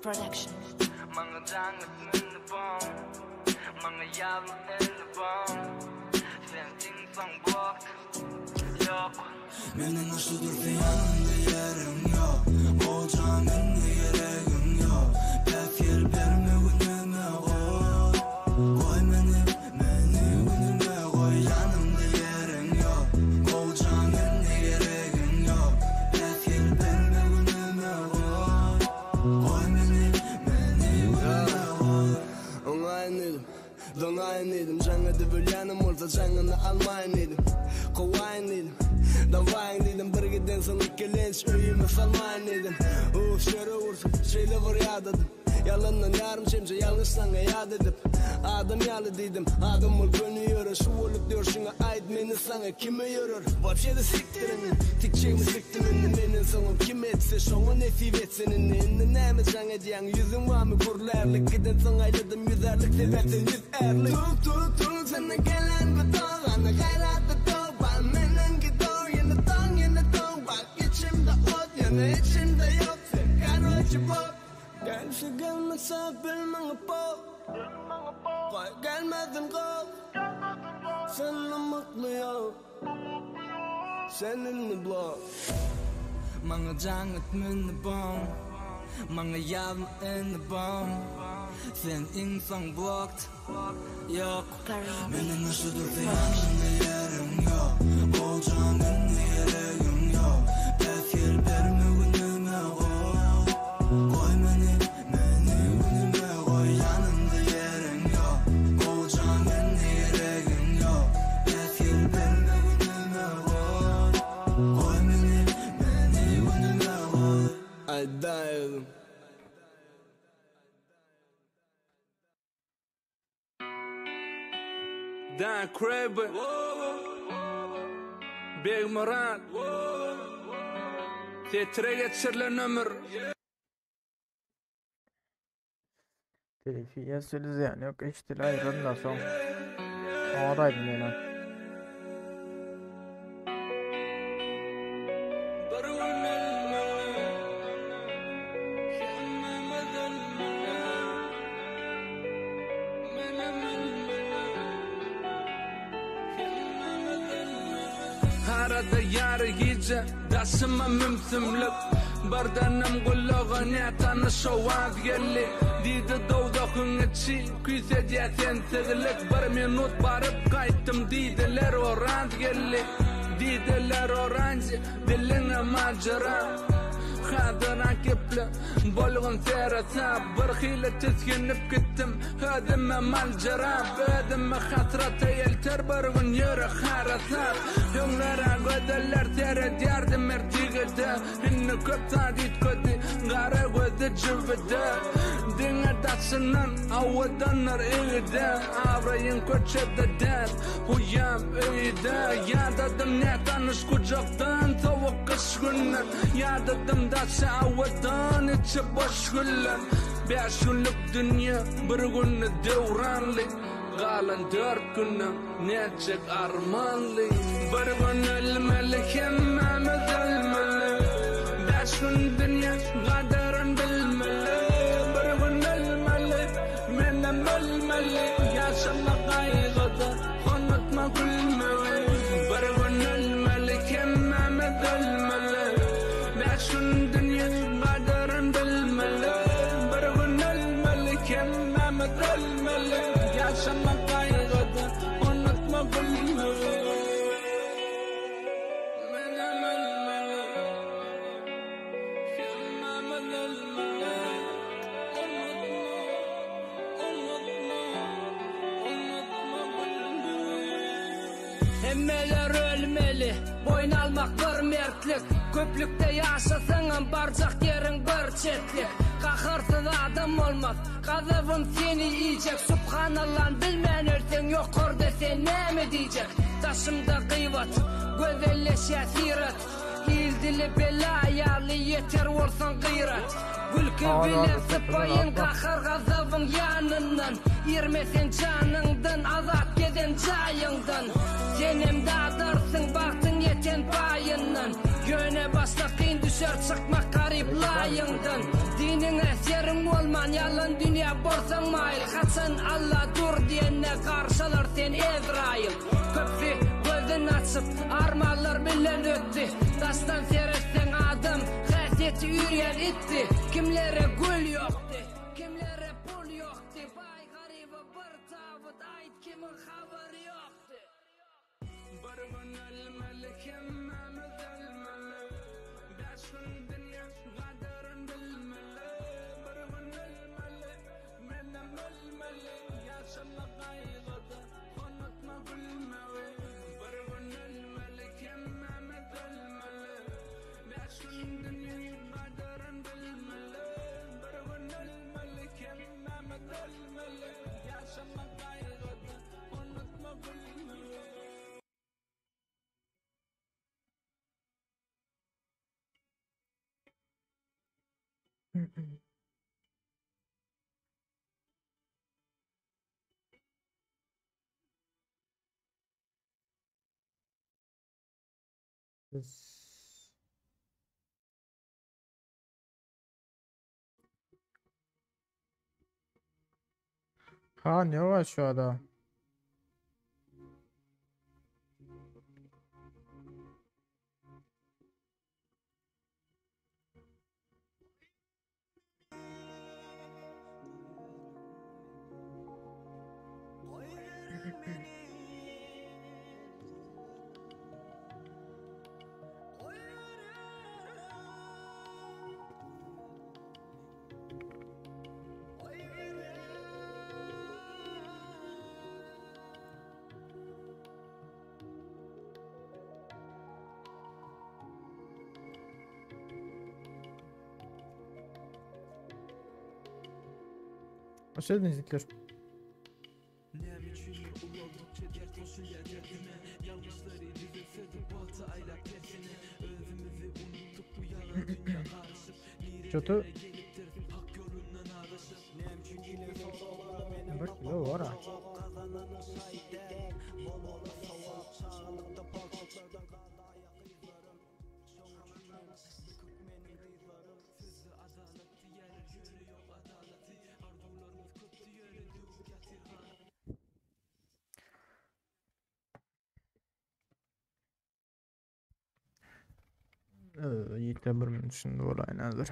Production. Maňa jaň etme indi bom Maňa ýazma indi bom Sen iň soň blok Ýok. Meniň aşa dursa ýanymda ýeriň ýok Gojam indi geregiň ýok Päsgel berme günüme goý Goý meni, meni günüme goý Ýanymda ýeriň ýok Gojam indi geregiň ýok Päsgel berme günüme goý Goý meni, meni günüme goý Oňaýyn diýdim, doňaýyn diýdim Jaň edip ölýänem bolsa jaňyny almaýyn diýdim Kowaýyn diýdim, dawaýyn diýdim Bir gidensoň ikkilenç öýüme salmaýyn diýdim Uff, şöre ursun, şeýle bir ýadadym Ýalandan ýarym çemçe ýalňyş saňa ýat edip Adam ýaly diýdim, adam bol göni ýöre Şu bolup ýörşüňe aýt meni saňa kim öýerer Wapşe-de sikdir indi, tikjegimi sikdim indi Menden soňam kim etse şoňa nesip etsin indi Indi näme jaň edýäň ýüzüň barmy gürlärlik Gidensoň aýladym ýüzärlik sebäp sen ýüzärlik Tut tut tut senden gelen bu dogany gaýratly toba Meniňki dog ýene doň ýene doň Bak içimde ot ýöne içimde ýok sen karoçi bop Gelse gelmese bil maňa pop Goý gelmezin gop Sen ymykly ýok Sen indi blok. Maňa jaň etme indi bom Maňa ýazma indi bom Sen iň soň blokd Ýok. Meniň aşa dursa ýanymda ýeriň ýok Gojam indi geregiň ýok Päsgel berme günüme goý Goý meni, meni günüme goý Ýanymda ýeriň ýok Gojam indi geregiň ýok Päsgel berme günüme goý Goý meni, meni günüme goý Aýdaýdym. Dan Kraber Begmyrat Setire geçirilen ömür. Telifi ýa sözi zyýany ýok eşdil aýrylma soň. Oňa da aýdym ýene. Bir gün ölmeli Hemmämiz ölmeli Menem ölmeli Hemmämiz ölmeli Arada ýary gije Daşyma mümsümlik Birdenem gulaga nätanyş owaz geldi Diýdi dowzahyň içi Küýsedýä sensizlik Bir minut baryp gaýtdym diýdiler Oraz geldi Diýdiler oranji Diliňe majara Hazyra geple Bolgun seresap Birhili tisginip gitdim Özüme maljyrap Özümi hasrata elter bir gün ýürek harasat Öňler-ä gözeller seredýärdi mert ýigide Indi köp zat üýtgedi Gara gözi jübüde Diňe daşyndan owadandyr igide Abraýyň köçede däl, uýam öýde Ýadadym nätanyş gujakdan sowuk gyş günler Ýadadym daşy owadan içi boş güller Bäş günlük dünýe bir güni döwranly Galan dört günem nätjek armanly Bir gün ölmeli hemmämiz ölmeli Bäş gün dünýe gadyryn bilmeli Bir gün ölmeli menem ölmeli Ýaşama gaýgyda unutma gülmegi Bir gün ölmeli hemmämiz ölmeli Bäş gün dünýe gadyryn bilmeli Bir gün ölmeli hemmämiz ölmeli Ýaşama gaýgyda unutma gülmegi Menem ölmeli Hemmämiz ölmeli Unutma, unutma, unutma gülmegi Hemmeler ölmeli, boýun almak bir mertlik Köplükde ýaşasaňam barjak ýeriň bir çetlik Gaharsyz adam bolmaz, gazabym seni iýjek Subhanallan bilmän ölseň ýokarda sen näme diýjek Daşymda gybat, gözelleşýär syrat Il dili bela ýaly ýeter bolsaň gyrat Gülki bilen sypaýyn gahar gazabyň ýanyndan Irme sen janyňdan azat gezen jaýyňdan Senem dadarsyň bagtyň ýeten paýyndan Ýöne başda kyn düşer çykmak garyp laýyňdan Diniňe seriň bol. Arman ýalan dünýä bolsaň maýyl Haçan Alla dur diýende garşylar sen Ezraýyl Köpsi gözün açyp armanlar bilen ötdi Daşdan seretseň adam häsiýeti üýrýän itdi Kimlere gül ýokdy kimlere pul ýokdy Baý garyba bir tabyt aýt kimiň habary ýokdy. Bir gün ölmeli hemmämiz ölmeli Bäş gün dünýä gadyryn bilmeli Bir gün ölmeli menem ölmeli Ýaşama gaýgyda unutma gülmegi Bir gün ölmeli hemmämiz ölmeli Bäş gün dünýä gadyryn bilmeli Bir gün ölmeli hemmämiz ölmeli Ýaşama gaýgyda unutma gülmegi. Biz Ha ne var şu ada? Hoş geldiniz Hitler. Kötü. Bak kilo var ha. Yiğit'le bir minut şimdi olayın hazır.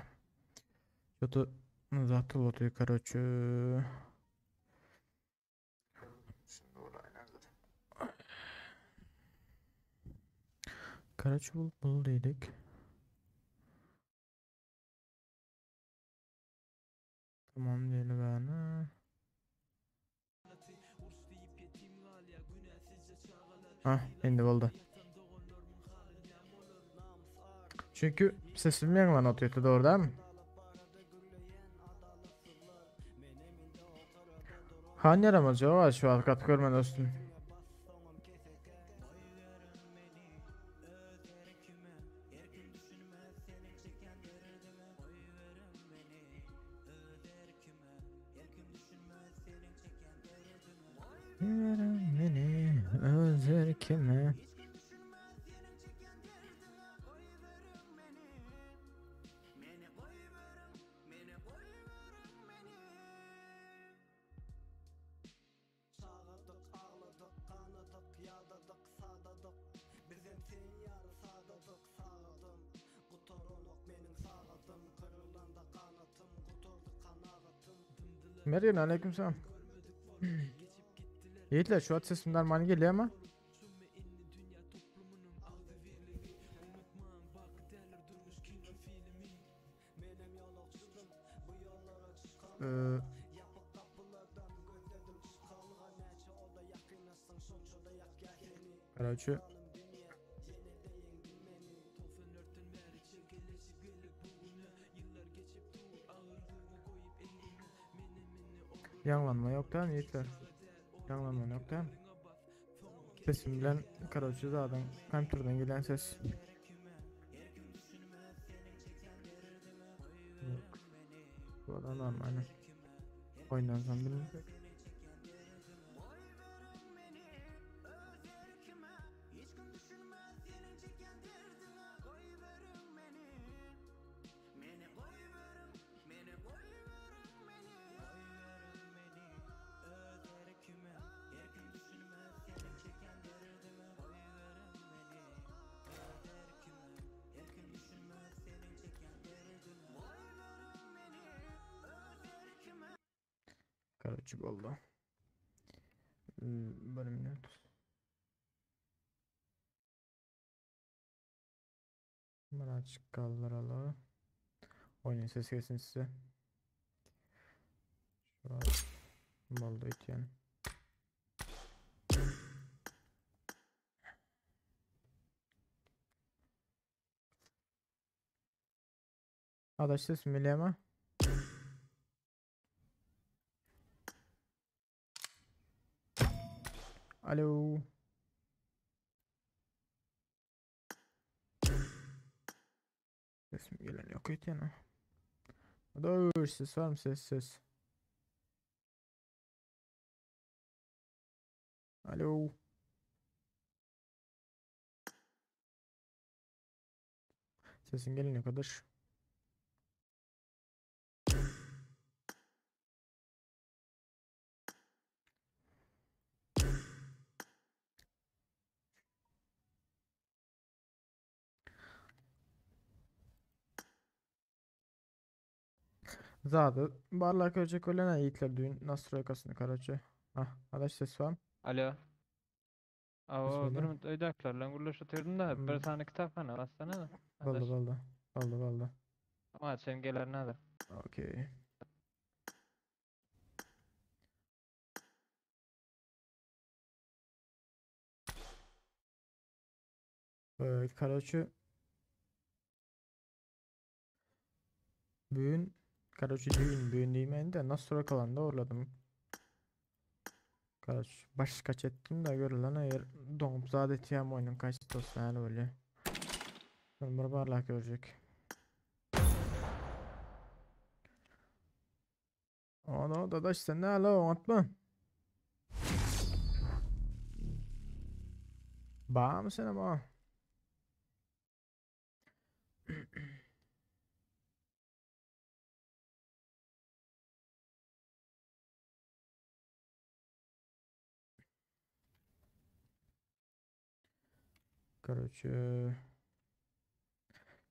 Kötü zaten oluyor короче. Şimdi olayın hazır. Короче bul bul dedik. Tamam diyelim ben. Hah indi boldy. Çünki sesim ýaňlan otyrdy dogry dälmi? Han ýaramaz ýok şu wagt gaty görme dostum. Meni öz erkime. Mergen aleykümselam. Yiğitler şu at sesim dermanı geliyor ama. Ee, Короче. Ýaňlanma ýok dämi ýigitler? Ýaňlanma ýok dämi? Sesim bilen короче zadyň kompýuterden gelýän ses. Ýok. Bu da normal. Oýundan soň bilinjek. Karoçi boldy. Bir minut. Birazcık kaldıralım. Oyunun ses kesintisi. Şu an boldy öýtýän. Adaş sesim gelýärmi? Alo. Sesim gelen yok öýtýän. Adaş ses var mı ses ses? Alo. Sesin gelene kadar. Zady barlak görecek ölen yiğitler düğün nastroykasını karaçı. Ah, adaş ses var mı? Alo. Awa, bir Bismillah. minut öýdäkiler bilen gürleşip oturdum da bir Hmm. sany kitaphana bassana da. Boldy Adaş. boldy. Boldy boldy. Ama sen geler näder? Okey. Karaçı Büyün Karaçı düğün büyün diýmeýin de nastroykalanda orladım. Karaç baş kaç ettim de görülen eğer doňup zat etýän oýnuň kaçtosy näle bolýar. Ben bir barlak görecek. Ana dadaş sen ne ala oňatma. Ba mı sen ama? Короче.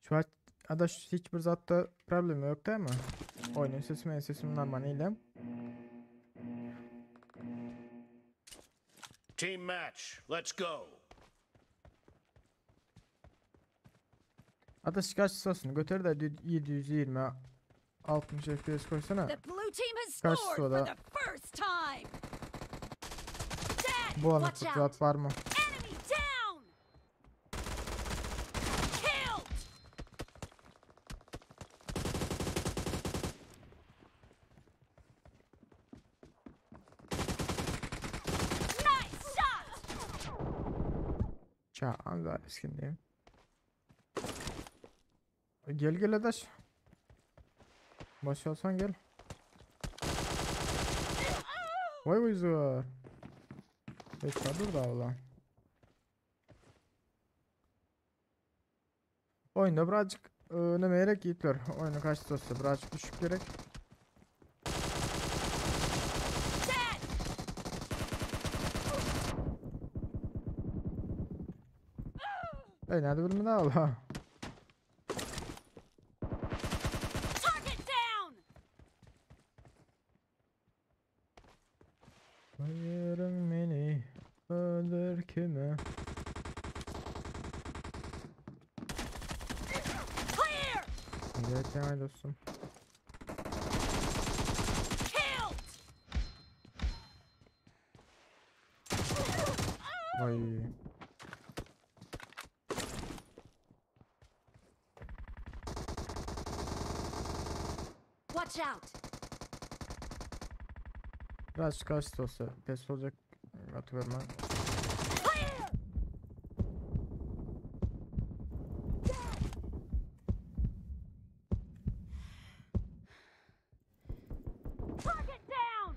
Şu an adaş hiçbir zatta problemi yok değil mi? Oyunun sesi benim sesim normal ile. Team match. Let's go. Adaş kaç olsun götür de 720 60 FPS koysana. The blue team has Kaç scored for soda? the first time. Dead. Bu Watch anlık out. zat var mı? Enemy down. Killed. Nice shot. Çağan da eskindeyim. Gel gel adaş. Baş olsan gel. Vay vay zor. Beş dur da ulan. Oyunda birazcık neme gerek yiğitler. Oyunu kaç olsa birazcık düşük gerek. Ey nerede bölümü daha Allah. Target down. Ayırın beni öldür kime? Clear. Evet yani dostum. Killed. Vay. Watch out. Biraz kaç olsa pes olacak atıyorum ben. Clear. Target down.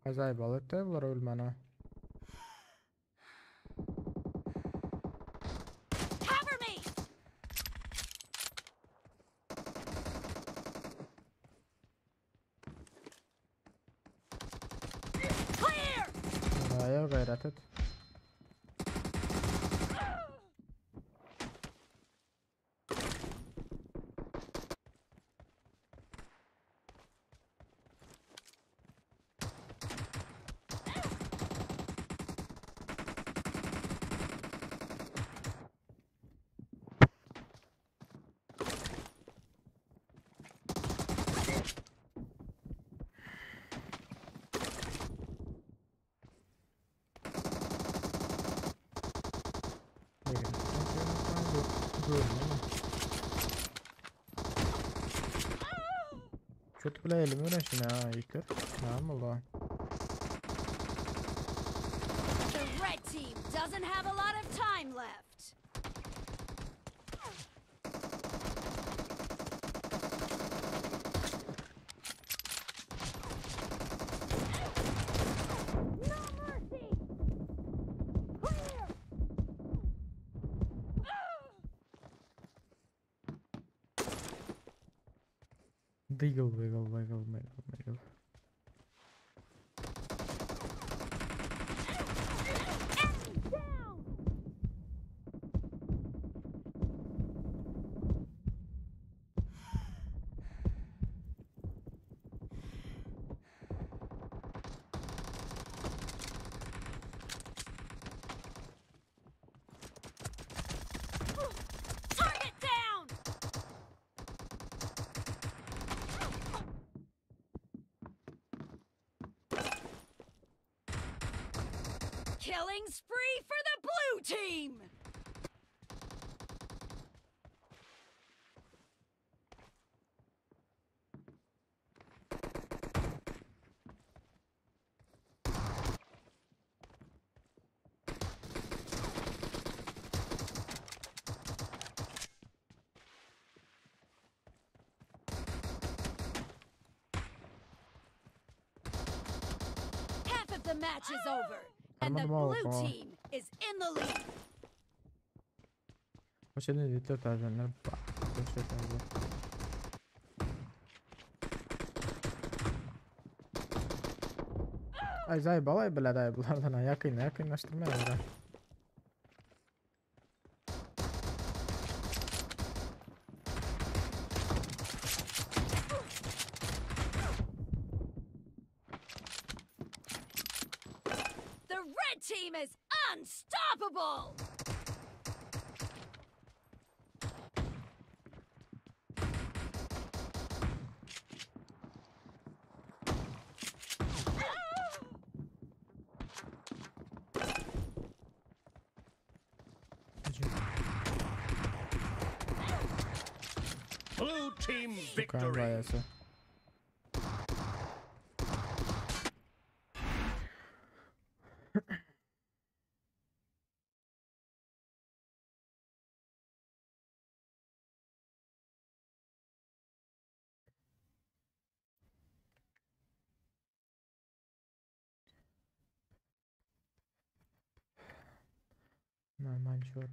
Ajaýyp etdi bular ölmäne. Cover me! Clear! Aýa gaýrat et. Kötü bile elimi uğraşın ya yiğitler. Tamam oldu. The red team doesn't have a lot of time left. No mercy! Clear! Wiggle wiggle wiggle wiggle wiggle. Enemy down! Target down! Killing spree for the blue team! Half of the match is over, and the Armadım blue al. team is in the lead. Hoş geldiniz yiğitler tarzanlar. Bak, hoş geldiniz. Ay zay balay bile day bulardan ha yakın yakınlaştırmaya bırak. The red team is unstoppable! Blue team Sukan victory. bayası. Normal shot.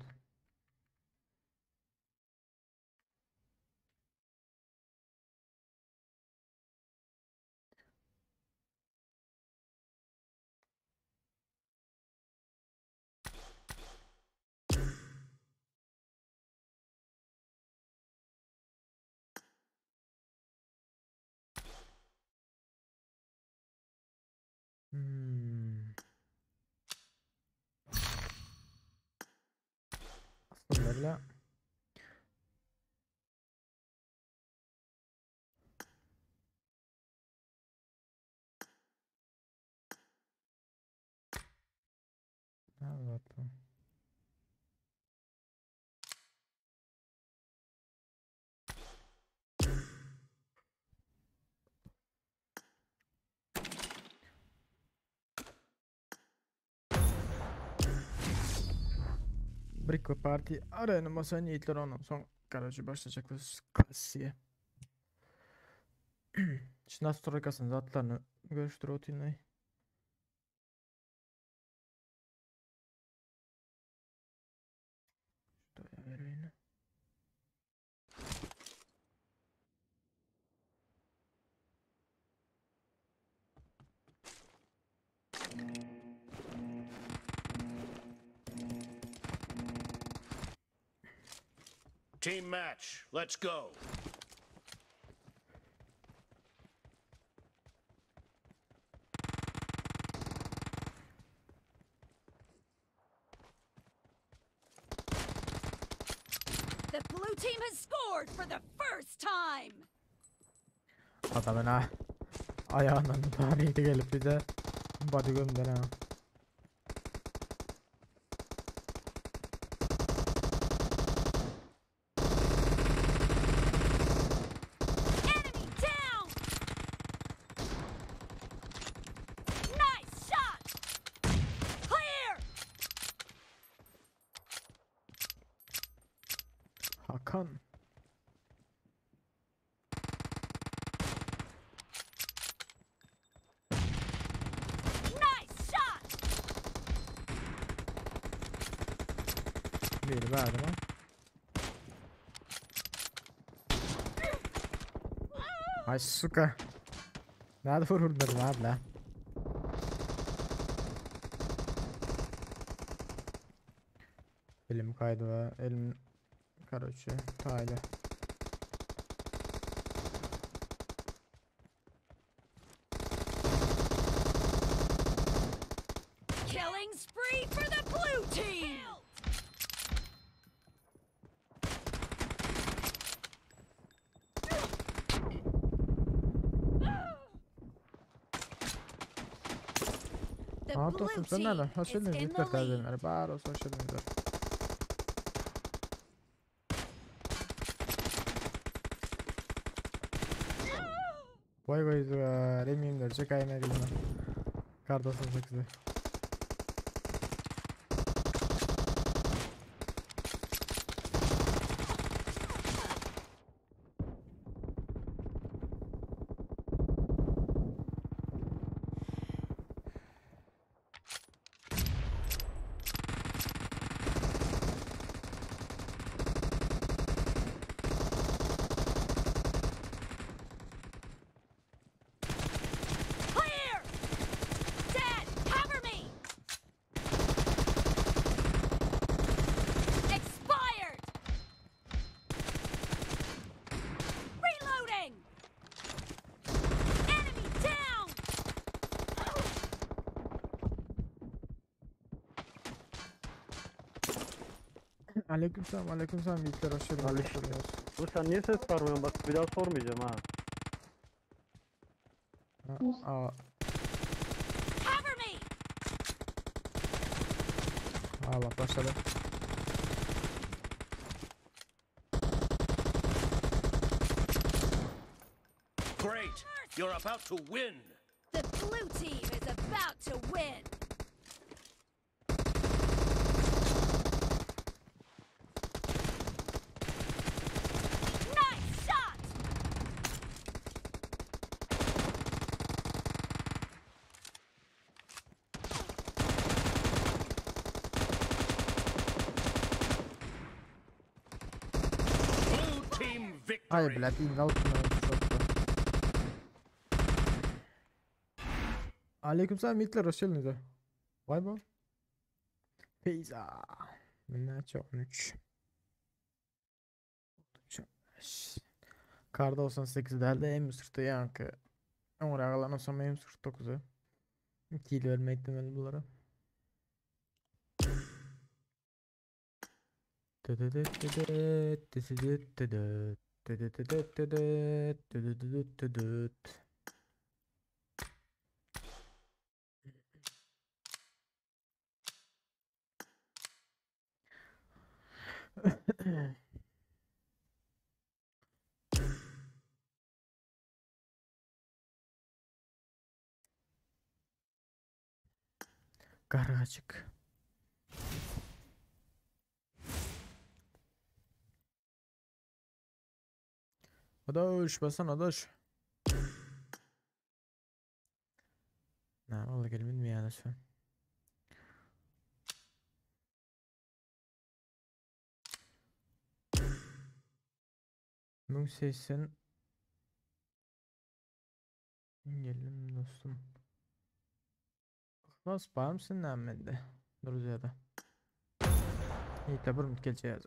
Hmm. Aslında bile Evet. bu. Brick Party arena masanın yiğitler ondan son garajı başlayacaklar klasiğe. Şimdi nasıl zatlarını görüştür o tinay. Team match. Let's go. The blue team has scored for the first time. Adamın ha ayağından tarihi gelip bize body gömden ha. Enemy down. Nice shot. Clear. Hakan. Nice shot. Biri verdim ha. Ay suka. Nerede vurulmadım abi la? Elim kaydı ve elim karoçi taylı. Killing spree for the blue team. The Aha blue dostum sen team nereden? Hoş is geldiniz. in Lütfen the lead. tercihler. Bar olsun hoş geldiniz. Vay vay remiyim der. Çek ayına gelme. Kar 98'i. Clear! Dad, cover me! Expired! Reloading! Enemy down! Aleykümselam, aleykümselam yiğitler hoş geldiniz. Aleyküm. Hoş geldiniz. Bu sen niye ses vermiyorsun bak bir daha sormayacağım ha. Ha, aa, Cover me! Allah başladı. Great. You're about to win. The blue team is about to win. Nice shot! Blue team victory. Ay блядь, indi altına soktu. Aleykümselam yiğitler hoş geldiniz. Vay be. Feyza. Näçe 13. Kar 98 dälde M140 ýaňky. Öňräk alan olsam M149-y. Kil bermekdim ben bulara. Gargajyk. Adaş basan adaş. Näme boldy gelmedimi ýa-da şu? 1080 Geldim dostum. Yhlas barmy sende näme mende? Druzyada. Ýa-da bir minut geljek.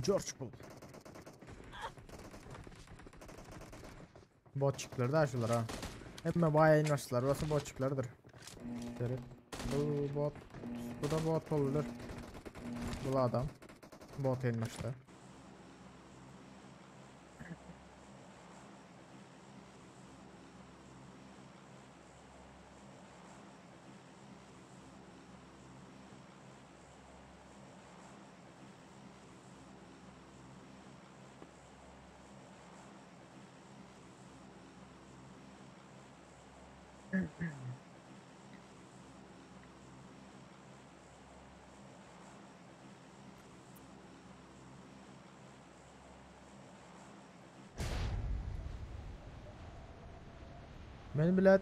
George Bull. Botçikler da şular ha. Hemme bayağı invaşlar. Burası botçiklerdir. Evet. Bu bot. Bu da bot olabilir. Bu adam. Bot inmişti. Men bilet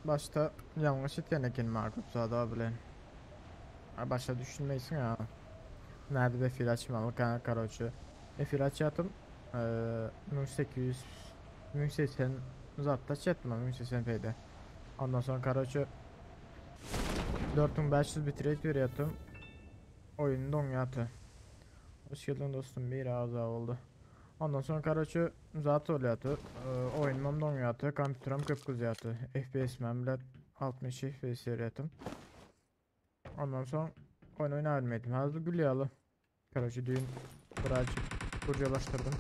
başta yanlış etken ekenim Markut Zada bilen. Başta düşünmeysin ya. Nerede efir açmalı kanka karoçu. Efir açatım. 1800 1080 zaten çetme 1080p'de. Ondan sonra karoçu 4500 bitrate veriyordum. Oyun donuyatı. Hoş geldin dostum bir ağza oldu. Ondan sonra karoçu zat oluyordu. Oyunum donuyordu. Kompüterim köp kızıyordu. FPS memle 60 FPS veriyordum. Ondan sonra oyun oynayabilmedim. Hazır gülüyordu. Karoçu düğün birazcık kurcalaştırdım.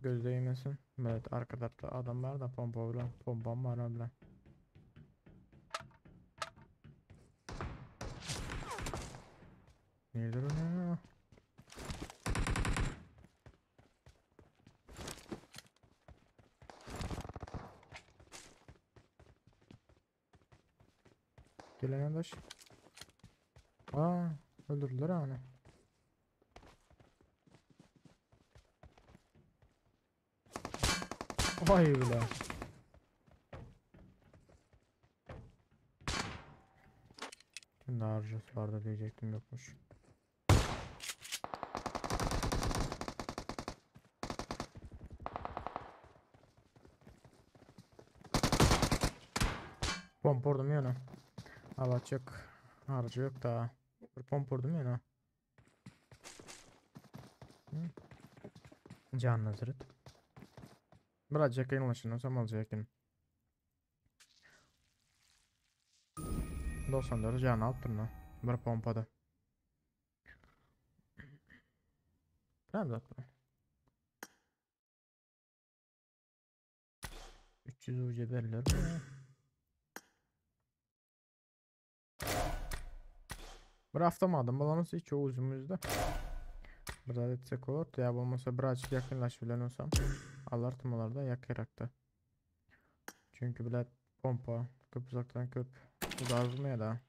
Göz değmesin. Evet arkada da adam var da pompa bilen. Pompam var bilen. Nedir o ya? Gelen adaş. Aa, öldürdüler onu. Vay bile. Şimdi harcası vardı diyecektim yokmuş. Pompordum yana. Alacak harcı yok da. Bir pompordum yana. Can nazırıt. Birazcık yayınlaşın olsam alacaktım. 94 can alıp Bir pompada. Ne zaten? 300 UC verilir mi? Bir avtomatım bulamaz hiç o uzunumuzda. Burada etsek olur. Ya olmasa birazcık yakınlaşabilen olsam alartım onlarda yakırakta. Çünkü bile pompa köp uzaktan köp uzağa da.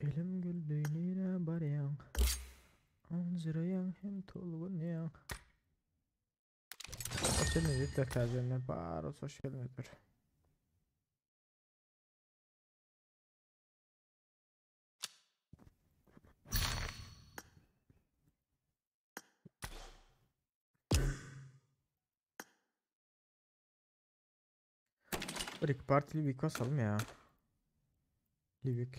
Elim güldüğüne baryan. Anzırayan hem tolgun Hoş geldiniz ilk tercihimle Baros hoş geldiniz. Bir iki parti Livik basalım ya. Livik.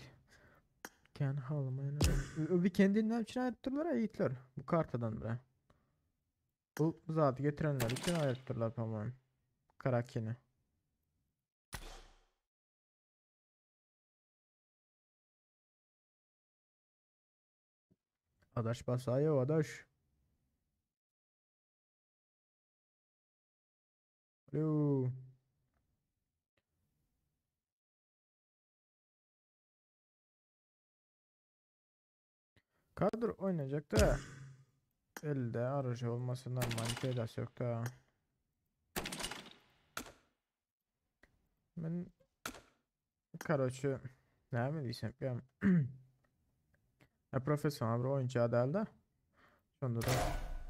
Ken halmayın. Bir kendinden için ayırttırlar yiğitler. Bu kartadan bre. Bu zatı getirenler için ayırttırlar tamam. Karakeni. Adaş basayo adaş. Alo. Kadro oynayacak da elde aracı olması normal faydası yok da. Ben karoçu ne mi diyeceğim ya? Ya profesyonel bir oyuncu değil de. Sonunda da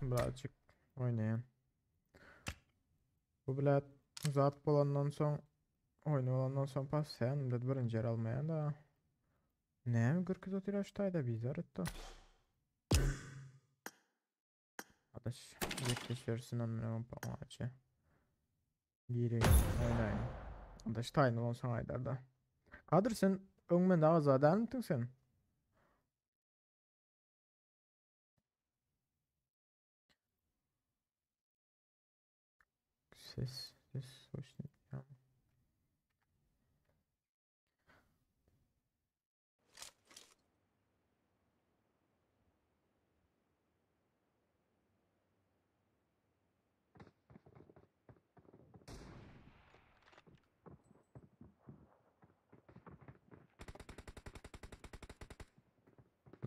birazcık oynayan. Bu bile zat bolandan son oyunu olandan son pas yani de birinci yer almayan da. Ne mi 40 otur da bizar etti. Adaş yaklaşıyorsun amına pomacı. Gireyim oynayın. Adaş tayin olan son aylarda. Kadyr sen öň mende agza dälmidiň sen? Ses, ses, hoş ya.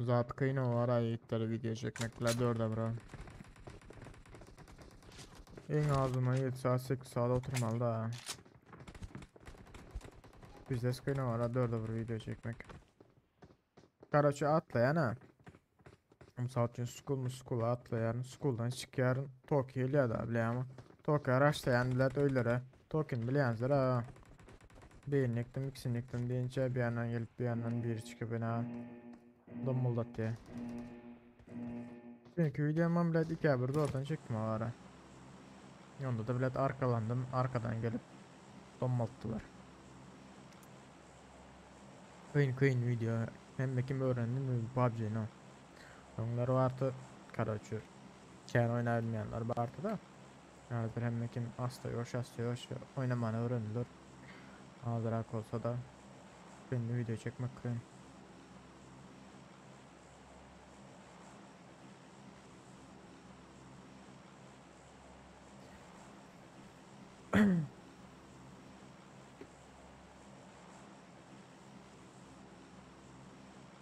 Zat kyn olara ýigitler video çekmek bile dörde bro. Iň azyndan 7 saat 8 saat oturmaly da. Bizde kyn olara dörde bir video çekmek. Karaçı atlayan ha. Mysal üçin school mu school'a atlaýaryn, school'dan çykýaryn, tok gelýär da bilýärmi? Toka raşlaýan bilet öýlere. Tokin bilýäňizler ha. Birini ýykdym, ikisini ýykdym diýinçe bir ýandan gelip bir ýandan biri çykyp ina dommuldatýar. Çünki videomam bilet ikä bir zordan çekdim o ara. Onda da bilet arkalandım, arkadan gelip dommaltdylar. Kyn kyn video. Hemme kim öğrendi PUBG'ni. Öňler bardy, karoçe. Kän oýnabilmeýänler bardy da. Häzir hemme kim asta ýoş asta ýoş oýnamany öwrendiler. Azrak bolsa da kyn video çekmek kyn.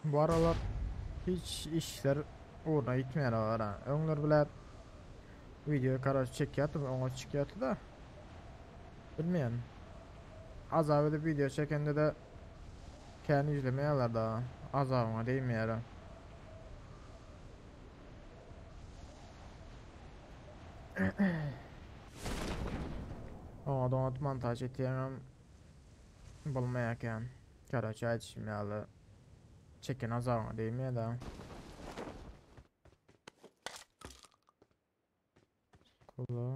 Bu aralar hiç işler ugruna gitmeýär ara. Öňler bile video karar çekýärdim, oňa çykýardy da. Bilmeýän. Azap edip video çekende de kän izlemeýärler da. Azabyňa değmeýär. Oňa donat montaj etýäňem bolmaýarken. Karaçy aýdyşym ýaly çeken azabyňa değmeýär da. Kula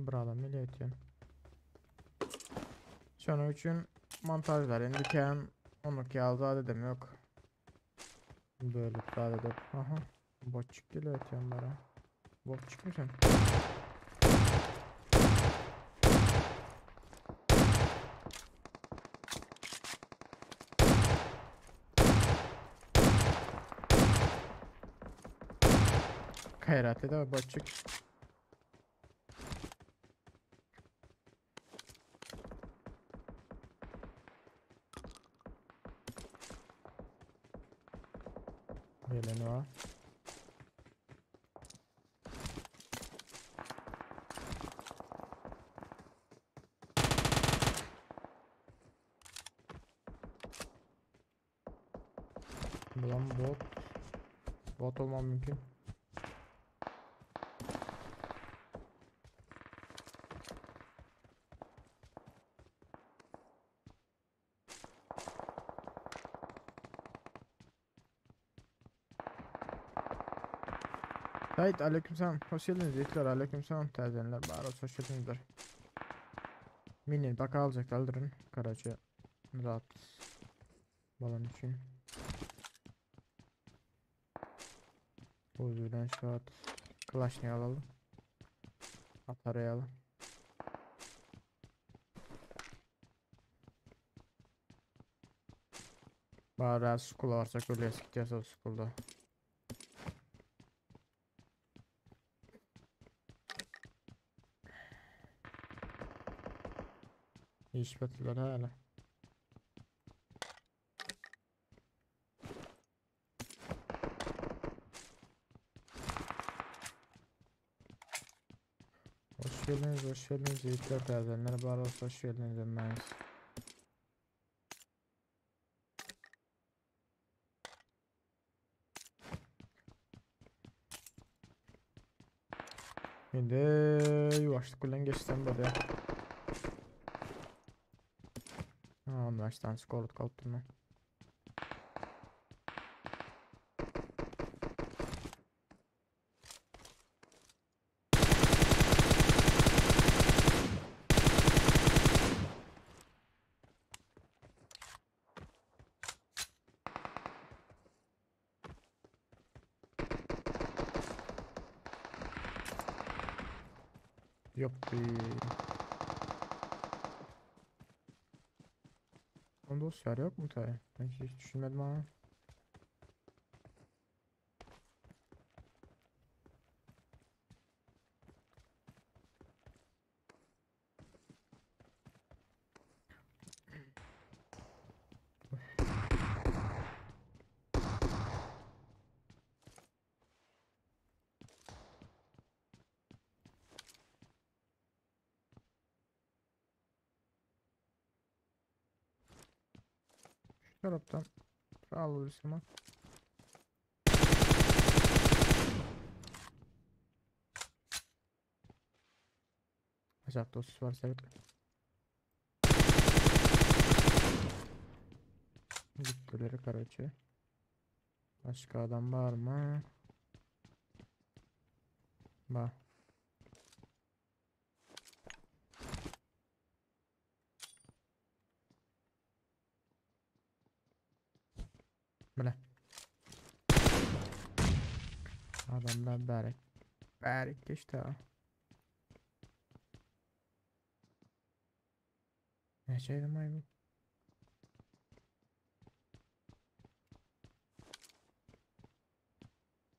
bir adam bile etýän. Şonuň üçin montajlar indi kän onuki ýaly zat edem yok. Bölüp zat edip. Aha. Botçuk geliyor etýän bara. Botçuk mu sen? Karate da botçuk. Geleni var. Bulan bot. Bot olmam mümkün. Sait aleykümselam. Hoş geldiniz yiğitler. Aleykümselam täzelenler. Bari hoş geldinizler. Mini bak alacak aldırın. Karaca rahat balan için. Uzuydan şu at. Klaşni alalım. Atarayalım. Bari school varsa öyle gideceğiz o school'da. İş batılar hala. Hoş geldiniz, hoş geldiniz yiğitler täzelenler bar olsa hoş geldiniz emmeniz. Şimdi yuvaşlık bilen geçsem böyle. Ha, 15 tane skor kalıp durma. Ýokdy. Onda dostlar yok mu tayi? Ben hiç düşünmedim ama. Şu taraftan alırsın ama. Acaba dost var evet. Gittileri karaçı. Başka adam var mı? Var. Bile. Adamlar bärik. Bärik geçdi ha. Näçe ay bu?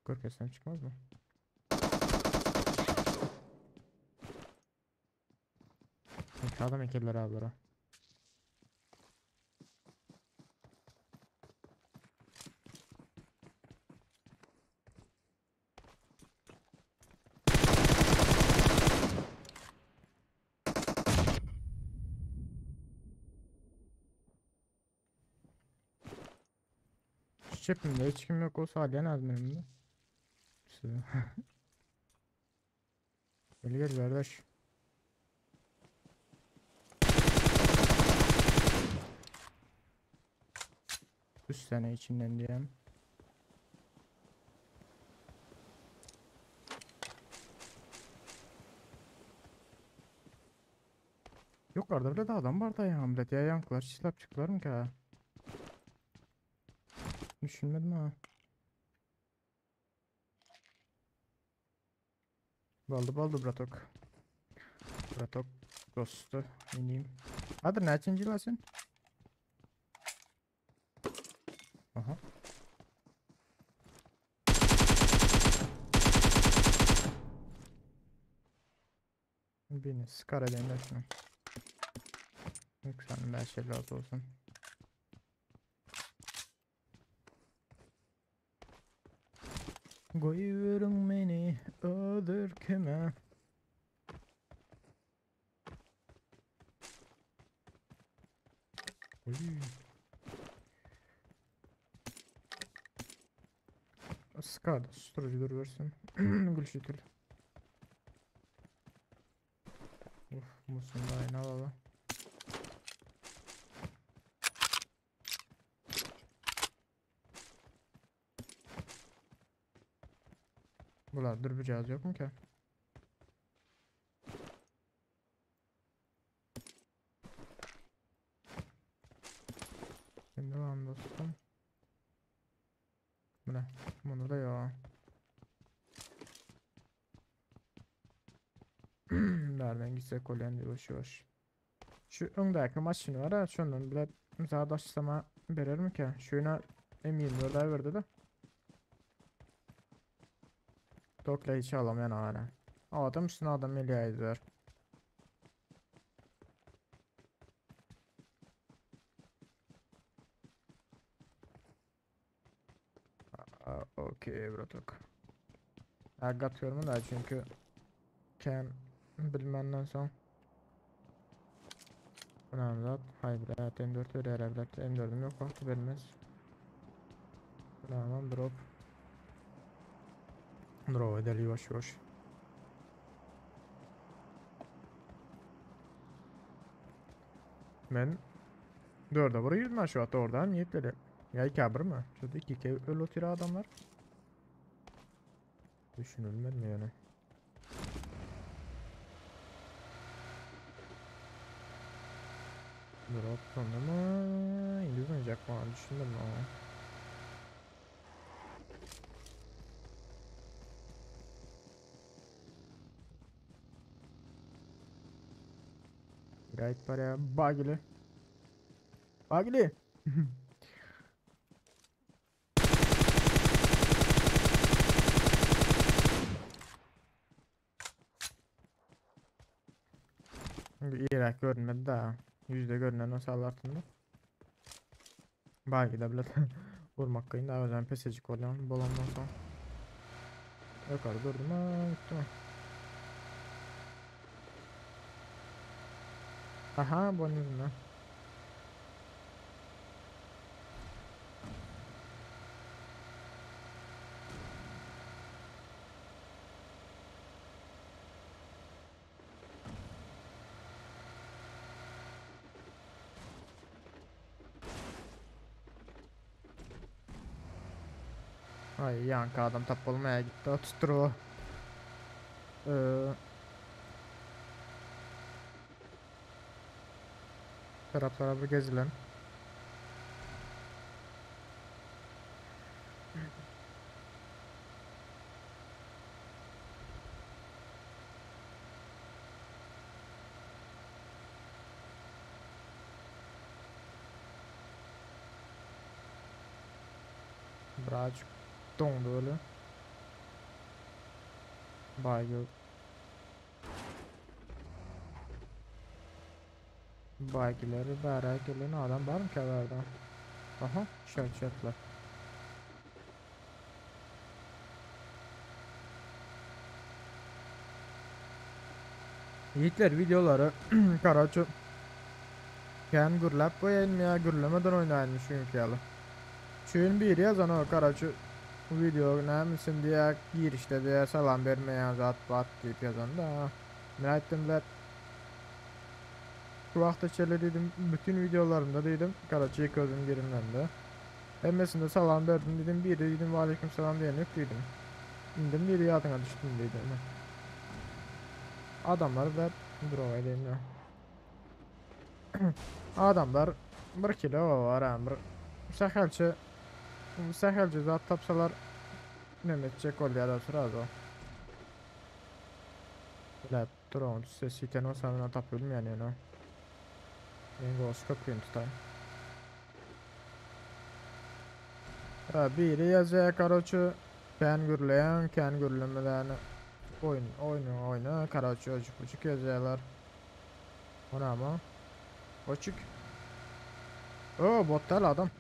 Görkezsem çıkmaz mı? Adam ekeller abiler. Çepimde hiç kim yok olsa alyan az benim de. Gel gel kardeş. Üç sene içinden diyeyim. Yukarıda bile de adam var da ya millet ya yankılar çislap çıktılar mı ki ha? Düşünmedim ha. Baldı baldı bratok. Bratok dostu ineyim. Hadi neçinci la sen? Aha. Birini sıkar edeyim de şunu. Yoksa 556 olsun. Koyuyorum beni öldür kime? Oy. Sıkar da susturucu dur versin. Gülşütül. Uf, musun da aynı alalım. Bular dur bir cihaz yok mu ki? Şimdi var dostum. Bu ne? Bunu da ya. Nereden gitsek oluyor yavaş yavaş. Şu öndeki maşını var ha şundan bile mesela daşsama verir mi ki? Şuna M24 verdi de. Tokla hiç alamayan hala. Adam üstüne adam eləyəydiler. Okey bratok. Atıyorum da çünkü ken bilmenden son. Önemli Hayır evet M4 verir evet M4'üm yok vakti vermez. Tamam drop. Drop edelim yavaş yavaş. Ben dörde buraya girdim ben şu hatta oradan niyetleri. Ya iki abır mı? Şurada iki iki öyle oturuyor adamlar. Düşünülmez mi yani? Drop sonra mı? İngiliz oynayacak mı? Düşündüm ama. Gaýyp barýar Bagili. Bagili. Irak görünmedi daha. Yüzde görünen o sallartında. Belki de bile vurmak kıyın daha özel pesecik oluyor. Bolandan sonra. Yukarı durdum ha gitti mi? Aha bunun yüzünden. Ay yankı adam tap olmaya gitti. Tuttur o. Ee, taraflara bir gezilen. Birazcık dondu öyle. Baygı. Baygileri bära gelen adam var mı ki bärde? Aha, şart şartlar. Yiğitler videoları karaçı Kän gürläp goýaýynmy ýa gürlemeden oýnaýynmy şu günki ýaly. Şu gün biri ýazan o karaçı video näme üçin diýä girişde diýä salam bermeýän zat bat diýip ýazan da. Men aýtdym bilet şu wagta çenli diýdim bütün videolarymda diýdim karaçy ilk özüm girimlemde. Hemmesinde salam berdim diýdim biri diýdim aleyküm salam diýen ýok diýdim. Indim diýdi ýadyňa düşdüm diýdi. Adamlar bilet droga edeyim ya. Adamlar bir kilo var ha bir sähelçe sähelçe zat tapsalar neme etjek bolýar da sразу. Bilet drone ses ýeten bolsa men tapyp bilmeýän ýöne. Men ghost köprüni tutaýyn. Ha, biri ýazýar karoçe kän gürleýän, kän gürlemeläni oýun oýnuň oýna karoçe öjük bujuk ýazýarlar. O näme? Oçuk. Oo bot däl adam.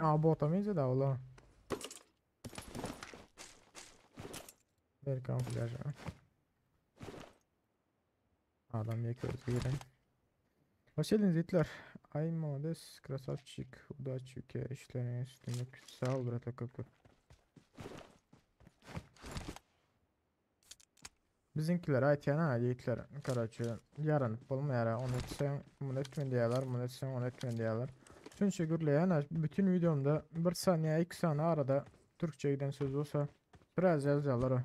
A bota mıyız da ola. Ver kamuflaj. Adam yakıyoruz girelim. Hoş geldiniz Hitler. Ay молодец, красавчик, удачи, işlerine üstünlük. Sağ ol brat köp köp. Bizimkiler aýtýan ha ýigitler. Karaçy ýaranyp bolmaýar. Onu etseň, bunu etmen diýerler, bunu etseň, onu etmen diýerler. Çünki gürleýän ha, bütün videomda bir saniye, iki saniye arada Türkçe giden söz olsa biraz yazarlar o.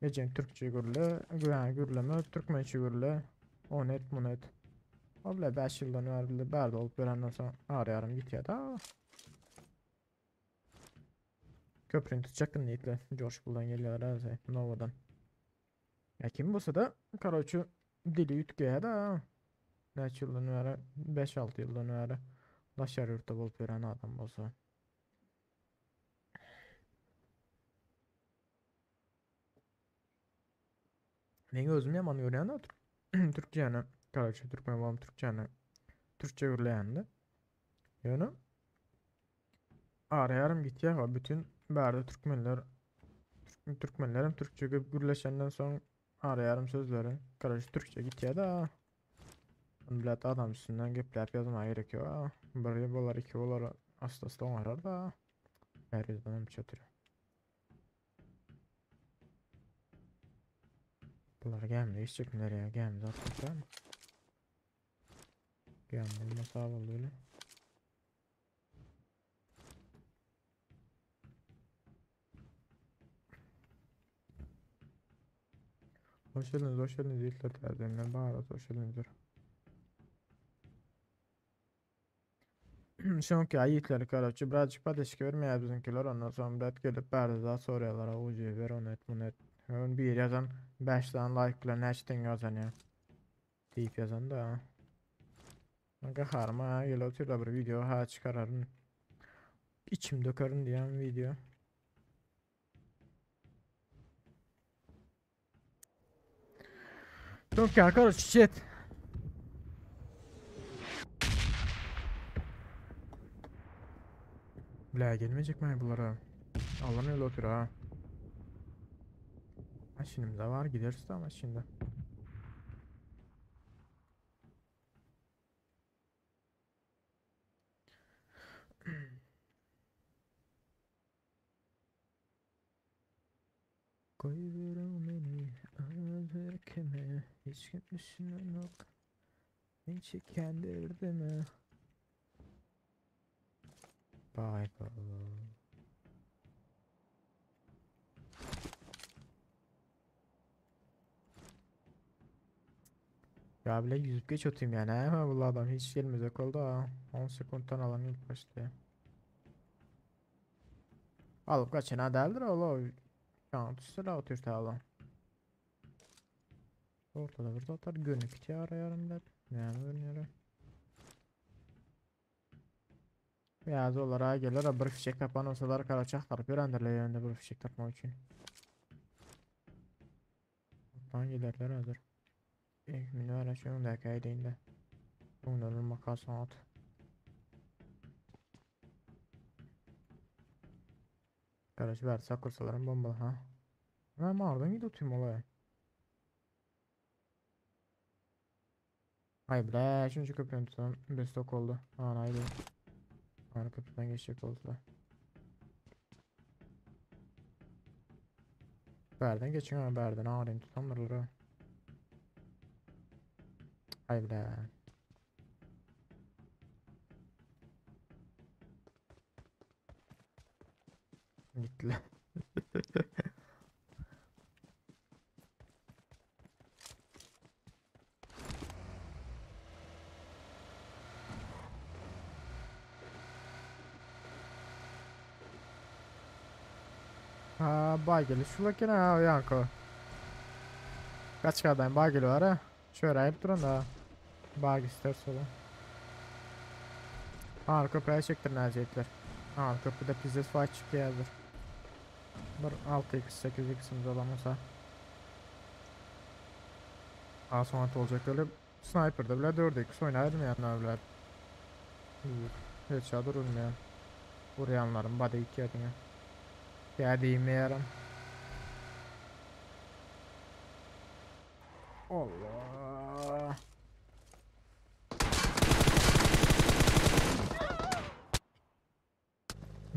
Ecen Türkçe gürle, yani gürleme, Türkmençe gürle. Onu et, bunu et. O bile 5 yıldan beri berde olup görenden sonra arayarım git ya da. Köprünü tutacaktım niyetle. George Bull'dan geliyorlar herhalde. Nova'dan. Ya kim bolsa da karoçu dili üýtgeýär da. Näçe ýyldan bäri 5-6 ýyldan bäri daşary ýurtda bolup ýören adam bolsa. Men özüm ýaman görýän da Türkçäni, karoçe türkmen bolam türkçäni türkçe gürleýände. Ýöne araýarym gitýär o bütün bärde türkmenler Türkmenlerim Türkçe gürleşenden soň araýarym sözleri. Karoçe Türkçe gitýär da. Bilet adam üstünden gepläp ýazmaga gerek ýok. Bir bolar, iki bolar asta asta oňarar da. Her ýerden hem çötür. Bular gelmedi. Geçecek nereye? Gelmedi zaten. Gelmedi. Olmasa oldu öyle. Hoş geldiniz, hoş geldiniz. İlk tercihimden Baharat, hoş geldiniz. Çünki yiğitleri karaçı birazcık pateşki vermeýär bizimkiler ondan soň bilet gelip bärde zat soraýarlar uji ver onu et bunu et. Ön bir yazan 5 tane like bilen näçe teňňe gazanýar diýip ýazan da. Gaharyma gelip otyr bir video ha çykararyn. İçim dökerin diýen video. Çok arkadaş shit. Bile gelmeyecek mi bunlara? Allah'ın öyle otur ha. Ha şimdi de var gideriz de ama şimdi. Koyuyorum beni özerkeme Hiç kim düşünen yok Beni çeken derdime Bye bye Ya bile yüzüp geç atayım yani hemen bu adam hiç gelmeyecek oldu ha. 10 sekunddan alan ilk başta. Alıp kaçın ha deldir oğlu. Şu üstüne atıyor ta Ortada bir atar günlük iti arayarım der. Yani görünüyor. Ya zorlara gelir bir fişek tapan olsalar kara tarıp öğrendirler yerinde bir fişek tapmak için. Alttan giderler hazır. Minü var şunun da kaydında. Bunların makas at. Kardeş ver sakursalarım bombalı ha. Ben oradan gidip tüm olaya. Ay bre, şunca köprünü tutalım. Bir stok oldu. Aa haydi. Ana köprüden geçecek oldular. Berden geçin ama berden ağrıyım tutamırlar. Ay bre. Gittiler. Ha bageli şulak yine ha yanko. Kaç kadar bageli var ha? Şöyle ayıp durun da. Bag isterse ola. Ha köprüye çektir nəcəklər. Ha köprüde pizdes fight çıkıyor. Bir 6x 8x'imiz olamasa. Ha sonra olacak öyle sniper'da bile 4x oynardım yani evler. Hiç durulmayan. Vuruyanların body 2 adına. Ya diyeyim Allah.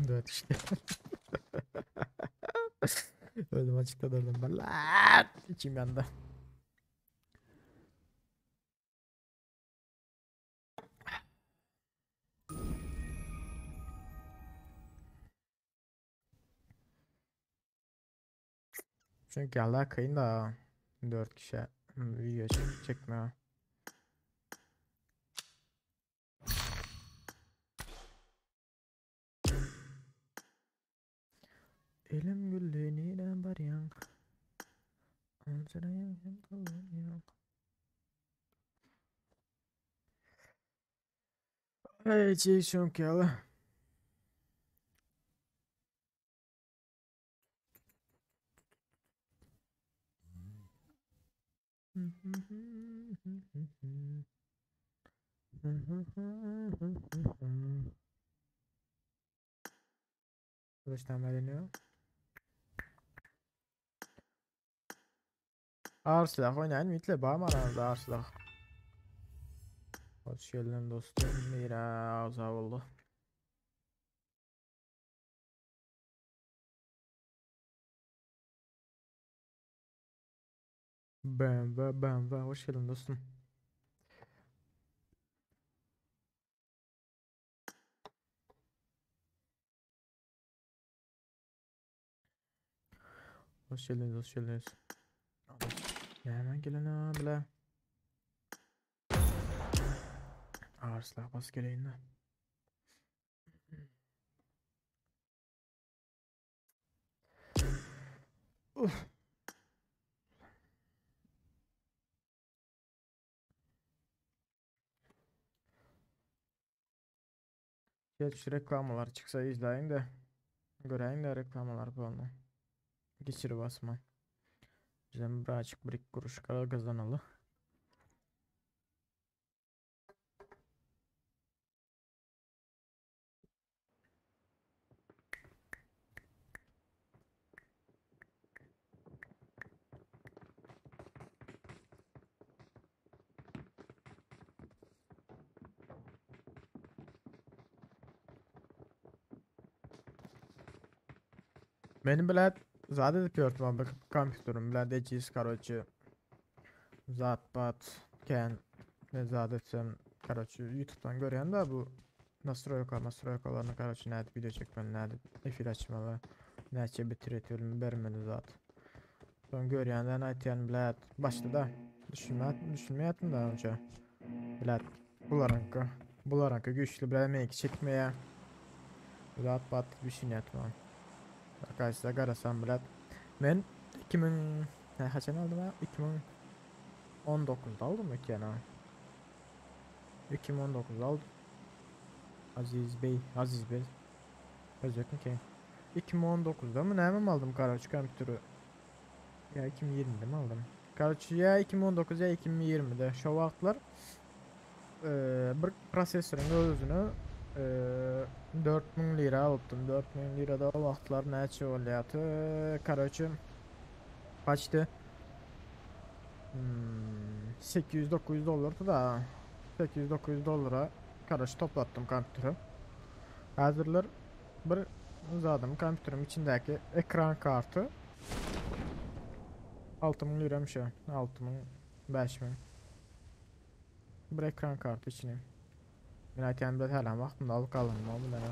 Evet işte. Öldüm açıkta durdum ben. Lan! İçim yandı. Çünkü Allah kayın da 4 kişi video çek çekme. Elim güllü neden baryan? Hey, çünkü Allah. Kılıçtan veriliyor. Ağır silah oynayın. Mitle bağım aranızda ağır silah. Hoş geldin dostum. Biraz oldu. BMW BMW hoş geldin dostum. Hoş geldiniz, hoş geldiniz. Ya hemen gelin abiler. Ağır silah bas geleyim de. Uf. Geç reklamalar çyksa izläýiň de. Göräýiň de reklamalar bolny. Geçiri basma. Bizem birazcık bir iki kuruş kazanaly. Benim bilet zat edip ýörtüm bir kompýuterim bilen dejiz karoçe. Zat bat ken ne zat etsem karoçe YouTube'dan görýän da bu nastroýka mastroýkalaryny karoçe nädip video çekmeli nädip efir açmaly näçe bitirip bermeli zat. Soň görýänden aýtýan bilet başda da düşünmät düşünmeýärdim da onça. Bilet bularyňky bularyňky güýçli bilet meňki çekmeýär. Zat bat düşünýärdim. Arkadaşlar garasam bilet. Men 2000 ne haçan aldım ha? 2019'da aldım mı ki yani? 2019'da aldım. Aziz Bey, Aziz Bey. Özbek mi ki? 2019'da mı ne mi aldım karaç kompütürü? Ya 2020'de mi aldım? Karaç ya 2019 ya 2020'de şu vaqtlar bir prosessorun özünü 4000 lira alıptım. 4000 lirada o vaqtlar näçe bolýardy? Karaçı kaçtı? 800-900 dollardı da 800-900 dolara karaç toplattım kompüteri. Hazırlar bir zadım kompüterim içindeki ekran kartı 6000 liramış ya. 6000 5000 bir ekran kartı içine. Men aytýan bir hälem wagtymda alyp galandym bunlara.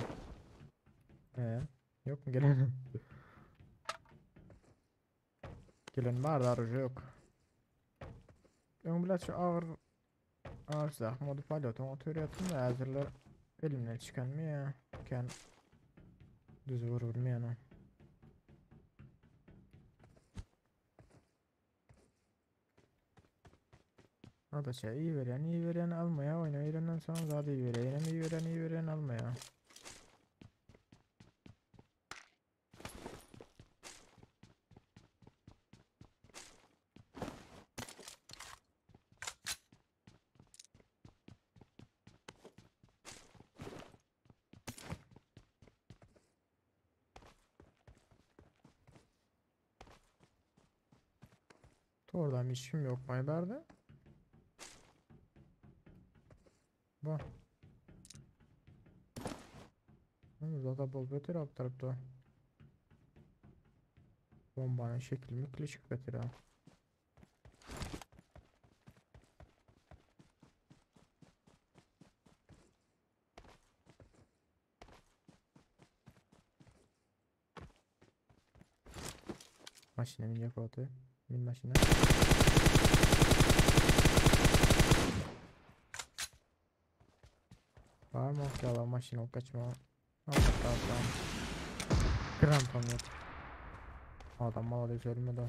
Yok mu gelen? Gelen var da arıcı yok. Öň bilen şu ağır ağır silah modu palyotum oturyatım da hazırlar elimden çıkan mı ya? Ken düz vurur mu yani? O da şey iyi veren iyi veren almaya oyna verenden sonra zaten iyi veren iyi veren iyi veren almaya. Oradan işim yok Mayber'de. Bu. Zaten bol beter alt tarafta. Bombanın şekli mikli çık beter ha. Maşine binecek oldu. Bin maşine. Var mı okey maşine o kaçma. Allah Allah. Krampon yok. Adam mala ölmedi.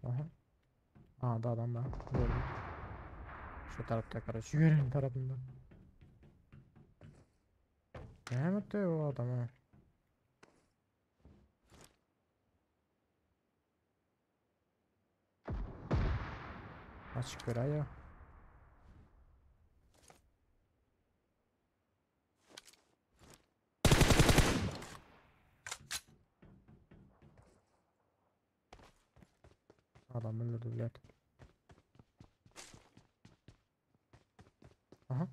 Aha. Aha da adam ben gördüm. Şu tarafta karşı görün tarafında. Ne yaptı o adam ha? Açık bir ya. Adam öldürdü bilet. Aha.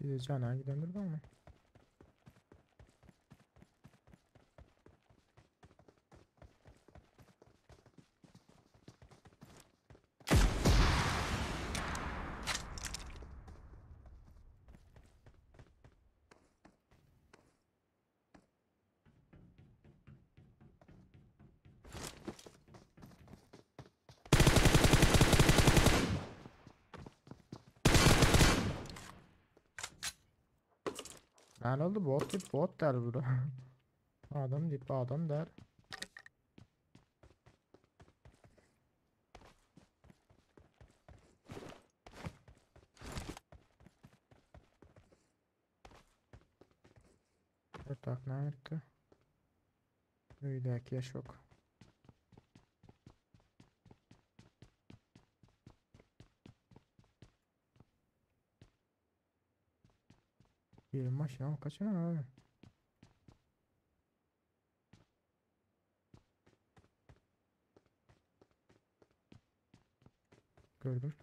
Bir de cana giden ama. Näme oldu bot diýip bot däl bu. Adam diýip adam däl. Ortak näme etdi? Öýdäki ýaşok. Bir maşyn kaçana abi. Gördüm.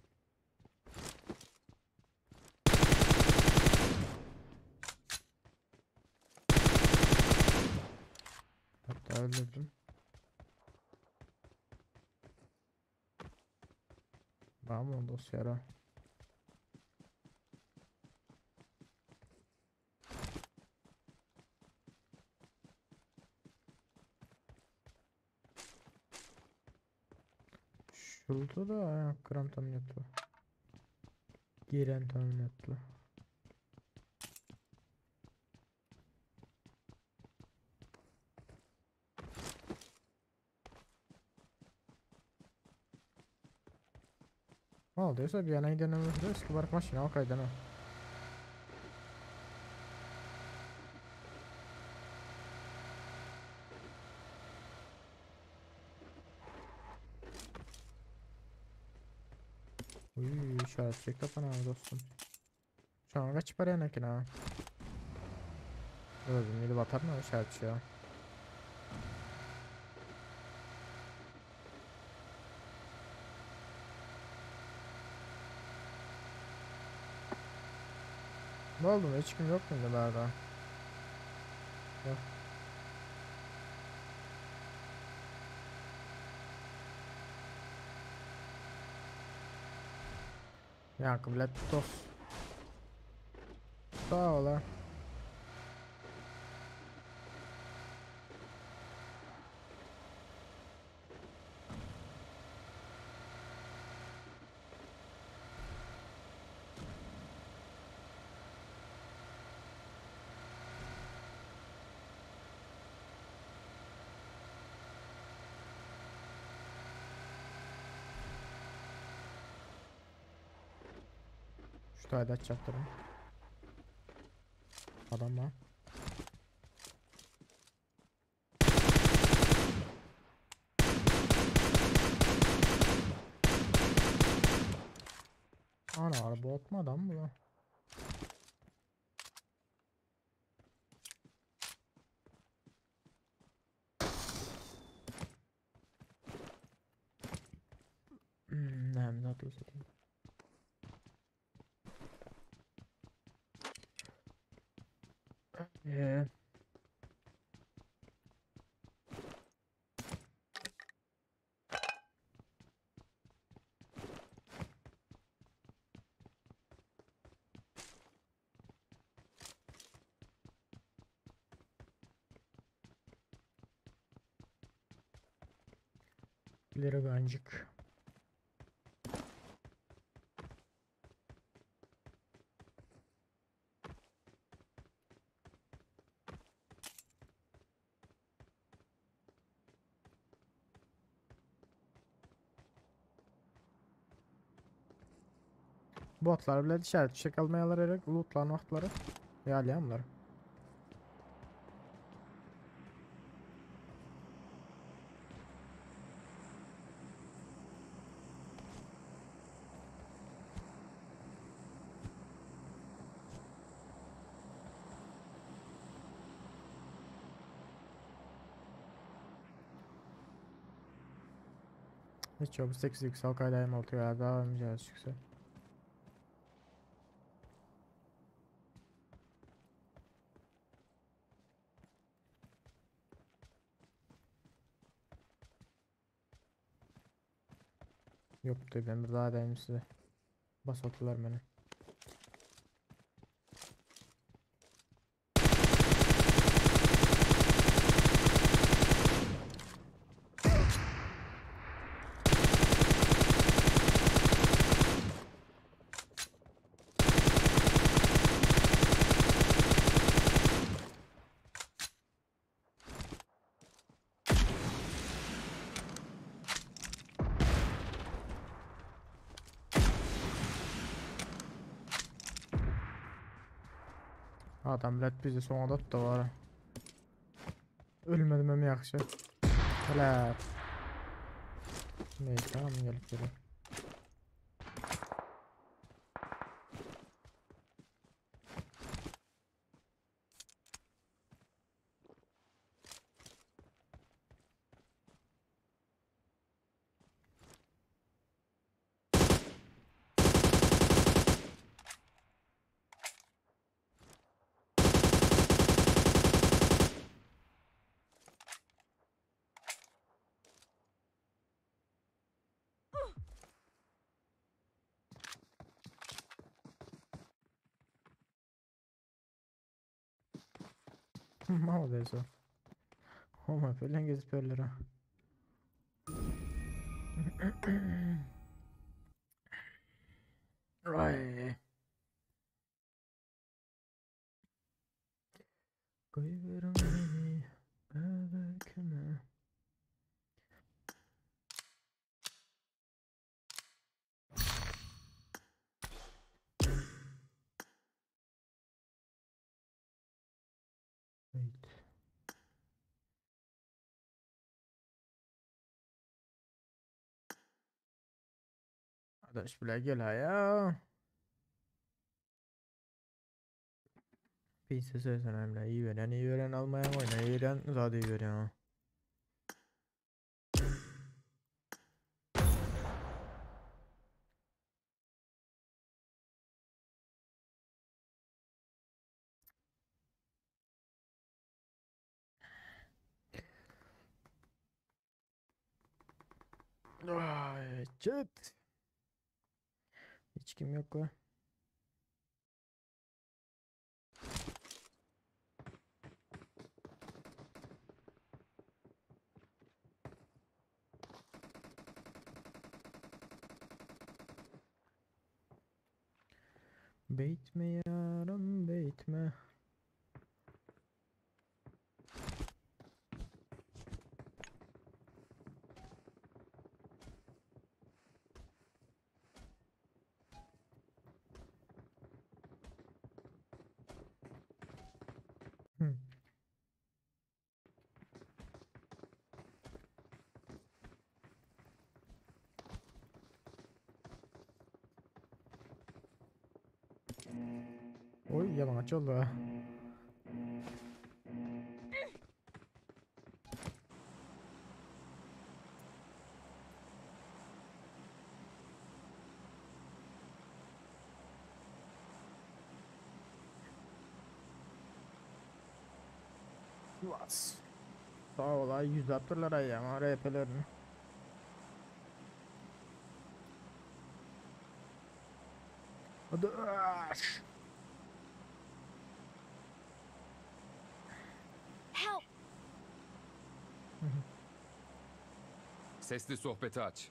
Hatta öldürdüm. Vamos dosyara. Şurada da gram tam yoktu. Giren tam yoktu. Olduysa bir yana gidelim. Eski bark maşına o kaydana. Uy, işaret çek kapana dostum. Şu an kaç para yana ki ha? Özüm gidip atar mı işaret ya? Ne oldu? Hiç kim yok muydu daha? Yok. Yankı bilet dost. Sağ ol ha. Şu tayda açacaktırım. Adam var. Ana araba otma adam bu. Ne atıyorsun? İleri gancık. Botlar bile dışarı çiçek almayalar erek lootlan wagtlary ýalýamlar. Hiç yok 8 yüksel kaydayım oldu ya daha önce yüksel. Yoktu ben bir daha diyeyim size. Basattılar beni. Adam bilet bizi soňa tutdy var. Ölmedim hem yaxşı. Hele. Neyse tamam gelip geliyor. Молодец. Oma fölen gezip ýörler ha. Ay. Goýberiň meni öz erkime. Wait. Adaş bile gel ya. Piyasa söz önemli. İyi veren iyi veren almayan oyna. İyi veren zaten iyi veren ha. Ay, chat. Hiç kim yok la. Beytme yarım beytme. Hı. Oy yalan oldu ha. Sivas. Sağ ol ay 100 atırlar ay ama RP'lerini. Hadi. Aş. Help! Sesli sohbeti aç.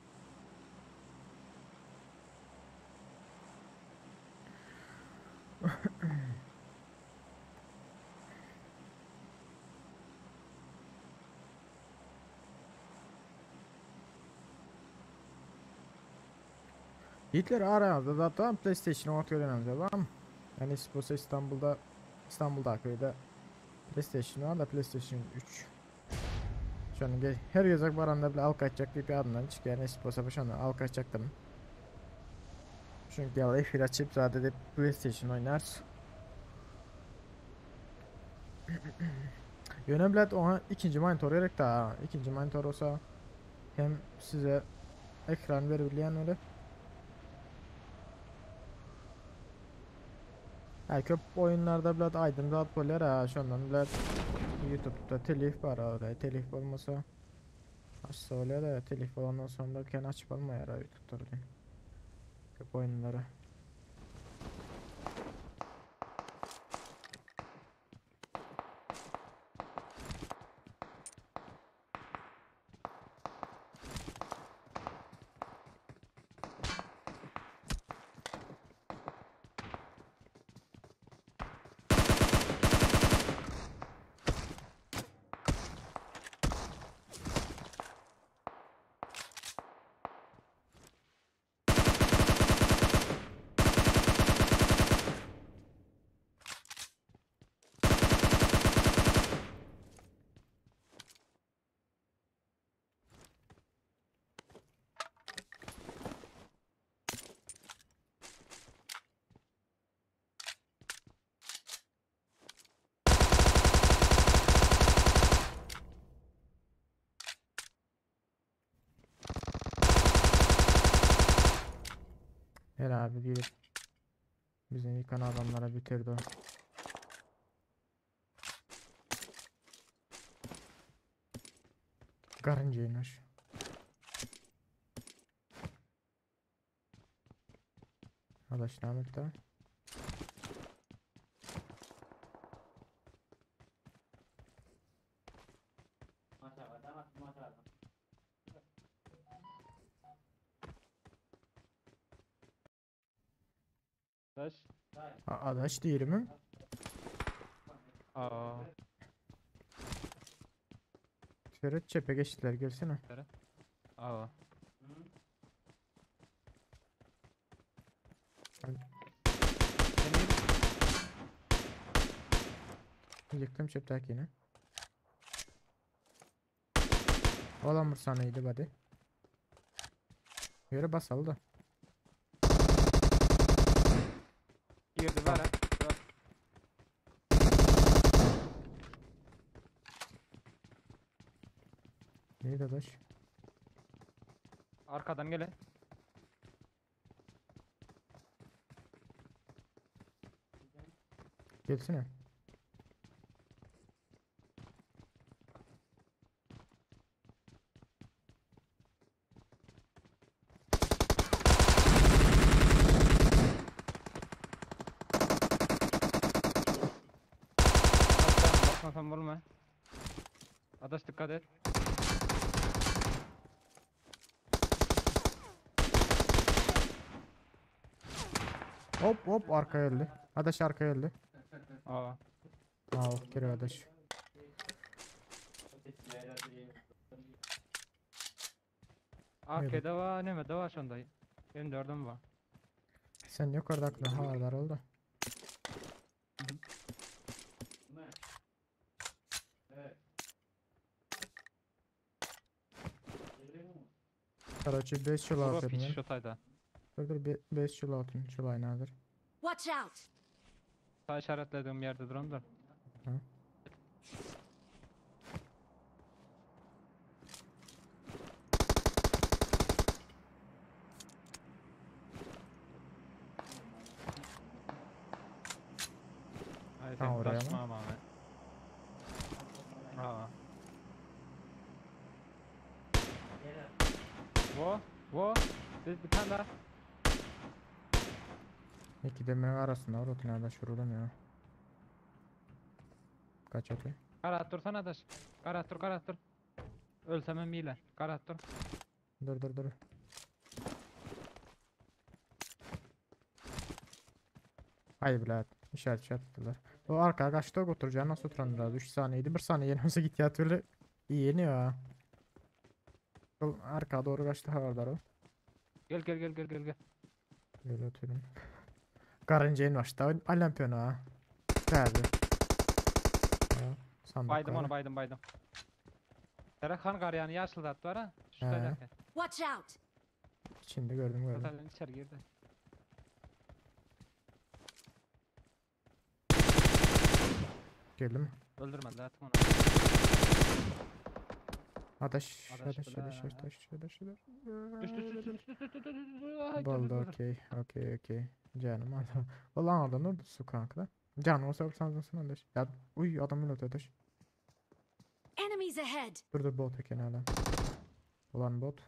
Hitler aranızda zaten PlayStation ot öğrenemiz var mı? Yani Sposa İstanbul'da İstanbul'da köyde PlayStation var da PlayStation 3. Şu an her gezek baranda bile al kaçacak bir adından çıkıyor. Yani Sposa başına al kaçacaktım. Çünkü ya efir açıp zaten de PlayStation oynarsın. Yöne bilet ona ikinci monitor gerek daha. İkinci monitor olsa hem size ekran verebilen öyle. Ha köp oyunlarda bilet aydın rahat bolýar ha şondan bilet YouTube'da telif bar orada telif olmasa açsa bolýar da telif olandan sonra ken açıp almaýar ha YouTube'da bilen. Köp oyunları. Her abi girip Bizim yıkan adamlara bitirdi o. Garıncaymış. Adaş ne yaptı? Adaş. Adaş değil mi? Aa. Şöyle çepe geçtiler gelsene. Aa. Yıktım çeptekini. Olan bir saniydi body. Yere basaldı. Girdi var ha. Neydi adaş? Arkadan gele. Gelsene. Basmasan vurma. Adaş dikkat et. Hop hop arkaya öldü. Adaş arkaya öldü. Aa. Aa ok geri adaş. AK'de var, ne var şunda. Benim dördüm var. Sen yukarıda aklına havalar oldu. Короче, 5 çula Baba atıyorum piç ben. şu tayda. Dur dur 5 çula atayım. Çulayın hazır. Watch out! Sağ işaretlediğim yerde durum dur. Hı. Ay Ha, sen oraya mı? taşma ama. Aa. Vo, vo. Bir tane daha. İki demirin arasında var. Otur adaş vuruldum ya. Kaç atıyor? Karat dursana adaş. Karat dur, karat dur. Ölsem hem iyiler. Karat dur. Dur dur dur. Ay blat. İşaret işaret. O arkaya kaçtı oturacağını nasıl oturan biraz 3 saniyeydi. 1 saniye yeni git ya türlü iyi yeniyor ha. Arka doğru kaçtı havadar o. Gel gel gel gel gel gel. Böyle oturuyorum. Karıncayın başta. Alampiyon ha. Geldi. Sandık Baydım var. onu baydım baydım. Serkan garyanı yaşlı var ha. Şu He. Watch out! İçinde gördüm gördüm. Zaten içeri girdi. Geldi mi? Öldürmedi zaten onu. Adaş, Adaş adaş, adaş, bla. adaş, adaş, adaş. Düş düş düş düş düş düş düş düş düş. Ay, dur, Boldu dur, dur. okey, okey, okey. Canım adam. Ulan adam orada su kanka. Canım olsa olsa adaş. Ya uy adam öyle adaş. Enemies ahead! Dur dur bot eken hala. Ulan bot.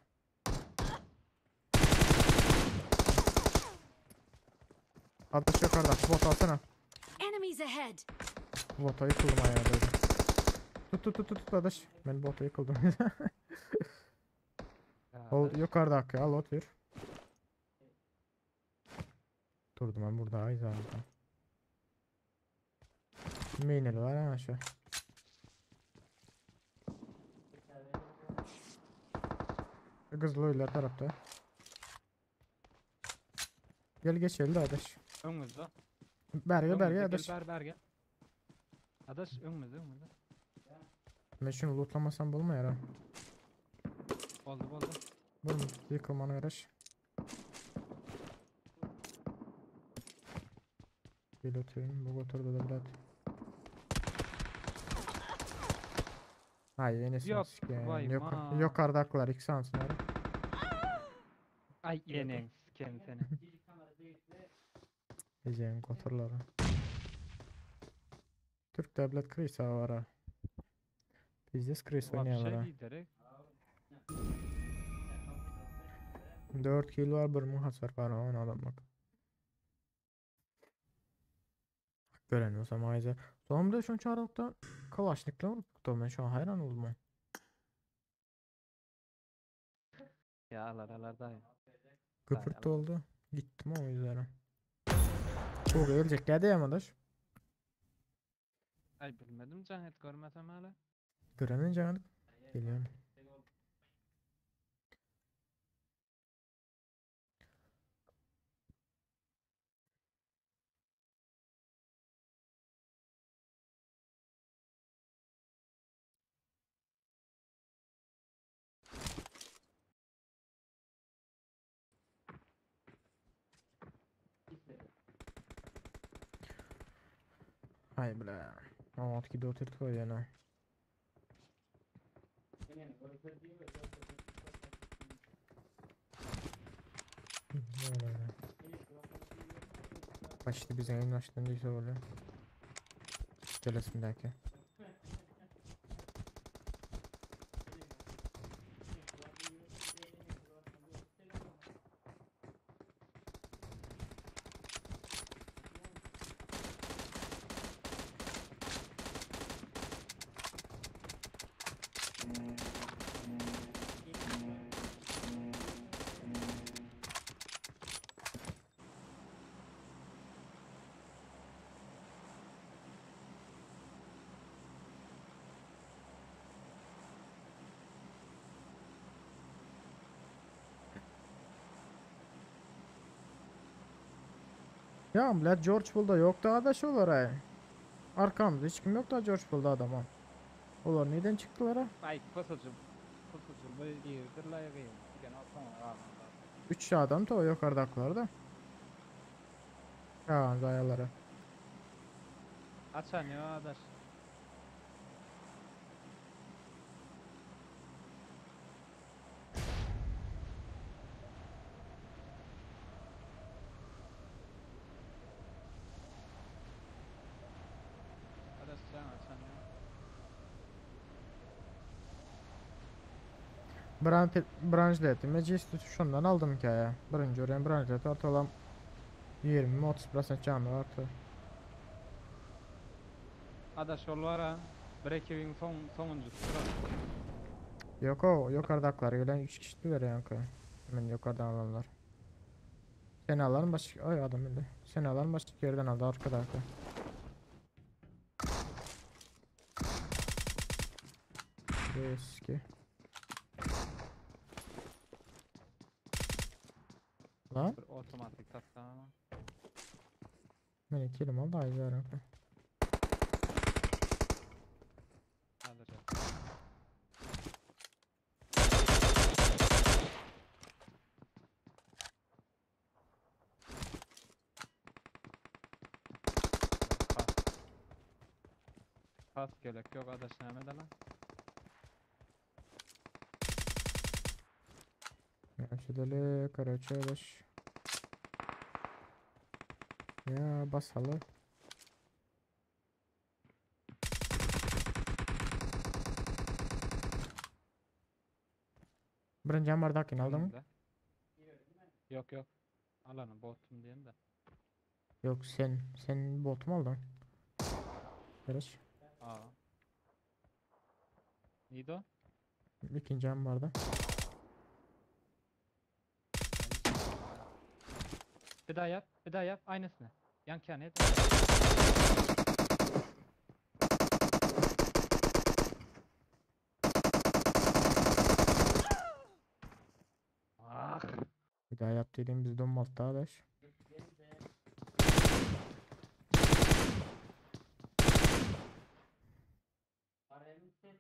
Adaş yukarıda. Bot alsana. Enemies ahead! Bota yıkıldım ayağa böyle. Tut tut tut tut tut adaş. Ben bota yıkıldım. Ol yukarıda akıyor. Al otur. Durdum ben burada ay zaten. Main'eli var ha şu. Kızıl öyle tarafta. Gel geçelim de adaş. Önümüzde. Berge berge Önümüzde, adaş. Gel ber gel. Adaş önümüzde önümüzde. Ben şunu lootlamasam bulmuyor ha. Oldu oldu. Bulma. Yıkılmanı uğraş. Bir oturayım. Bu oturdu da biraz. Ay yenisini Yok, sikeyim. vay Yok, ma. yukarıdakiler iki sansın abi. Ay yenen sikeyim seni. Ejeň goturlary. Türk devlet krisa var ha. Bizdes kris oýnaýarlar ha. 4 kill var, 1 müň hasar var on adam bak. Gören bolsam aýza. Soň bir şonça aralykda Kalaşnikle vurup men şu an hayran oldum. Ya alar alar daýy. Köpürt oldu. Gittim o yüzden. Bu gelecek geldi ya madaş. Ay bilmedim can et görmesem hala. Göremin can. Geliyorum. Hay bile. Aa, gidip oturttuk yana. Почти без başdan değilse böyle. Gelesimdeki. Ya bile George Bull'da yok da adaş olur. Arkamızda hiç kim yok da George Bull'da adam ha. Olar neden çıktılar ha? Ay pusucu. Pusucu bu girdir la yığayım. Gene alsana. 3 adam da o yukarıdakiler da. Ya zayaları. Açan ya adaş. Adaş can açan ya. Branch branchlet. Meclis şundan aldım ki ya. Birinci oraya branchlet ortalam 20-30% canı vardı. Adaş ol var ha. Bir ekibin son sonuncusu sıra. Yok o yukarıdakiler gelen 3 kişiler yankı. Hemen yukarıdan alanlar. Seni alan başka ay adam öldü. Seni alan başka yerden aldı arkada arka. Eski. Lan Bir otomatik tapsam ama. ben iki elim aldı ayı arka. Alacağım. Pas. Pas gerek yok adaş Mehmet lan. Şöyle короче baş. Ya basalı. Birinci amardakini aldın mı? Önünde. Yok yok. Alanı botum diyeyim de. Yok sen bot mu aldın? Karış. Aa. Neydi o? İkinci ambarda. Bir daha yap. Bir daha yap. Aynısını. Yan kenar. Ah. Bir daha yap dediğim biz donmadı daha daş.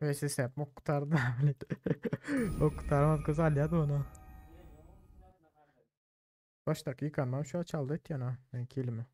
VSS yapma kurtardı. O kurtarmaz kız alyadı onu. Baş dakika şu çaldı et yana. Ben kelime.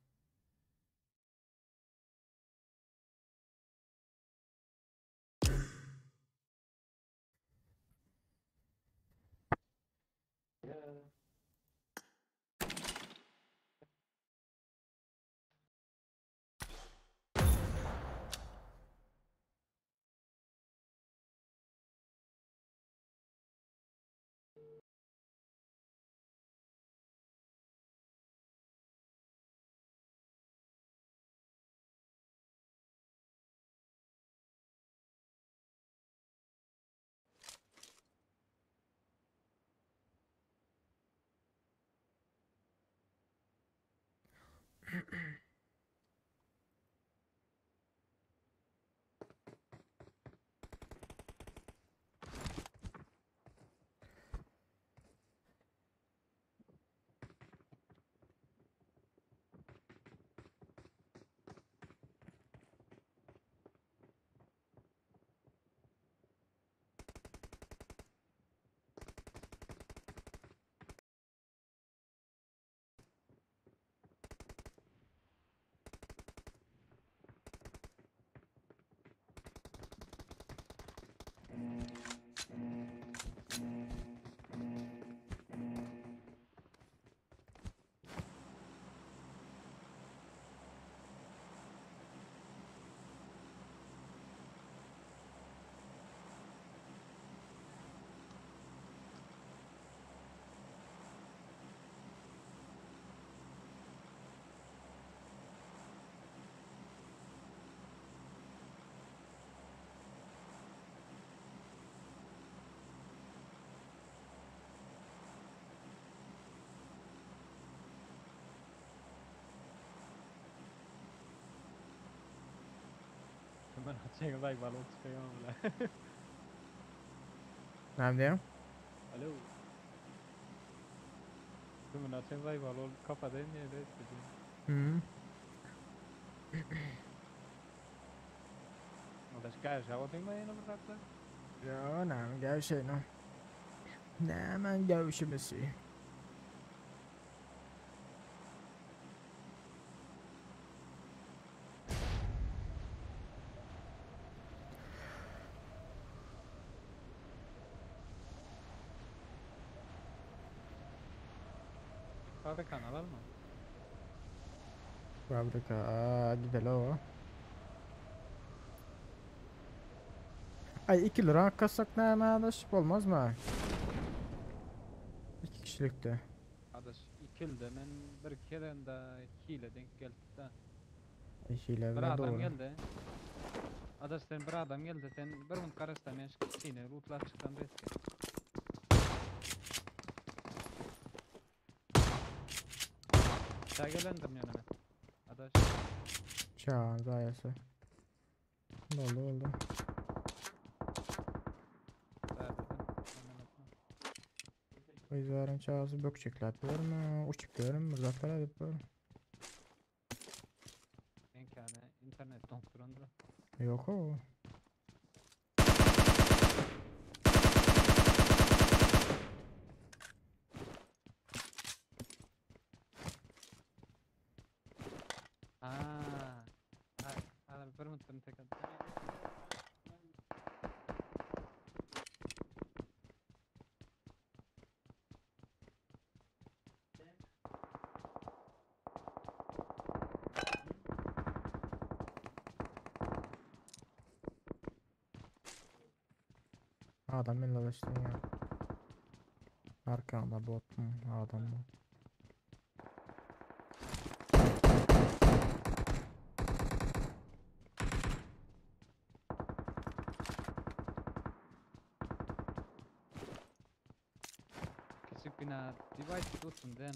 Çeňe zaýbaly bolup çykaýma bile. Näme diýýäň? Alo. Tümüne çeň zaýbaly bolup kapadaýyn diýýär etdi. Hmm. Adaş gäwşäp otyrma ýene bir zatlar. Ýa, näme gäwşeýin. Näme gäwşemesi? Fabrikanı alalım mı? Fabrika, aa, gidelim o. Ay 2 lira kassak näme adaş bolmaz mı? 2 kişilikte. Adaş ikilde men bir kerende hile denk geldi da. Hile Bir bilen adam doğru. geldi. Adaş sen bir adam geldi sen bir mun karışta men şine rutlar çıktan reske. Sen gelendim yanına. Adaş. Çağın zayası. Oldu oldu. Bizlerin çağısı bökçekler mi? Uçup görüm, uzaklara edip görüm. Yani internet donkturanda. Yok o. Aa. Ay, bir mutlu tek at. Adam benimle uğraştın ya. Arkanda bot mu? Adam mı? Küçük bina device tutsun den.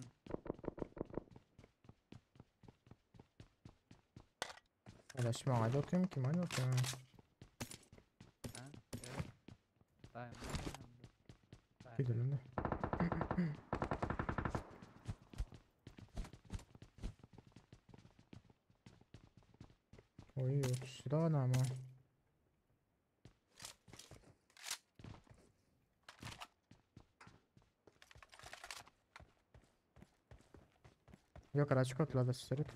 Uğraşma hadi oturayım kim hadi oturayım. Ha? Evet. Dayan. Dayan. Gidelim de. Oy 30 daha ne ama. Yok araç kodladı sürüt.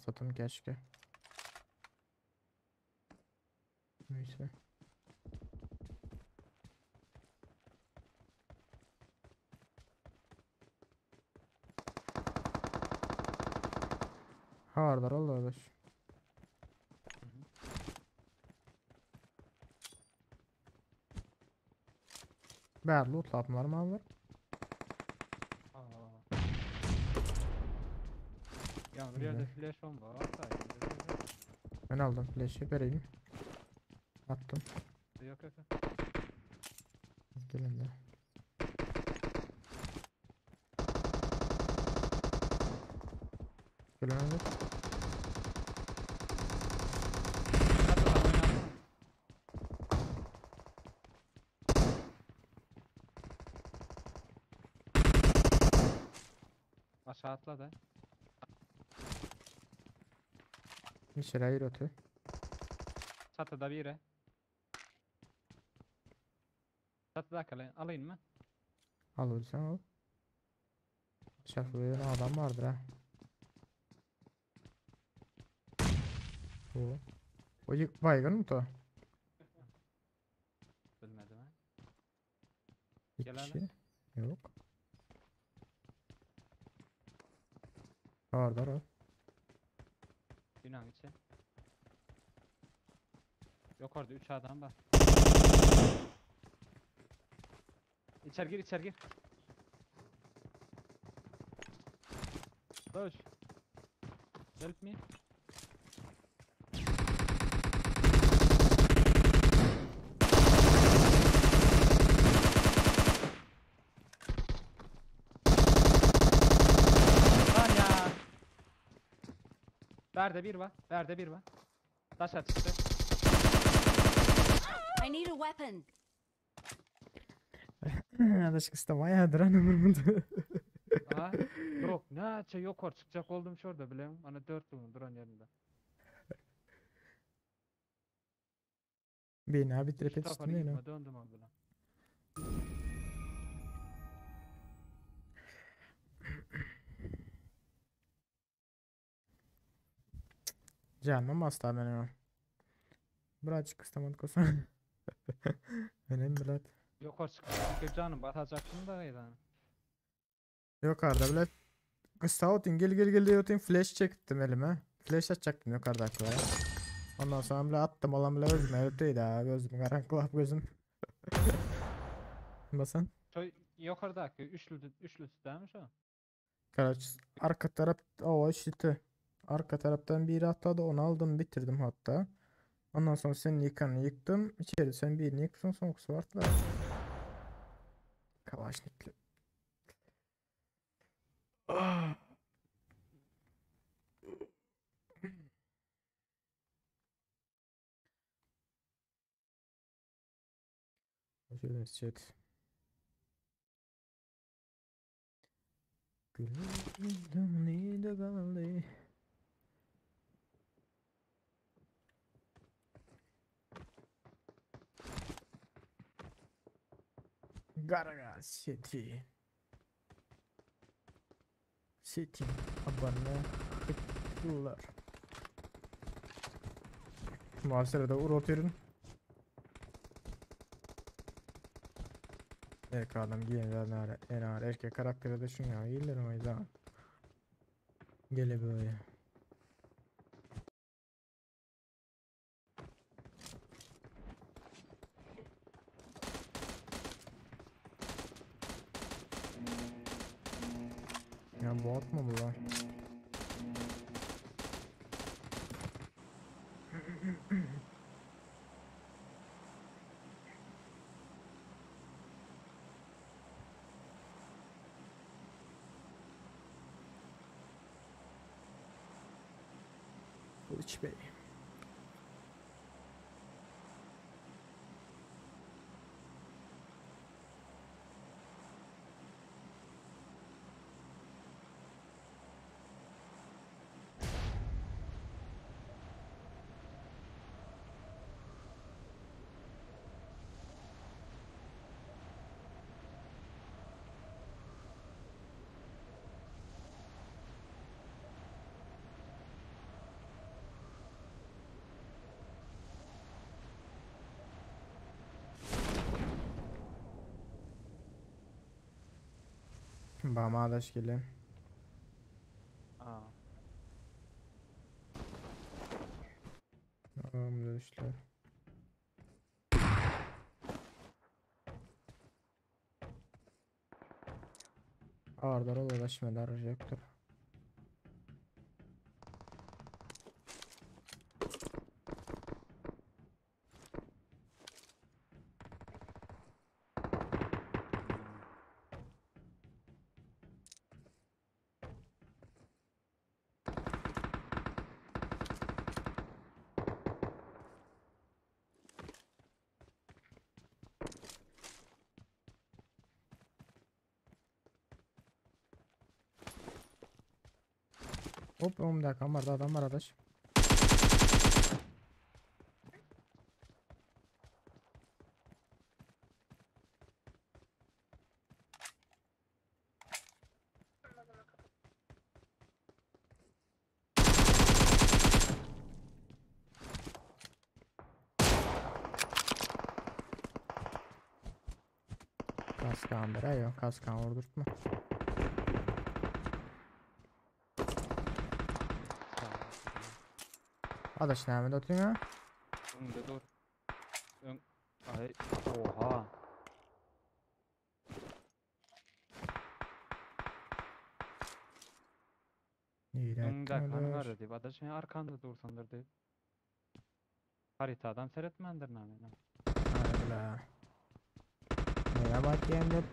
Satım keşke. Neyse. Hardar oldu arkadaş. Bär loot lapmlar mı var? Ya bir yerde flash on var. Ben aldım flash'ı vereyim. Attım. Yok yok. Gelin de. Gelin hadi. Aşağı atladı. İçeri ayır öte. Çatıda biri. Çatıda kalayım. Alayım mı? Al sen al. Çatıda adam vardır ha. O. O baygın mı to? Bilmedim ha. Bir Gel kişi. Yok. Vardır o. Binanın içi. Yok orada 3 adam var. İçeri gir, içeri gir. Koş. Help me. Bärde bir bar. Bärde bir bar. Daşa çykdy. I need a weapon. Adaş kısta duran ömrümde. Ha? Yok, näçe ýokary çykjak boldum şurada bileň. Ana dörtlügiň duran ýerinde. Bina bitirip Şu tarafa yetiştim yıkma döndüm abi bilen. Canım asla benim. Birazcık kıstamadık olsa. Benim bilat. Ýokary çykyp canım batacaksın da yani. Yukarıda bile kısa otun gel gel gel diye flash çektim elime. Flash atacaktım yukarıdakilere. Ondan sonra bile attım olan bile özüm öldüydü ha gözüm karanlık gözüm. Basan. Şu ýokardaky üçlü üçlüsü değil mi şu? Karaç arka taraf o işte arka taraftan biri atladı onu aldım bitirdim hatta. Ondan sonra senin yıkanı yıktım. İçeri sen birini yıktın son kusu vardı da. Kalaşnikli. Ah. Şöyle chat. Gülüm neyde kaldı? Garaga City. City abone hıktılar. Muhasebede uğratıyorum. Erkek adam giyenler en ağır erkek karakteri de şunu ya giyilirim o yüzden. Gele böyle. Ya bot mu bu lan? Kılıç Bey. Bama adaş gelin. Aa. Tamam dönüşler. Ağırlar ulaşmalar yoktur. Hop 10 dakika var adam var adaş. Kaskan bere yok kaskan vurdurtma. Adaş näme oturyň ha? Öňde dur. Öň Ay oha. Nire Öňde kan etdiň var diýip, adaş men arkanda dursandyr diýip. Haritadan seyretmendir name. Hayla. Neye bak yeğenler?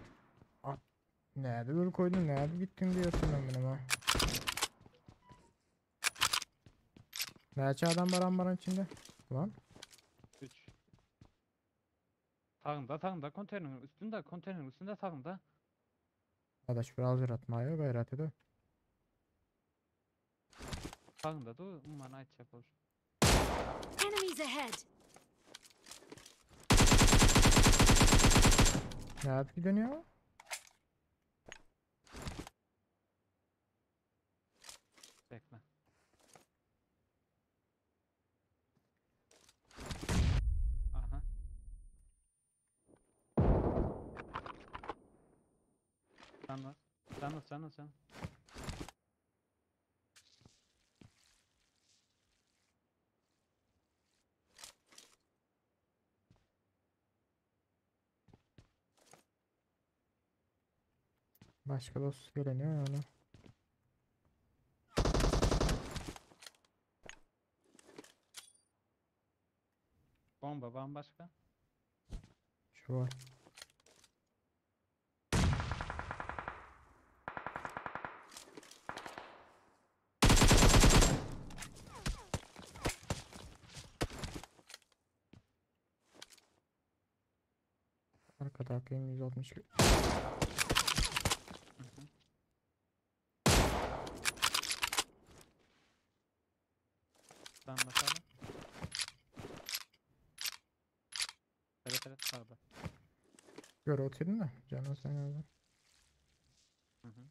At. Nerede böyle koydun? Nerede gittin diyorsun ben buna. Näçe adam bar ambaryň içinde? Ulan. 3. Sagynda sagynda konteýneriň üstünde konteýneriň üstünde sagynda. Adaş bir aljyratmaýa gaýrat ede. Sagynda dur umuman aýtjak boluş. Enemies ahead! Nädip giden ýa? Bekle. Aha. Canlas. Canlas canlas canlas. Başga dost gelen ýok ýaly. Bomba bambaşka. Şu bar. Arkadaky 162. Ben bakalım. Evet evet sağda. Gör oturdun da. Canım sen yazın. Hı hı.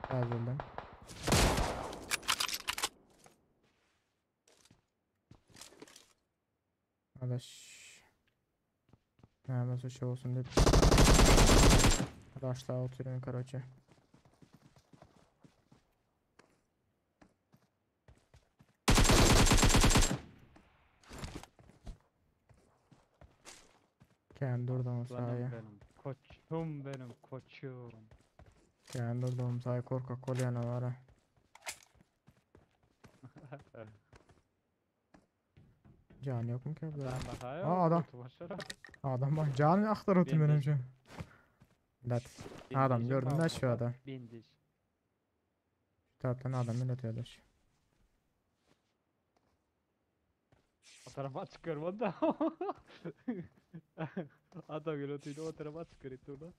Hazırlan. Adaş. Näme şu olsun diýip. Adaşlar oturyň karoçe. Kän durdum Aslanım saýa. benim. Koçum benim koçum. Kän durdum saýa korkak bolýana bara. Can yok mu ki bu? Ben bakayım. Aa adam. Adam bak can aktar otu benim şu. Dat. Adam gördüm de şu adam. Bindiş. Şu taraftan adam millet öyle. O tarafa çıkıyorum onda. Adam geliyordu o tarafa çıkıyor oradan.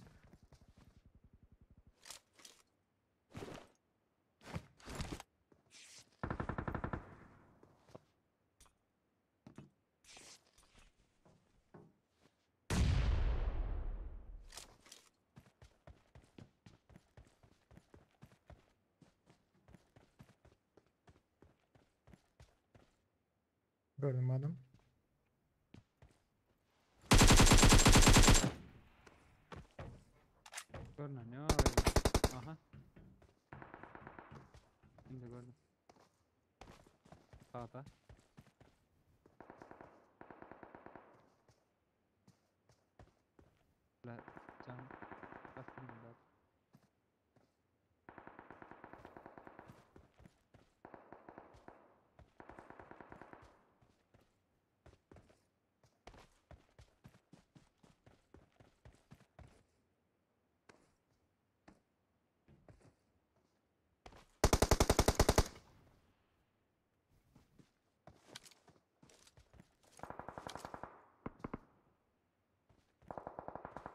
Gördüm adam. Görünen ne var öyle? Aha. Şimdi gördüm. Sağda. La can bastım da.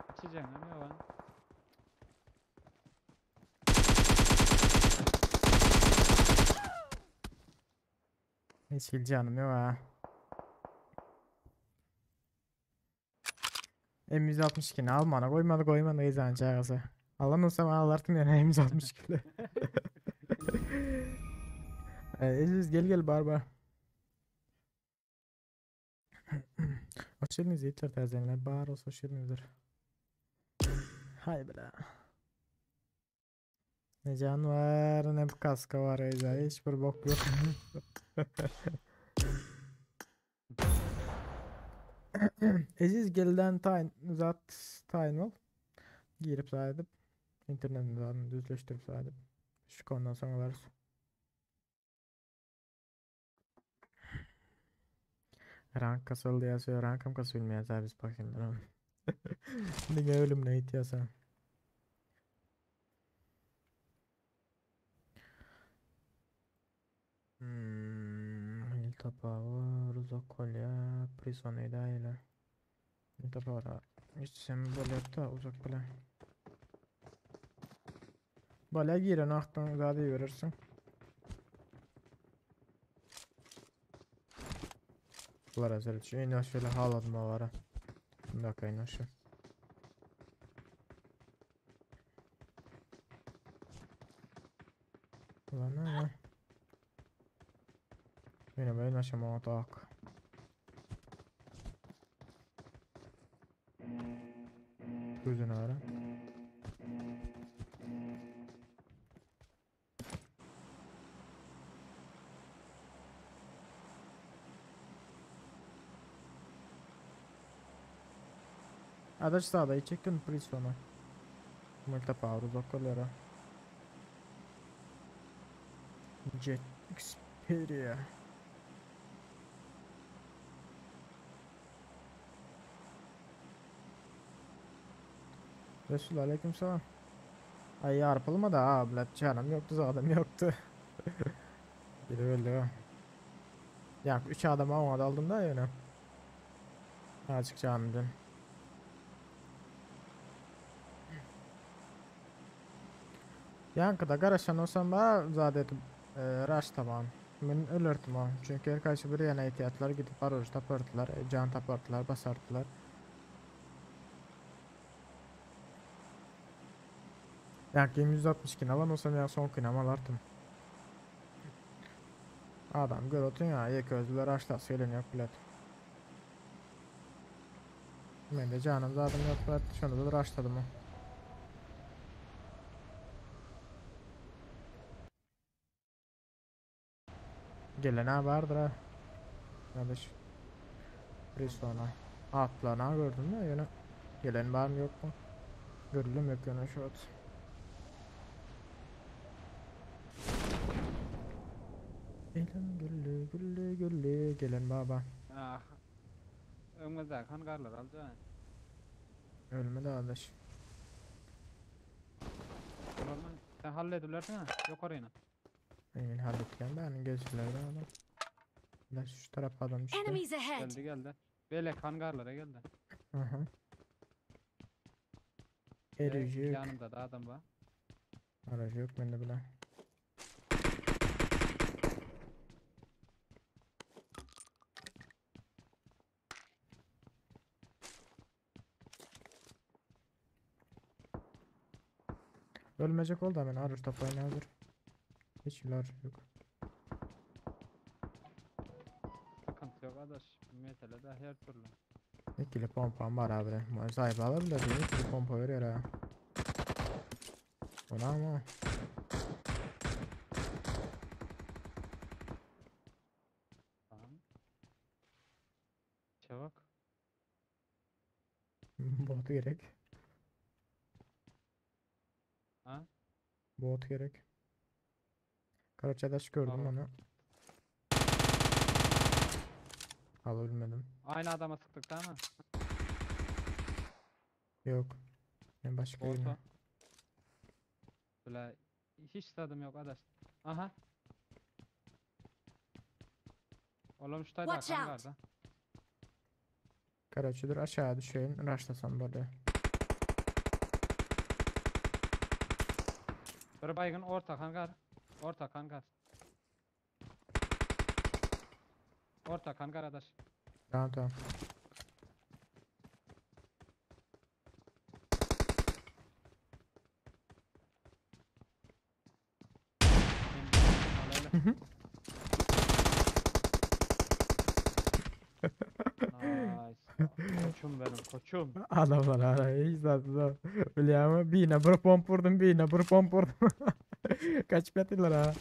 Açacağım ama lan. Hiç hil canım yok ha. M162'ni almana koymadı koymadı izan çağısı. Alan olsam ağlardım yani M162'li. Eziz gel gel bar bar. Hoş geldiniz yiğitler tazenler. Bar olsa hoş geldinizdir. Hay bela. Ne can var ne bu kaska var Eza. Hiçbir bok yok. Eziz gelden tayin zat tayin ol. Girip saydıp internetin zaten düzleştirip saydıp şu konudan sonra varız. Rank kasyldy ýa rankam kasylmaýar biz bakynlar. Diňe ölümine gitýärsen. Hmm, il tapağı uzak kolya prisonu dahil. Il tapağı Gitsem bolýar da uzak bile. Bolýa giren wagtyň zady verirsin. Bular hazır için en şöyle haladım var. Bunda kaynağı şu. Ulan ne? Yine böyle aşama otak. Gözünü ara. Adaş sağda çektin prisona. Multa power uzaklara. Jet Xperia. Resul aleyküm selam. Ay yarpılma da ha bilet canım yoktu zaten yoktu. Biri öldü ha. Ya 3 adam ona aldım da yine. Azıcık canımdan. Yankıda garaşan olsam ba zaten e, rush tamam. Men ölürtüm o. Çünkü her karşı bir yana ihtiyatlar gidip aracı tapardılar, e, can tapardılar, basardılar. Yani 162 alan olsam ya son kınam alardım. Adam gör otun ya, yek özlüler açta söylen yok bilet. Ben de canım zaten yok bilet. Şunu da rushladım o. Gelen ha vardır ha. Kardeş. Prisona. Atlarına gördün mü? Yine gelen var mı yok mu? Görülüm yok yani şu at. Elim güllü güllü güllü gelen baba. Ah. Öňümüzde hangarlar alca. Ölme de kardeş. Normal. Sen halledilersin ha. Yukarı yine. Emin halletken ben gezilerde adam. Biraz şu tarafa adam işte. Enemies ahead! Geldi geldi. Böyle hangarlara geldi. Hı hı. Ve Aracı yok. Yanımda da adam var. Aracı yok bende bile. Ölmeyecek oldu hemen arır tapayını hazır. Hiç iler yok. Sıkıntı yok adaş. Mesele de her türlü. İkili pompam var abi. Bu sahip alabilir değil mi? İkili pompa veriyor ha. Ona ama. Tamam. Çabuk. Bot gerek. Ha? Bot gerek. Karaçadaş gördüm Tamam. onu. Alabilmedim. Aynı adama sıktık değil mi? Yok. Ben başka birine. Orta. Böyle hiç tadım yok adaş. Aha. Oğlum şu tayda Watch out. hangarda. Karaçıdır aşağı düşeyim. Raşlasam böyle. Bir baygın orta hangar. Orta hangar. Orta hangar adaş. Tamam tamam. Nice. Koçum benim koçum. Adamlar hala hiç zaten Biliyor Birine bir pomp vurdum, birine bir pomp vurdum. Kaçıp yatıyorlar ha.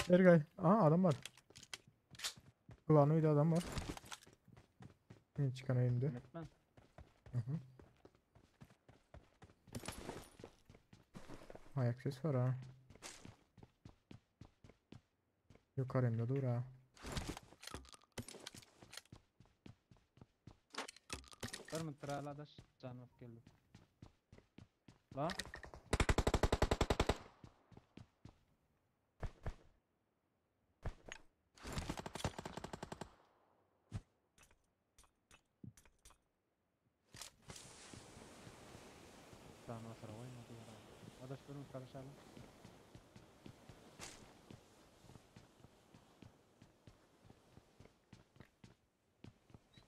Ergay. Aha adam var. Kulağına adam var. Yine çıkan indi. Etme. Hı hı. Ayak ses var ha. Yukarımda dur ha. Bir minut dur adaş. Can bak geldi. La. Can basar oynamadı ya. Adaş bir minut karışalım.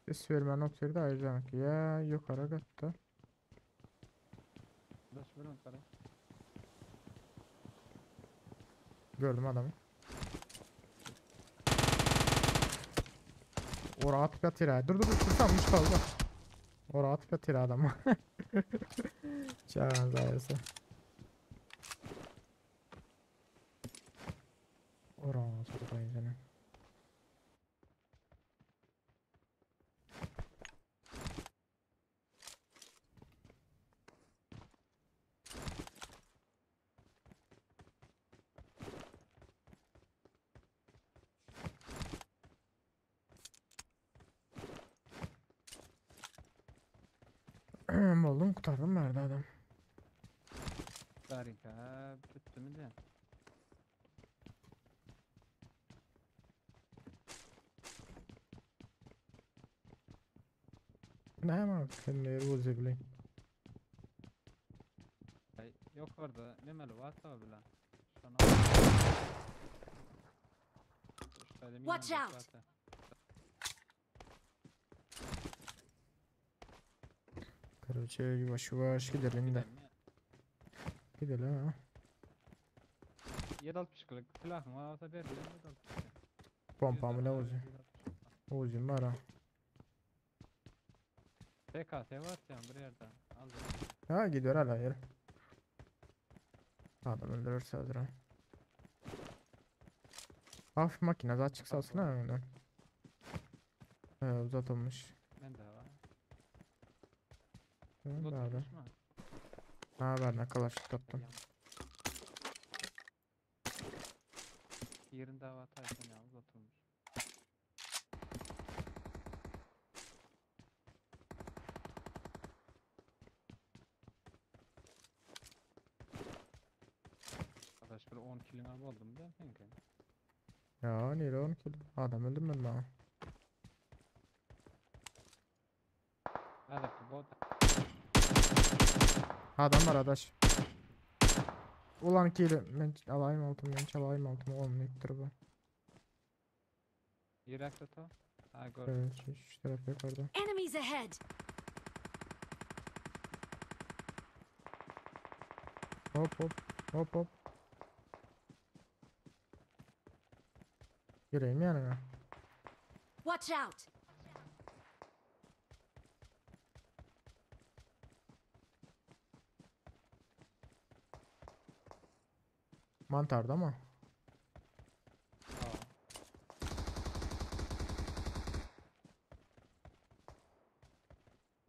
Ses vermän otyrdy aýjaňky. Ýa ýokara gatda. Adaş bir minut garaş. Gördüm adamı. Ora atyp ýatyr ha. Dur dur dur dursam üç kaldı. Ora atyp ýatyr adamı. Çagan zaýasy. Ora atyp Buldum kurtardım nerede adam. Harika. Bitti mi de? Ne var? Kendine Uzi bilen. Ay, Yok orada. Memeli varsa bilen. Şunu Watch out. Короче, yavaş yavaş gidelim de. Gidelim ha. 7.62'lık silahın varsa ver 7.62. Pompa mı ne Uzi? Uzi'm var ha. PKT var sen bir yerde. Al. Ha gidiyor hala yer. Adam öldürürse hazır ha. Hafif makine zaten çıksa alsana önünden. He uzatılmış. Ben de var. Tamam da abi. Uzatılmış mı? Ha ben ne kadar tuttum. Yerinde var tayfun ya uzatılmış. Arkadaş bir 10 kilini aldım da sanki. Ya niye 10 kilo? Adam öldürmedi bana. Hadi bot. Adam var adaş. Ulan kilo ben alayım altımı ben çalayım altımı olmayıptır bu. Yürek tutu. Ha gör. Evet şu, şu tarafta yukarıda. Enemies ahead! Hop hop hop hop. Gireyim yanına. Watch out! Mantarda mı? Aa.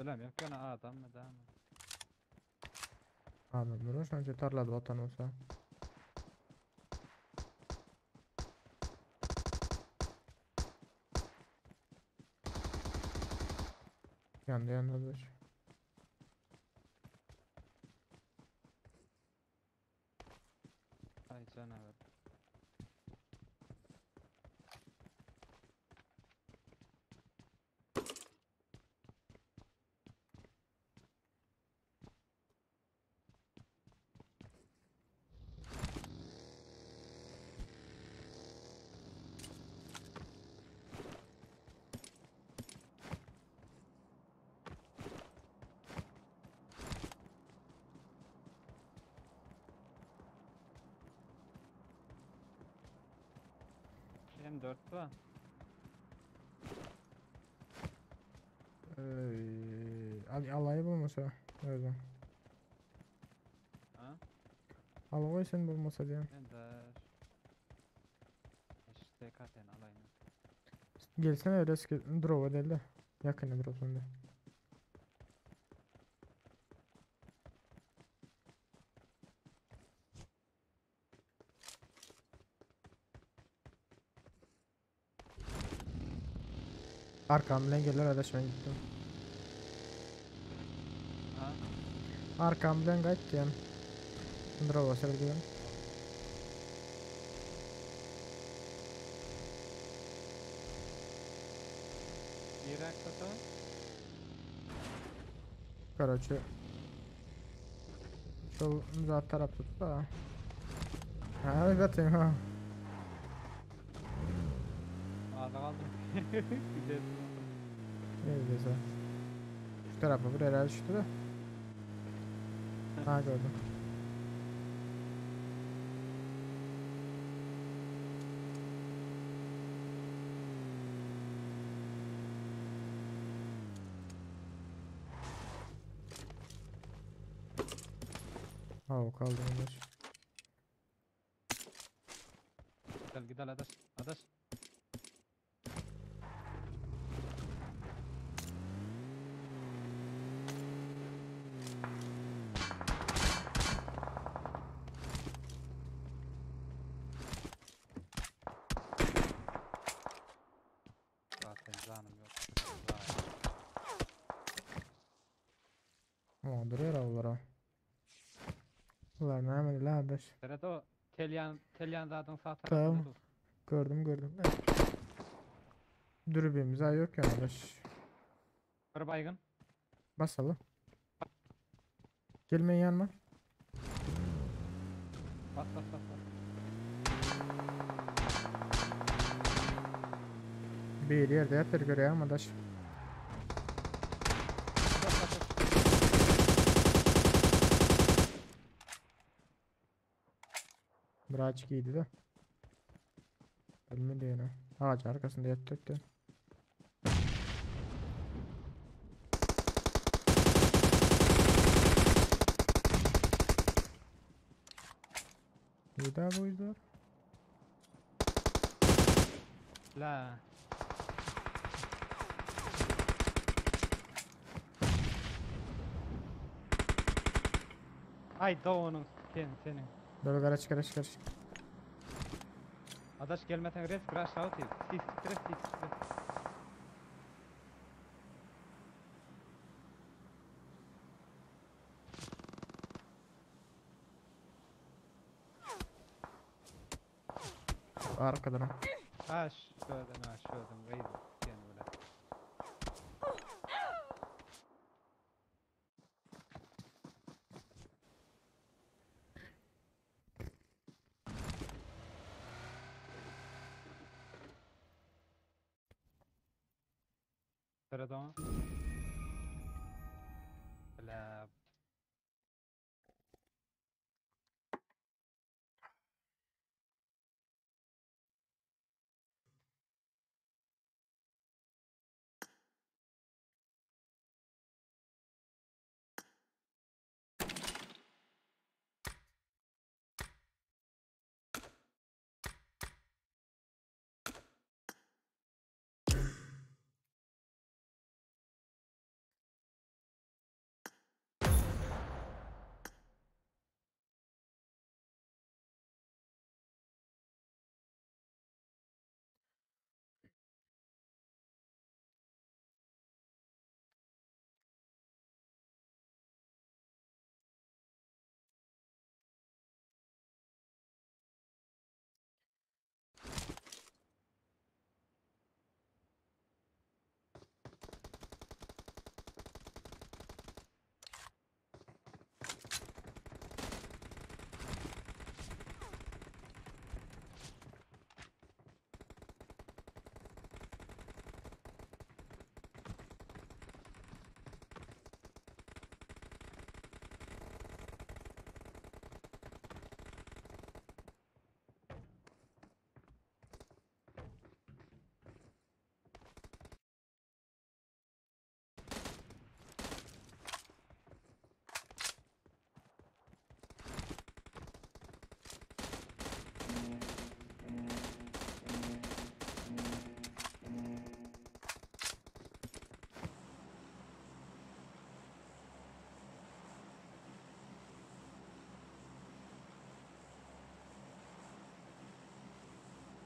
Bilem yok gene adam mı da mı? Adam durur. Önce tarlada vatan olsa. Yandı yandı dur. Ay canavar. M4 var. Ee, al alayı bulmasa. Nereden? Ha? Al koy sen bulmasa diyorum. Ben de işte KT'ni alayım. Gelsene öyle drop edelim. Yakın drop sende. Arkamdan gelir adaş ben gittim. Arkam bilen gaýt diýen. Drowa seredilen. Niräk sata? Karaçı. Şol zat tarap tutdy da. Ha, zaten ha. Ağda kaldım. Gidelim. Neredeyse. Şu tarafa bir herhalde düştü de. Ha gördüm. Ha o kaldı bunlar. Gel gidelim adaş. Adaş. Zaten canım yok. O duruyor avlara. Ulan ne la adaş. Seret o telyan telyan zaten sağ Tamam. tarafında dur. Gördüm gördüm. Dürbünümüz ha yok ya adaş. Bir baygın. Basalım. Gelmeyin yanıma. Bas bas bas bas. Bir yerde yatır görüyor ama adaş. Bas bas bas. Bir ağaç giydi de. Ölmedi yine. Ağaç arkasında yattık da. Bir daha bu yüzler. La. Ay doğunun senin senin. Dur garaç garaç garaç. Adaş gelmesen res crash out et. Sis stres sis stres. Arkadan. Ha şuradan ha şuradan gayb yani böyle. Sırada La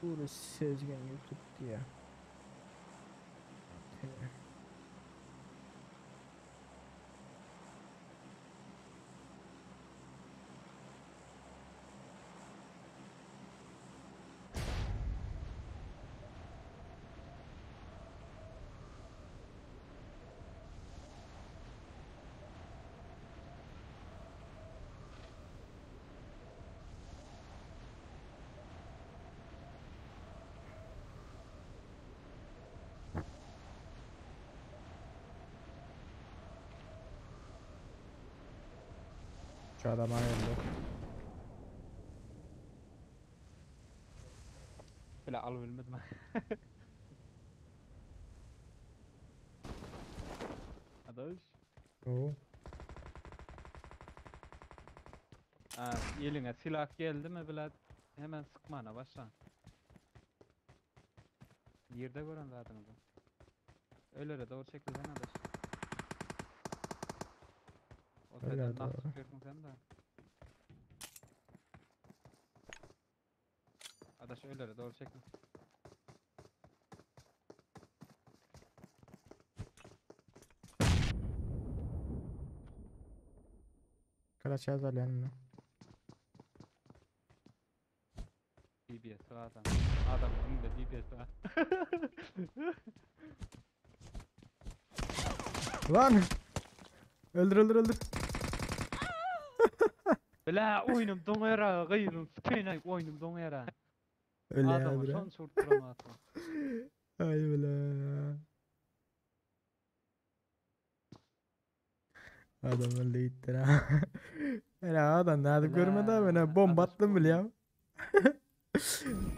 Burası Sezgin YouTube diye. Şu adama geldi. Bile al bilmedim. Adaş. Oo. Ha, eline silah geldi mi bile hemen sıkmana başla. Yerde gören zaten bu. Öylere doğru çekilsen adaş. O Öyle senden nasıl doğru. sıkıyorsun sen de. Adaş öylere doğru çekil. Karaç yazar yanına. DBS var adam. Adam önünde DBS var. Lan! Öldür öldür öldür. Bile oyunum doňara, gyzym sıkayna oyunum doňara. Öyle ya Adamı bre. şon çurtturamadım. Ay bile. Adam öldü gitti ha. Hele adam nerede görmedi abi ne bomba Adaş attım bile ya.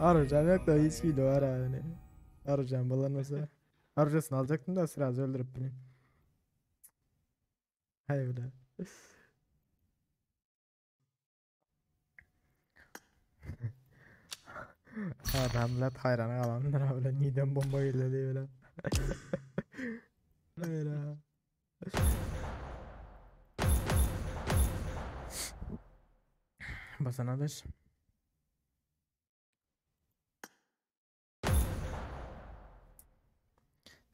Arayacağım yok da hiç iyi var hani. Arayacağım bulan nasıl? Arayacağını alacaktım da sırası öldürüp beni. Hay bile. Adam millet hayrana kalanlar öyle neden bomba geldi diye böyle. Öyle. Basan adaş.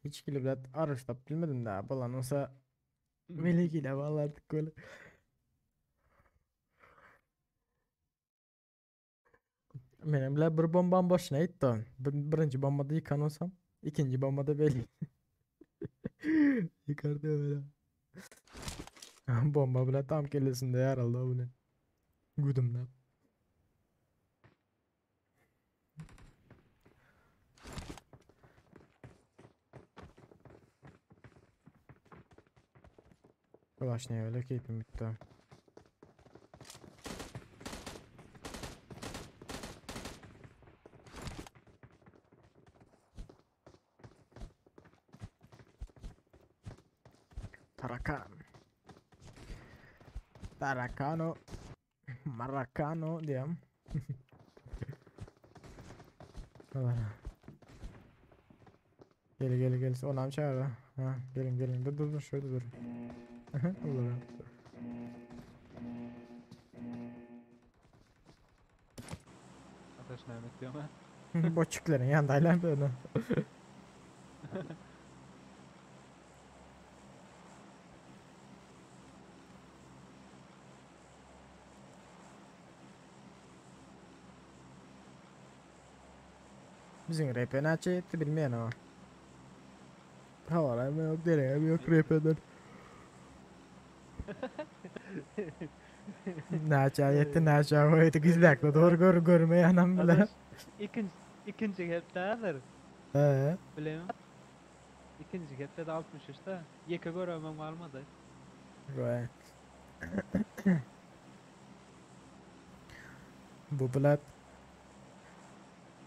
Hiç kilo bilet arıştap bilmedim daha balan olsa melek ile bağlardık böyle. Benim bile bir bombam boşuna gitti. Bir, birinci bombada yıkan olsam, ikinci bombada belli. Yıkardı öyle. Bomba bile tam kellesinde yer aldı bunu. Gudumdan. Ulaş ne öyle keyfim bitti. Tarakan. Tarakano. Marrakano diýem. Gel gel gel. Onam çağır. Ha, gelin gelin. Dur dur dur şöyle dur. Olur. Adaş Mehmet diyor ama. Boçukların yanındaylar böyle. Bizim RP näçe ýetdi bilmeýän ama. Havalar yok, dereye yok RP'den. Näçe ýetdi, näçe goýdy gizläkde doğru gör görmeýän am bile. Adaş ikinci ikinci hepde He. Bilem. İkinci hepde de 63'te. Yeke göremem almadı. Goý. Bu bilet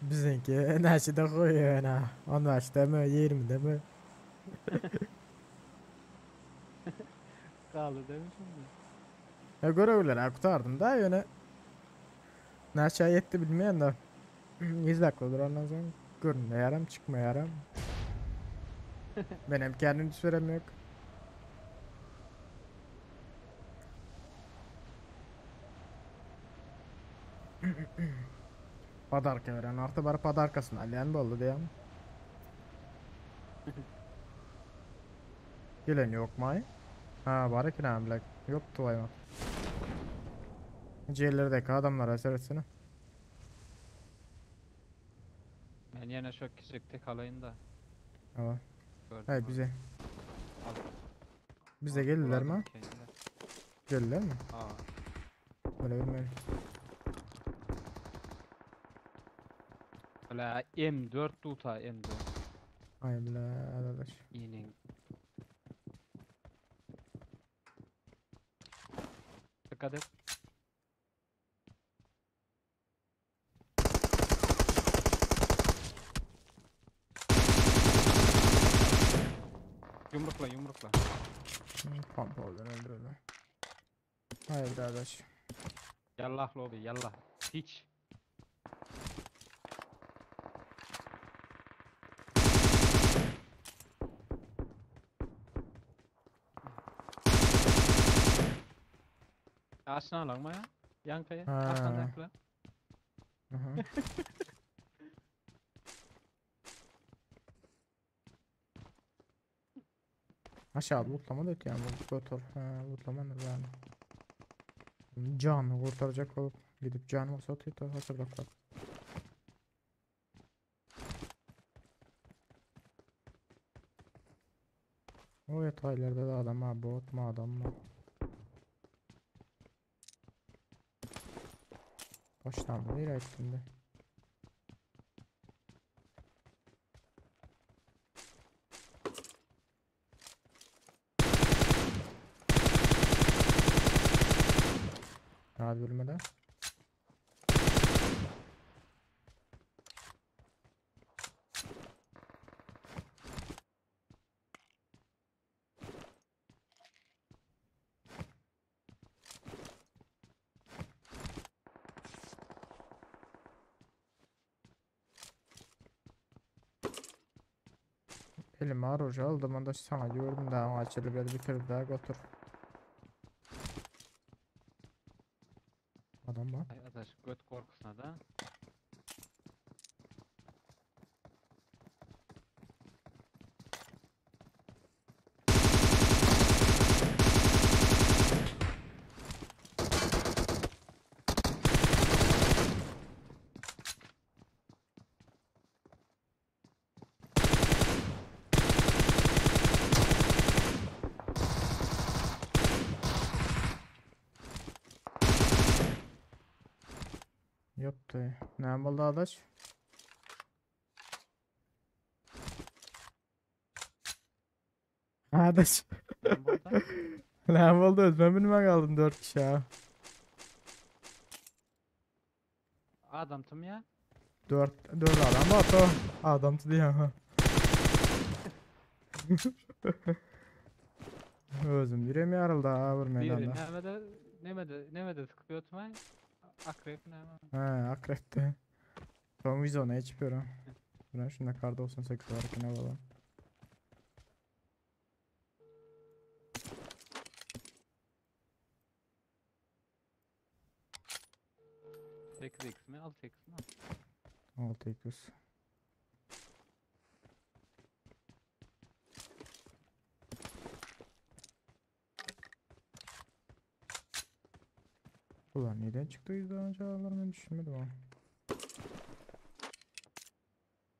Bizimki näçede goýuyor ana. 15'te mi, 20'de mi? Kaldı değil mi şimdi? Ya görevleri kurtardım da yöne. Näçe ýetdi bilmeýän da. 100 dakika olur ondan sonra görünmeýärem, çıkmaýarım. Benim kendim sürem yok. Padarka veren artı bar padarkasını alýan boldy diýem. Gelen yok may? Ha bar eken ha bilek. Yoktu vay C'lerdeki adamlara seyretsene. Ben yine şok kişilik tek alayım da. Tamam. Gördüm Hey abi. bize. Al. Bize Al, geldiler vuralım mi? kendiler. Geldiler mi? Aa. Böyle bilmiyorum. Böyle M4 tuta M4. Ay bile arkadaş. Yine. Dikkat et. Yumrukla yumrukla. Pompoldan öldürdü. Hayır kardeş. Yallah lobi yallah. Hiç. Aşna alakma ya. Yankaya. Ha. Aşna dakla. Aha. Aşağı lootlama da yani bu götür. Ha, lootlama da yani. Canını kurtaracak olup gidip canımı satıyor da hatırlak bak. O yataylarda da adam ha bot mu adam mı? Baştan mı nereye ettim de? Hadi bölmede. Elime orucu aldım onda sana gördüm daha açıldı beni bitirdi daha götür. Adam var. Ay adaş göt korkusuna da. Yaptı. Ne oldu adaş? Adaş. Ne oldu? Özlem bilmem kaldım 4 kişi ha. Adam tüm ya. 4 4 adam var o. Adam diye ha. Özüm yüreğim yarıldı ha bir Biri meydanda. nemede nemede nemede sıkıyor tümay. Akrep neme. Ha akrepti. Son vizona içiyorum. Buna şunda kar 98 var ki ne baba. 8x mi 6x mi? 6x. Ulan neden çıktı daha önce ben düşünmedim ha.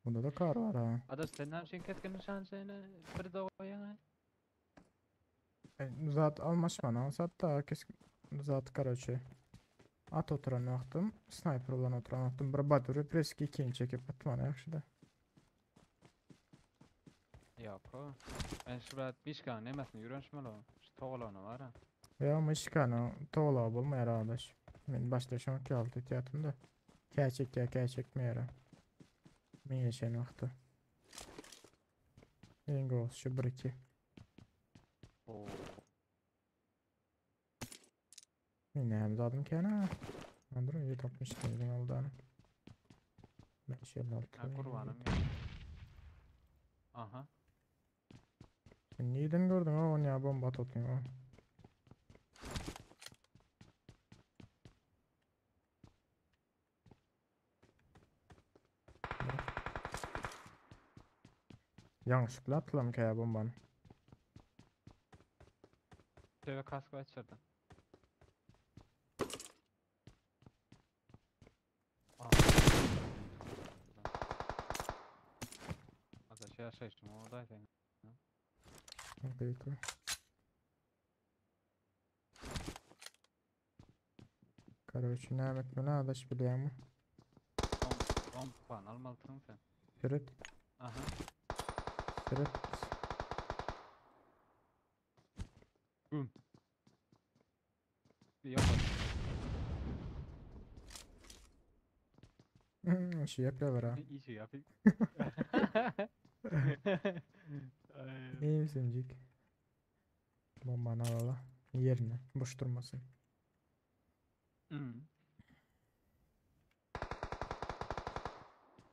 Bunda da kar var ha. Adaş senden şey keskin nişancını bir de koyan. E, zat almaşman zat da keskin zat karoçe. At oturan vaxtım, sniper olan oturan vaxtım bir batırı preski ikinci çekip atmana yaxşı da. Yok o. Ben şu bir mişkan nemesini yürünüşmeli o. Şu toğlanı var ha. Ya mişkanı toğla bolmaýar adaş. Men başta şoňa kaldı etýärdim da. Käçek ya käçek mi ýara. Men geçen wagty. En gowusy şu 1-2. Oo. Men näme zadym kän ha? Andırım 760 dedim oldu. 556. Ha kurbanım ya. Aha. Sen neden gördün o onu ya bomba atıyorsun o. Yanlışlıkla atılam ki ya bombanı. Tövbe kask açırdı. Adaş yaşayışım oradaydı. Okey. Короче, näme etmeli adaş bilýärmi? Bomban almalısın sen. Seret, Aha. seret. Güm. Yok. Hmm, şey yapıyorlar ha. İyi şey yapayım. İyi misin Bombanı al Yerine. Boş durmasın. Hmm.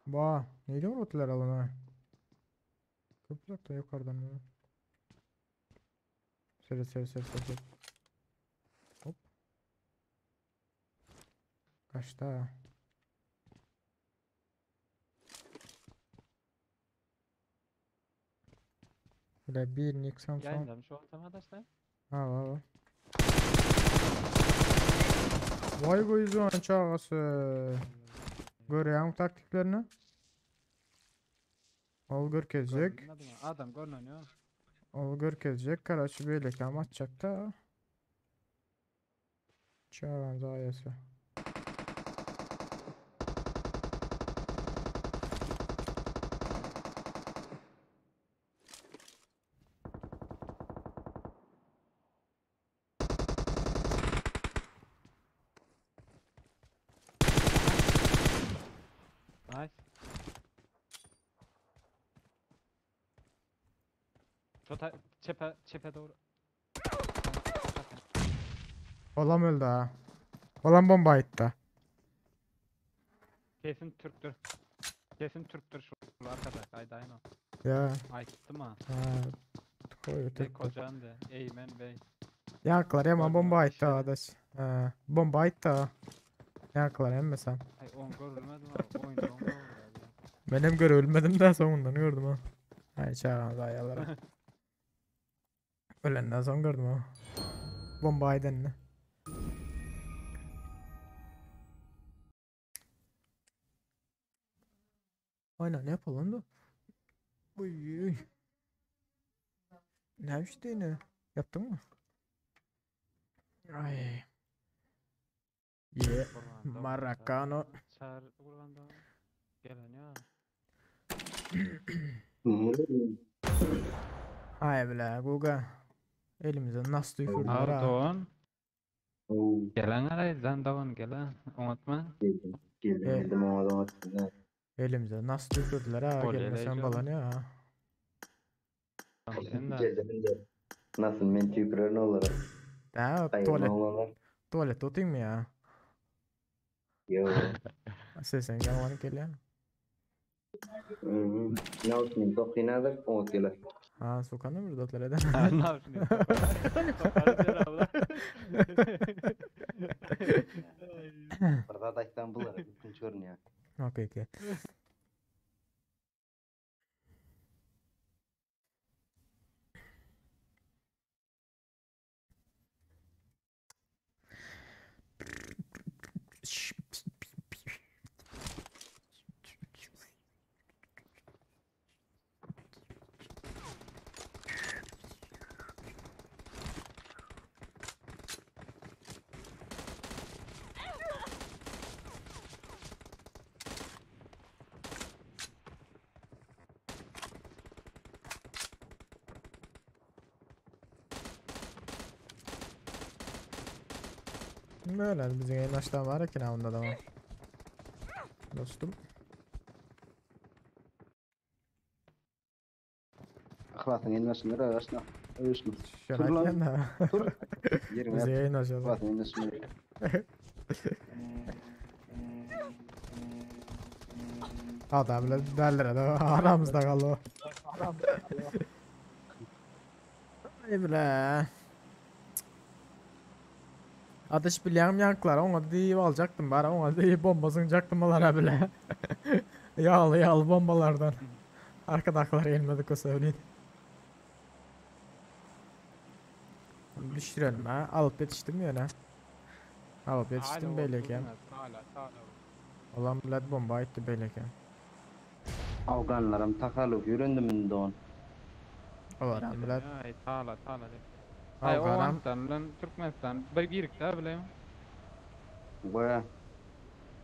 Ba, neydi vurdular alana? Köp uzakta yukarıdan mı? Seri seri seri seri. Hop. Kaçta? Böyle bir Nixon son. Yayınladım şu ortama da işte. Ha var var. Vay bu yüzüğün çağası. Görüyorum taktiklerini. Ol görkezecek. Görünmedi mi? Adam görünüyor. Ol görkezecek. Karaçı böyle kam atacak da. Çağan zayesi. Nice. Şu ta çepe çepe doğru. Olam öldü ha. Olam bomba attı. Kesin Türktür. Kesin Türktür şu arkada. Haydi aynen. Ya. Ay tuttum ha. Ha. Koy Ne Türktür. kocan de. Eymen Bey. Yankılar hemen Görmüyor, bomba attı işte. adaş. Ha, bomba attı ha. Yankılar emmesem. Ay on görülmedi mi? Oyun on görülmedi. Ben hem göre ölmedim de sonundan gördüm ha. Ay çağıran zayalara. Ölenden son gördüm ha. Bomba aydanını. Aynen ne yapalım da? Uy uy. Ne işte yine? Yaptın mı? Ay. Yeah. Maracano. Çağır kurbanda. Gelen ya. Hay bile Guga. Elimize nasıl tükürdüler ha. Erdoğan. Gelen araydan davon gelen. Unutma. Geldim. Geldim E- geldim ama da aslında. Elimize nasıl tükürdüler ha. Gol Gelmesen eleyeceğim. balan ya. Sen de. Geldim de. Nasıl men tükürür ne olur? Ha, Hayır tuvalet. ne olanlar? Tuvalet tutayım mı ya? Yo. Sen yalan geliyor. Ne olsun dokinadır o gelir. Ha sokanı mı buradalar eden? Ha, ne yapıyorsun? Burada da İstanbul'lara bütün görünüyor. Okey okey. Böyle bizim en baştan var ki onda da var. Dostum. Ahlasın en başında da başına. Ölüşme. Şöyle Tur lan. aynen da. Tur. Yerin Bizi yat. yayın aşağıda. Ahlasın en başında. Adam bile derler adam aramızda kaldı o. Ay bile. Ateş bilýän yanklar ona diýip alacaktım bari ona diýip bomba zyňjaktym olara bile. Yağlı yağlı bombalardan. Arkadakiler gelmedik o söyleyeyim. Düşürelim ha. Alıp yetiştim yine. Alıp yetiştim beyleken. Hala hala. Olan bilet bomba etti beyleken. Afganlarım takalıp yüründüm don. Olar bilet. Ay tala tala. Ay Afganam. Owganistan bilen Türkmenistan bir birikde bileyim. Baya.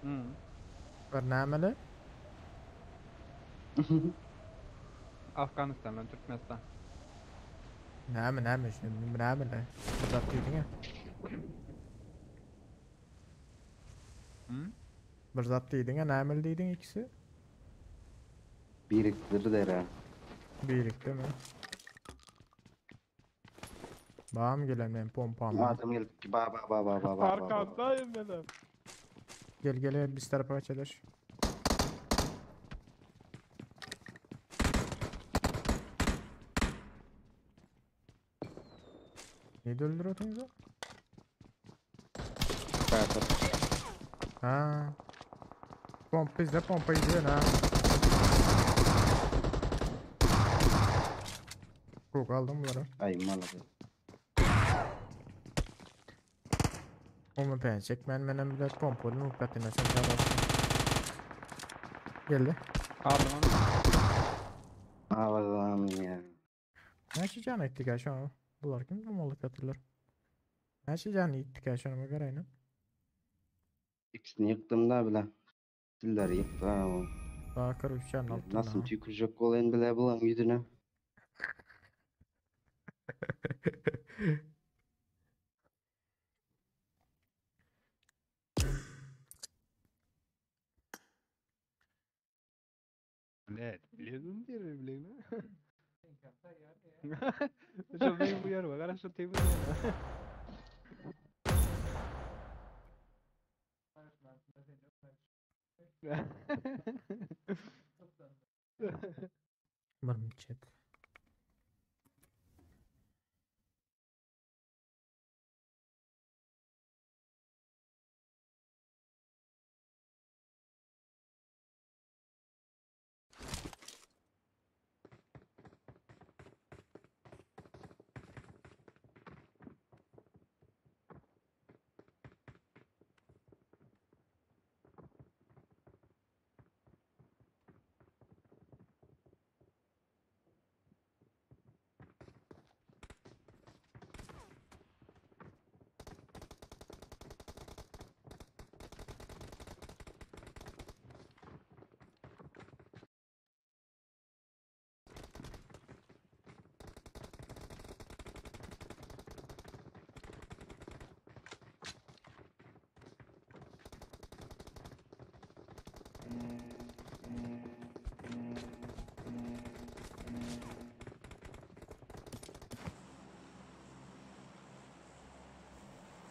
Hmm. Bir nämeli? Afganistan bilen Türkmenistan. Näme näme şimdi nämeli? Bir zat diýdiň ya. Hmm? Bir zat diýdiň ya nämeli diýdiň ikisi? Biriktir dere. Birikti mi? Bam gelen men pompam. Adam gelip ba ba ba ba ba ba. Arkandayım benim. Gel gel biz tarafa kaçalım. Ne öldürüyorsunuz o? Ha. Pompa bizde pompa gidiyor ha. Kok aldım bunları. Ay maladı. Onu ben çekmen menem bile pompalı mı patine sen de Geldi. Aldım onu. Allah'ım ya. Näçe can ettik ya şu an? Bular kim domalık atırlar? Näçe can ettik ya şu an garayna? İkisini yıktım da bile. Dilleri yıktı ha o. Daha 43 can altında. Nasıl tükürecek olayın bile bulan yüzüne. Ne? Biliyordum diye bileyim. Şu benim bu yer bak. Ara şu teybi. Umarım chat.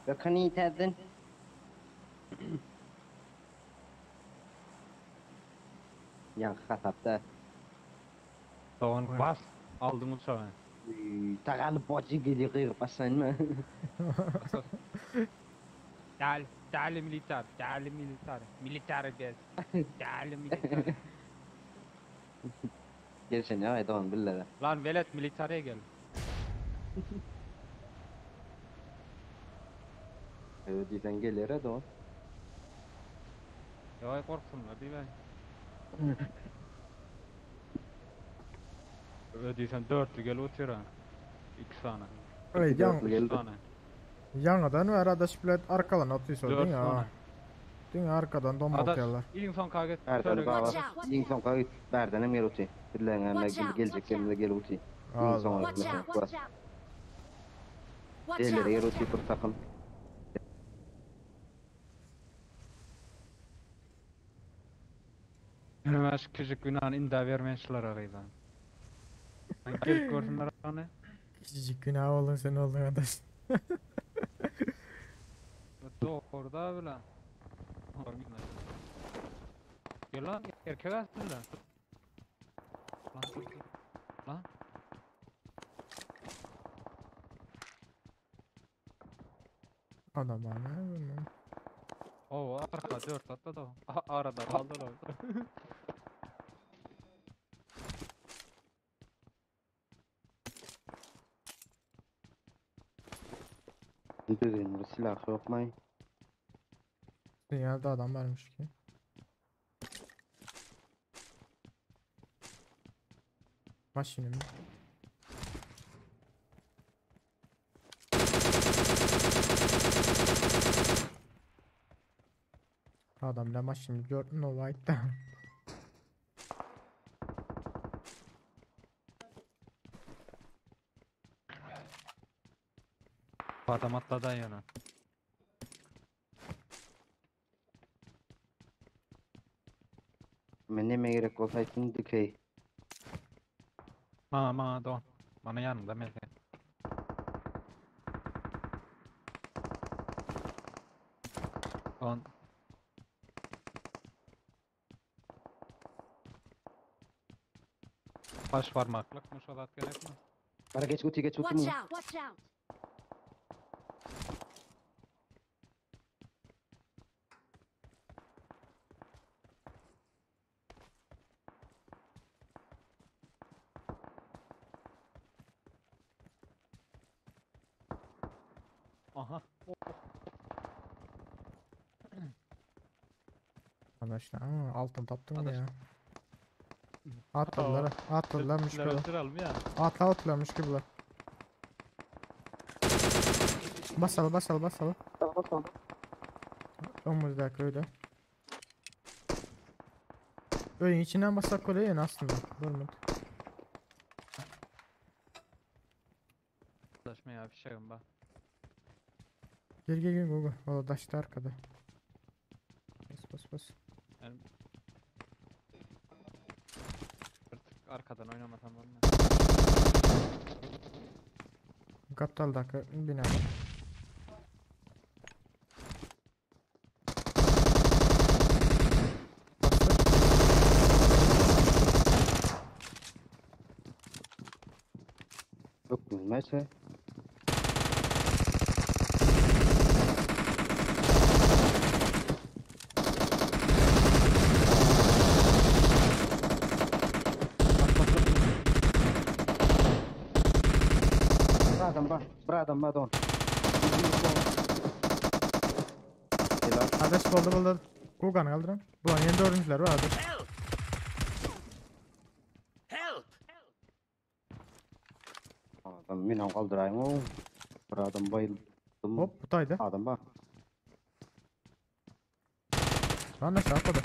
Bakın iyi terdin. Ya kasapta. Doğan bas. Aldım uçağı. Tagalı bacı geliyor kıyıp basan mı? تعال تعال militar تعال militar militar gel تعال militar Gel sen ya Doğan bille de. Lan velet militariye gel. Evet diysen gelir ha Doğan. Ya korksunlar değil mi? Ödeysen dörtlü gel otur ha. İki tane. Ey yan Üç tane. Yangadan ver adaş bilet arkadan atıyorsun Dört değil tane. ya. Değil mi arkadan Adaş domaltıyorlar. insan kaget. Erden baba. Watch out. İnsan kayıt. Berden hem gel otur. Billerin Watch hem out. gelecek hem de gel otur. Allah. İnsan Watch out! Watch out! Watch Elleri gel out! otur bir takım. Benim aşk küçük günahını inda vermeyen şular arayla. Ben gelip görsünler onu. Küçücük günah oldun sen oldun adaş. Doğru da bile. Gel lan erkek aslında. Lan dur, dur. Lan. Adam bana ne bunu? Oo arka dört atladı o. Aha, arada kaldı lan. Düzgün bir silah yok mu? Dünyada adam varmış ki. Maşini mi? Adam da maşini gördün o white'da. Adam atladı yana. Ben neme gerek olsaydın dikey. Ma ma don. Bana yanında mesela. On. Baş barmaklyk mı şo zat gerekmi? Bara geç guty geç guty Watch mu? out! Watch out! Aha. Arkadaşlar ama altın tapdym Adaş. ya. Atladylar, atladylarmış Türkler gibi. öldürelim ya. Atla atlamış gibi. Basalım basalım basalım. Önümüzdeki öyle. Öyün içinden basak kolay yani aslında. Görmedim. Daşma ya fişeğim bak. Gel gel gel Google. Valla daştı arkada. Bas bas bas. Yani... Artık arkadan oynamasam olmaz. Kaptaldaki binada. Bastı. Yok mu? Neyse. Bir adam var. Bir adam var don. Helal. Adaş boldy boldy. Gugan'ı kaldırın. Bulan yeni dördüncüler var adaş. Help! Help! Adam men hem kaldırayım o. Bir adam bayıldım. Hop bu taydı. Adam bak. Lan aşağı atladı.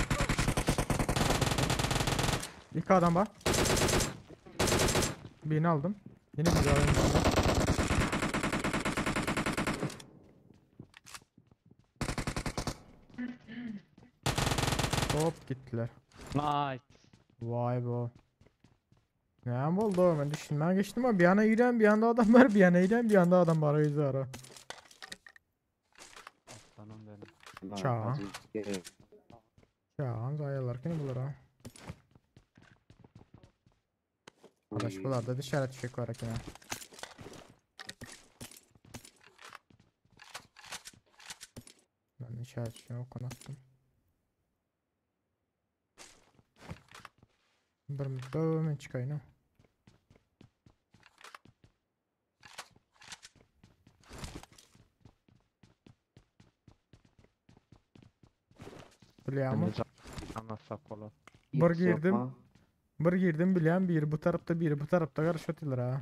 İlk adam var. Birini aldım. Yine bir daha aldım. Hop gittiler. Nice. Vay be. Ne oldu? Ben düşünmem geçtim ama bir yana giren bir yanda adam var, bir yana giren bir yanda adam var. Yüzü ara. Aslanım benim. Çağ. Acı. Ya zayalarken bular ha. Arkadaş bularda dışarı tüfek var ha. Ben işaret tüfeği okun attım. Bir müddet çıkayım ha. Bilýärmi? Anlatsak olur. Bir girdim. Bir girdim bilýän biri bu tarafta biri bu tarafta garışatdylar ha.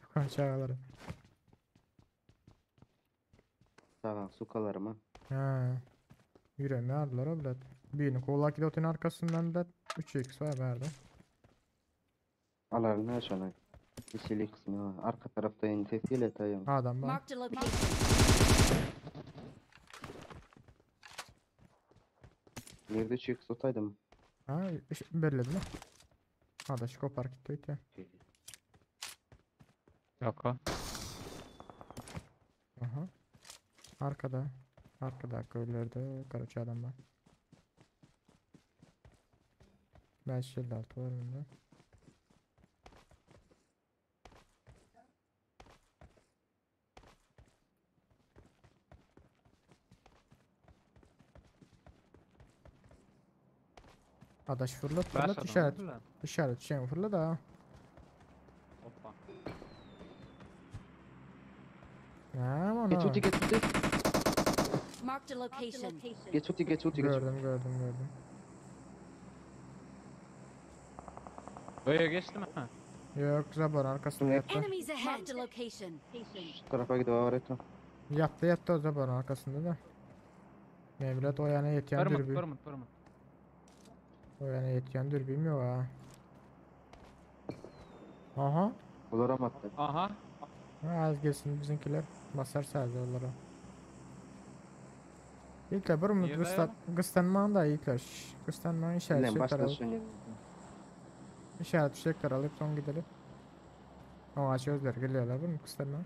Tukan çağaları. Tamam sukalarıma. Ha. Yüreğimi aldılar ha bilet. Birini kovlak gidiyor arkasından da 3x var verdi. Alarım her şuna. Bir kısmı var. Arka tarafta yeni tepkiyle etayım. Adam var. Marked a location. Nerede 3x otaydım? Ha, belli mi? Adaş kopar gitti öte. Yok o. Aha. Arkada. Arkada köylerde karaça adam var. 556 var bunda. Adaş fırlat fırlat Baş işaret. adam lan. İşaret şeyini fırla da. Hoppa. Aman Geç ha. uti geç uti. Marked a location. Geç uti geç uti geç. Gördüm gördüm gördüm. Böyle geçti mi? Yok zabor arkasında yattı. Enemies ahead. Marked a location. Şu tarafa gidiyor var eto. Yattı yattı o zaborun arkasında da. Mevlat o yana yetyen Görmut dürbün. görmut görmut. O yana yetyen dürbün yok ha. Aha. Olara battı. Aha. Ha, az gelsin bizimkiler. Basar sadece onlara. İlkler bir umut Niye gıstan, gıstanmağın da ilkler. Şşş, Gıstanmağın işaret Ne şeyler başta alıp, şunu. işaret şeyler alıp son gidelim. O aç özler geliyorlar bunu gıstanmağın.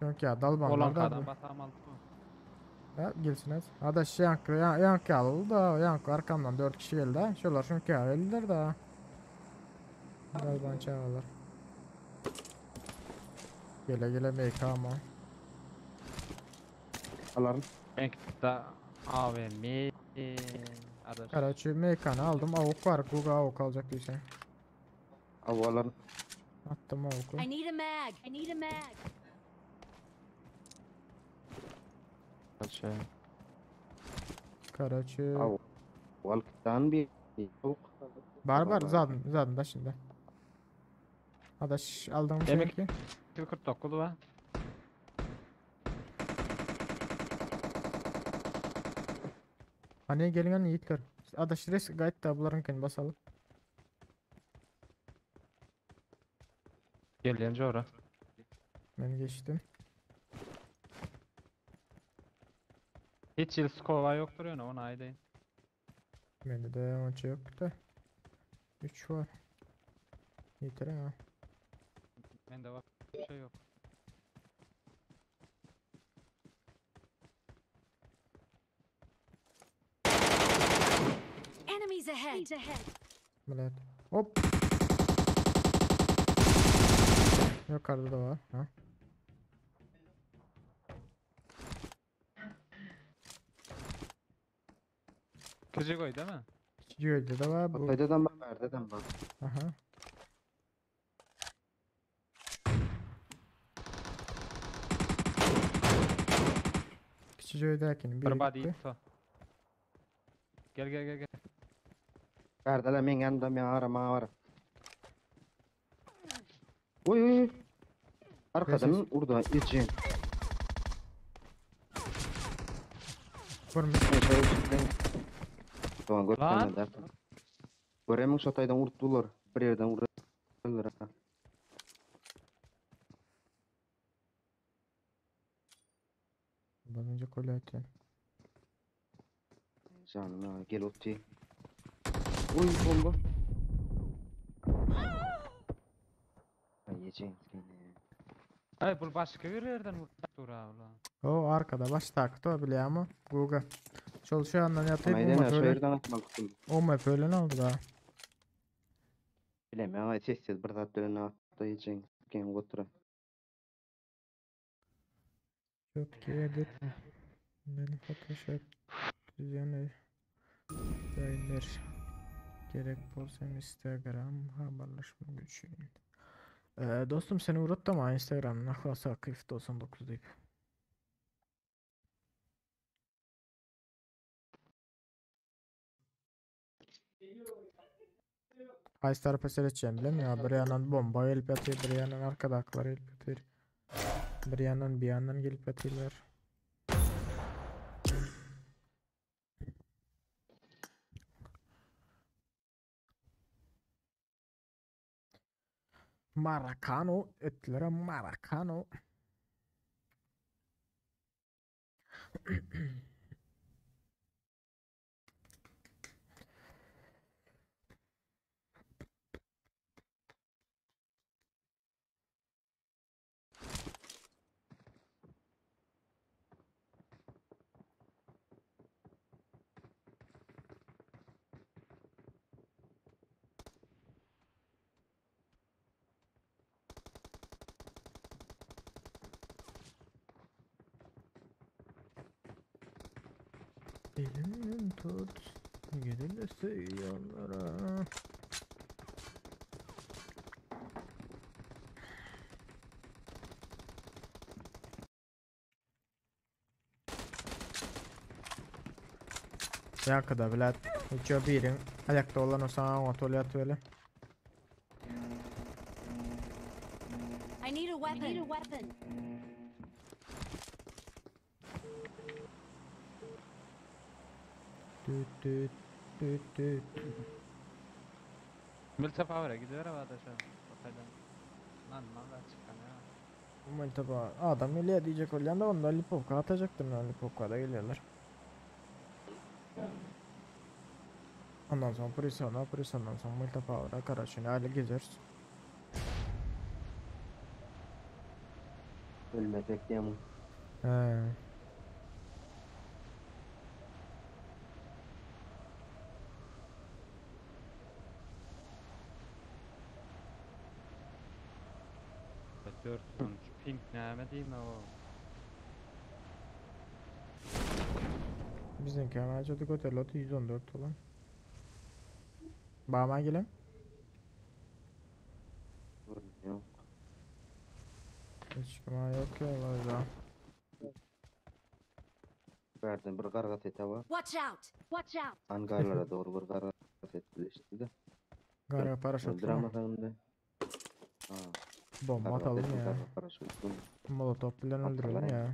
Çünki ya dalbanlar da. Olankadan basam aldı bu. Ha, gelsin az. Adaş yankı yankı aldı da yankı arkamdan 4 kişi geldi ha. Şolar çünkü geldiler da. Dalban çağırlar. Gele gele MK ama. Alarım. Ben da AVM Adaş. Karaçı MK'nı aldım. Avuk var. Guga avuk alacak diyorsan. Av alarım. Attım avuku. I need a mag. I need a mag. Şey. Karaçı. Av. Valktan bir avuk. Var var zaten zaten da şimdi. Adaş aldım Demek seninki. 49 var. Hani gelin yiğitler. Adaş res gayet da bularınkini basalım. Gelýänce ora. Ben geçtim. Hiç yıl skova yoktur yani ona aydayım. Bende de onca yok da. 3 var. Yeter ha. Bende var bir şey yok. Enemies ahead. Millet. Hop. Yukarıda da var. Ha. Küçük oy değil mi? Yolda da var bu. Otaydadan bak, Erdeden bak. Aha. Küçücük öydekini bir Bir body gitti. to. Gel gel gel gel. Erdele men yanında men arama var. Oy oy. Arkadan urdu için. Vurmuş. Tamam Lan. görmedim. Göremin şataydan urdular. Bir yerden urdular. Bundan önce kole atayım. Canım ha gel oti. Oy bomba. Ay yiyeceğim seni. Ay bu başka bir yerden vurdu ulan. O arkada baş taktı o bile ama Guga. Çalışıyor yandan yatayım. Ama O neden map öyle. şehirden atmak istedim. O map öyle ne oldu daha? Bilemiyorum ama sessiz bir saat dönene attı yiyeceğim. Gen otura. Çok iyi edit. Benim Photoshop düzeni yayınlar. Gerek bolsa Instagram haberleşme gücü. Dostum seni uğrattım ama Instagram Nahlasa Akif 99 deyip. Haýsy tarapa seretjegimi bilemiyorum. Bir yandan bomba gelip ýatyr, bir yandan arkadakylar gelip ýatyr. Bir yandan bir yandan gelip ýatyrlar. Marakano ettiler Marakano. Elimden tut Gidilirse yollara. Ýaňkyda bilet. Uçuyor birin. Ayakta olan o sana oňat bolýar öyle. I need a weapon. I need a weapon. Düt düt düt düt. Milta power'a gidiyor ama da şu an. Otaydan. Lan lan da çıkan ya. Multipa adam geliyor diyecek olyan da onda Lipovka atacaktım ben Lipovka'da geliyorlar. Ondan sonra Prison'a, Prison'dan sonra Multi Power'a Karaçin'e öyle gezeriz. Ölmesek diýýämiň? He. 413 ping näme diýme o. Bizimki hemen açıldı götürüldü 114 olan. Bama gelin. Yok. Hiç kime yok ya valla. Verdim bir garga seti var. Watch out! Watch out! Hangarlara doğru bir garga seti birleşti de. Garga paraşütlü mü? Öldüremesen de. Ha, Bomba garga atalım seti, ya. Garga paraşütlü. Molotov bilen öldürelim Atalım. ya.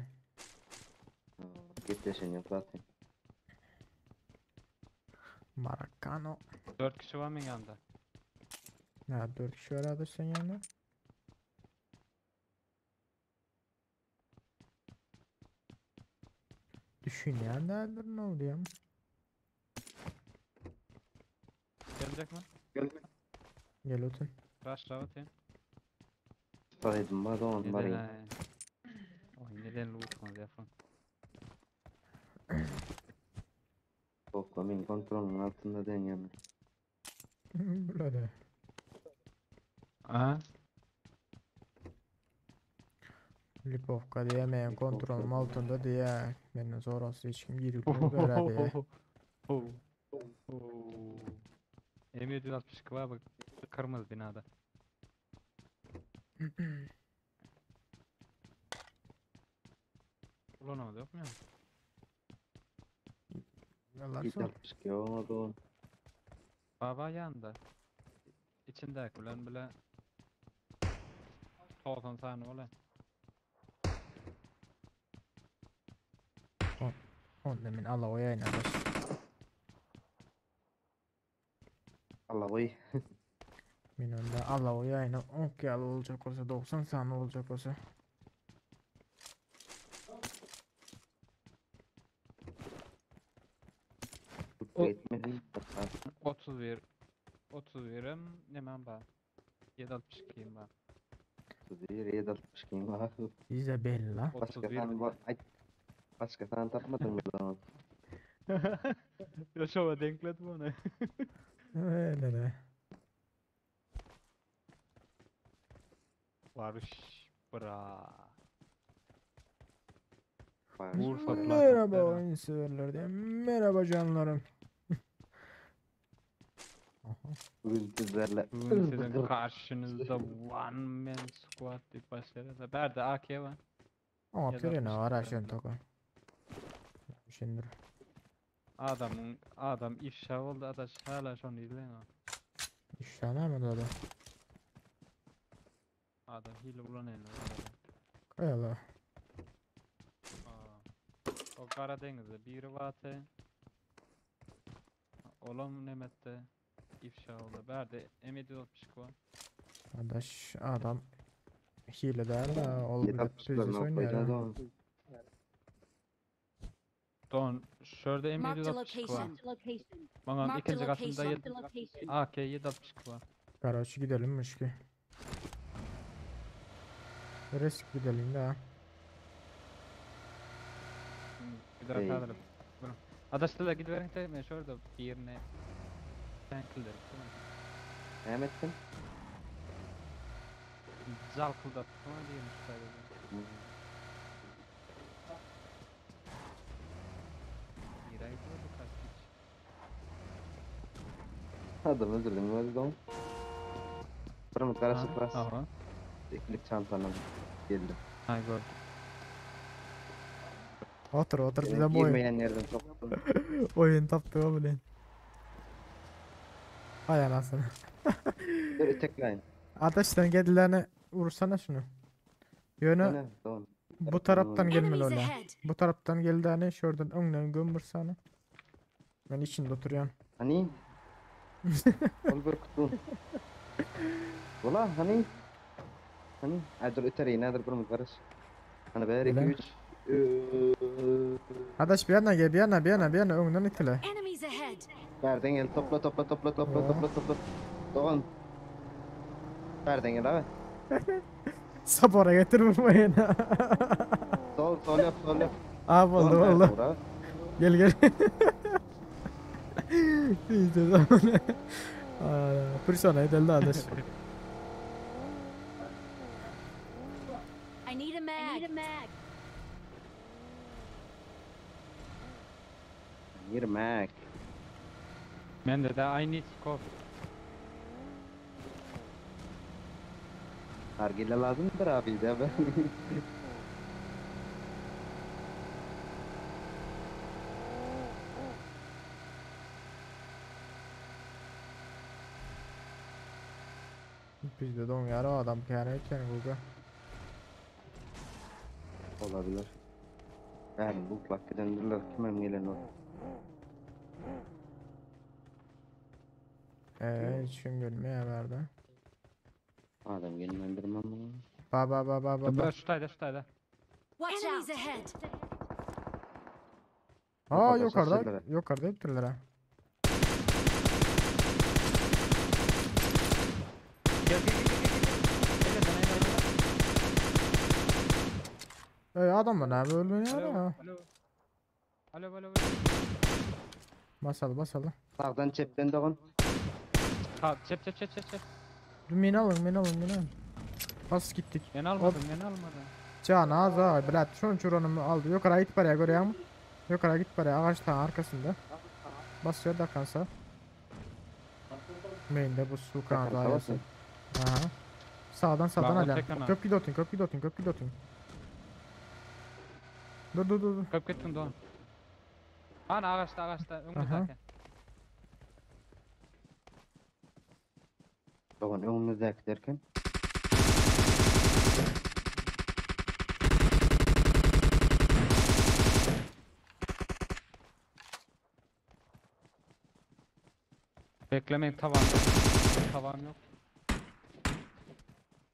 Ha, Gitleşen yok zaten. Marakano. 4 kişi var mı yanında? Ya 4 kişi var abi sen yanında. Düşünýän däldir ne oldu ya? Gelecek mi? Gel otur. Rushla atayım. Saydım var da Neden onları. ha? Oy neden loot yapın? Dopamin kontrolünün altında den yani. Böyle. Aha. Lipovka diyemeyen Lipovka. kontrolüm altında diye. Benden sonrası hiç kim girip böyle diye. Oh. Oh. M762 var bak. Kırmızı binada. Ulan oldu yok mu ya? Yalarsa. 762 olmadı o. Baba yanında. İçinde ulan bile 90 tane ulan. Onda men alla oýaýyn adaş. Allah koy. Men onda alla oýaýyn. Ok ýaly boljak bolsa 90 sany boljak bolsa. O- Etmedin. 31 31'im nemem bar. 762'yim bar. 31 762 var. Bize belli la. Başka 31 tane var. Ay. Başka tane tapmadın mı zaman? Ya şova denkledim onu. Öyle de. Barış bra. Var. Bursa Merhaba plaketleri. oyun severler diye. Merhaba canlarım. Aha. Bugün sizlerle. Bugün sizin karşınızda one man squad deyip başlarız. Berde AK var. Ama Ya da pirene var 62 aşın toka. Şimdi Adamın adam ifşa oldu adaş hala şonu izleyin o. üç tane mi da? Adam hile bulan eline var adam. Kayala. Aa. O Karadeniz'de biri vardı. Olam nemette ifşa oldu. Berde M762 var. Adaş adam hile der de ol bilet 762 düzesi oynuyor. koyacağız ha. oğlum. Don şurada Marked a M762 var. location. Bana Marked a ikinci katında location. AK 762 var. Karaçı gidelim müşki. Risk gidelim de. Bir daha Hey. kaldırıp. Buyurun. Adaşlarla gidiverin de ben şurada birine sen kıldır. Mehmet'im. Zal kıldatma diyelim şu sayede. Bir ay oldu kaç hiç. Adam öldürdüm. Öldü oğlum. Pırmıt karışık bas. Aha. İkilik çantanı geldi. Ha gördüm. Otur otur Benim bize bu oyun. Girmeyen yerden soktum. Oyun taptı o bilen. Hay anasını. Dur ötekleyin. Adaş sen geldilerini vursana şunu. Yönü Ne? Tamam. bu taraftan gelmeli Enemies öyle. ahead! Bu taraftan geldi hani şuradan önden gömürsene. Ben içinde oturuyorum. Hani? Ol bir kutu. Ula hani? Hani? Ay dur ötereyin. Dur pırmıt karış. Hani 1 2 Ulan. 3 Adaş bir yana gel bir yana bir yana bir yana önden itile. Enemies ahead! Nereden gel? Topla topla topla topla Ya. topla topla. Doğan. Nereden gel abi? Sabora getir vurmayın. Sol sol yap sol yap. Aa boldy Sol boldy. bura. Gel gel. İşte zaman. Aa, Persona edildi adaş. I need a mag. I need a mag. Girmek. Mende de I need scope. Nargile lazımdır abi de ben. Bizde don ýary adam käne eken guga. Olabilir. Yani bu plak gidendirler kimem gelen o. Eee hiç kim gelmeýär bärde. Adam gelmendirmem bunu. Ba ba ba ba ba ba. Dur şu taýda şu taýda. Watch Enemies ahead. Aa Yukarıda yukarıda sesler. yukarıda heptirler ha. Gel gel gel gel gel. Gel gel gel gel. Ey adamlar näme ölmeýär Alo ha. alo. Alo alo. alo. Basaly basaly. Sağdan çepten doğan. Ha çep çep çep çep çep. Dur meni alın meni alın meni alın. Bas gittik. Ben almadım ben almadım. Can az ha bilet şun çuranımı aldı. Yukarı git paraya görüyor musun? Yukarı git paraya ağaç tağın arkasında. Basıyor da kansa. Main'de bu su Kansa kanada basın. Aha. Sağdan sağdan Lan, alyan. o tek ana. Köp gidotun köp gidotun köp gidotun. Dur dur dur. dur. Köp gittin doğan. Ana ağaçta ağaçta Aha. önümüzdeki. Doğan önümüzdeki derken. Beklemeyin tavan yok. Tavan yok.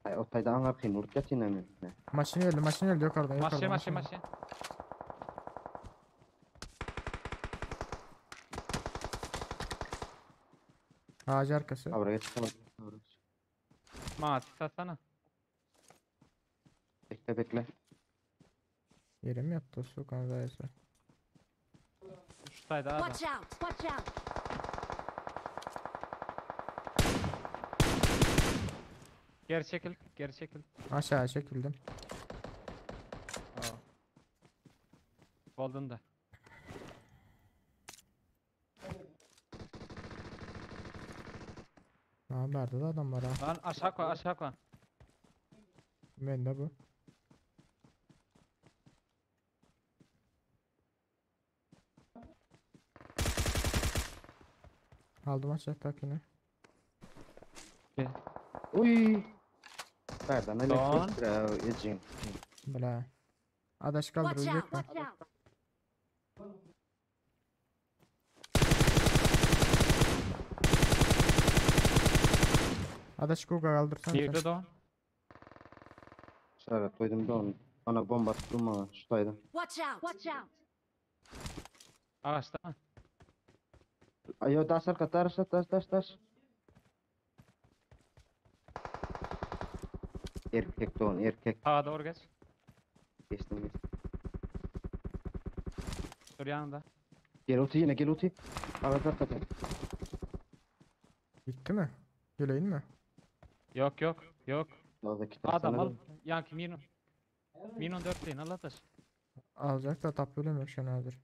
Ay o tayda anar kıyın vurup yatın hemen. Maşın öldü maşın öldü yukarıdan yukarıdan. Maşe maşe maşe. Ağaç arkası. Ha buraya çıkalım. Ma satsana. Bekle bekle. Yerim yattı o su kanadaysa. Şu tayda adam. Watch out. Watch out. Geri çekil geri çekil. Aşağı çekildim. Aa. Boldun da. Aa nerede de adam var ha. Lan aşağı koy aşağı koy. Ben de bu. Aldım aşağı takini. Uy. Nereden Doğan. elektrik edeceğim. Bla. Adaş Watch out. kaldıracak mı? Watch out. Adaş kuka kaldırsan sen. Girdi doğan. İşaret koydum da onu. Bana bomba attım ama şu tayda. Watch out. Watch out. Ağaçta mı? Ay o taş arka taş taş taş taş. Erkek doğan erkek. Sağa doğru geç. Geçtim geçtim. Dur yanında. Gel uti yine gel uti. Ağaç arkada. Gitti mi? Geleyim mi? Yok yok yok. Oradaki taş Adam sana al. Yankı minun. Minun 4 deyin Allah taş. Alacak da tap bölüm şu an hazır.